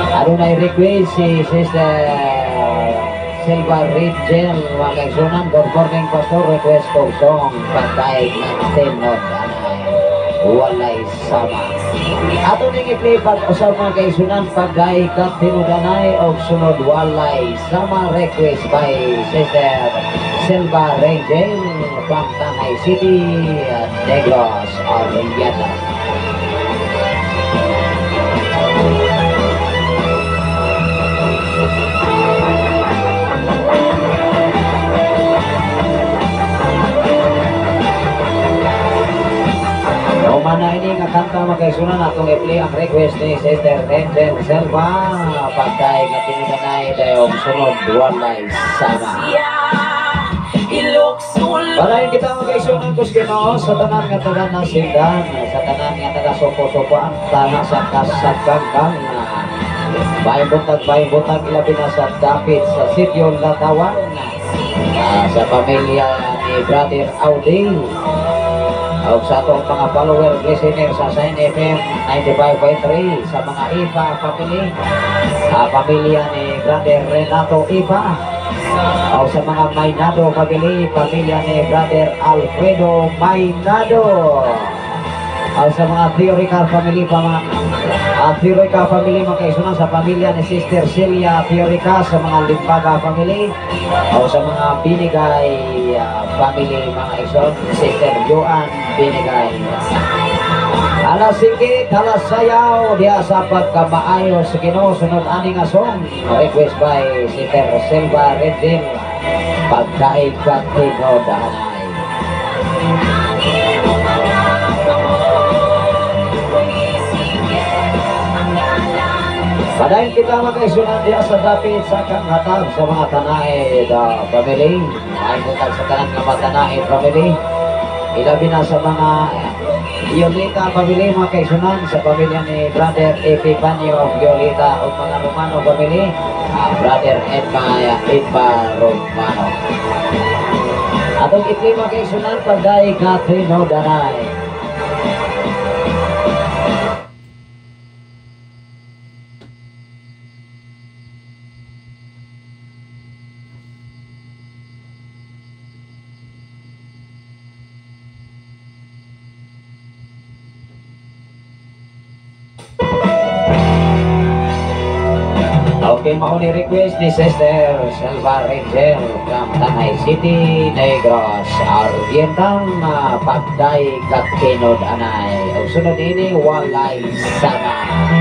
Adunay request si Sister Silva Rigel mga kaigsunan. Good morning Pastor, request ko song Pagdaig ng Tinod Anay Walay Sama. Ato ning i-play pag usab mga kaigsunan, Pagdaig ka Tinudanay og sunod Walay Sama, request by Sister Silva Rangel from Tanay City, Negros Oriental. Mana ini nga kanta mga kaigsunan, atong i-play ang request ni Sister Rangel Silva, Pagdaig nga Tinudanay dayong sunod Walay Sama. Padayon kita mga kaigsunan kus Ginoo sa tanan nga taga nasindan, sa tanan nga taga supo-supoan, tanan sa Kasangkangkang. Paimbuntag ilabi na sa dapit sa Sitio Latawan, sa pamilya ni Brother Audi. O sa atong mga follower, listener sa Shine FM 95.3, sa mga Ipa family, pamilya ni Brother Renato Ipa. O sa mga Maynado family, pamilya ni Brother Alfredo Maynado. O sa mga Theorical family, Theorica family mga kaigsunan, sa pamilya ni Sister Celia Theorica, sa mga Limbaga family, o sa mga Binigay family mga kaigsunan, Sister Joan Binigay. Alas singkit, alas sayaw, diha sa pagkamaayo sa Ginoo, sunod ani nga song, request by Sister Silva Redin, Pagdaig ka Tinudanay. Padayon kita, mga kaigsuonan, diha sa dapit sa kanghatag sa mga Tanaid family. Ay buntag sa tanan nga mga Tanaid family. Ilabi na sa mga Violeta family, mga kaigsuonan, sa pamilya ni Brother Epifanio Violeta o mga Romano family, Brother Edma Edma Romano. Atong i-play, mga kaigsuonan, "Pagday Katinud-anay". Okay, mao ni request ni Sister Selva Ranger from Tanay City, Negros Oriental, "Pagday Katinud-anay". O sunod ini, "Walay Sama".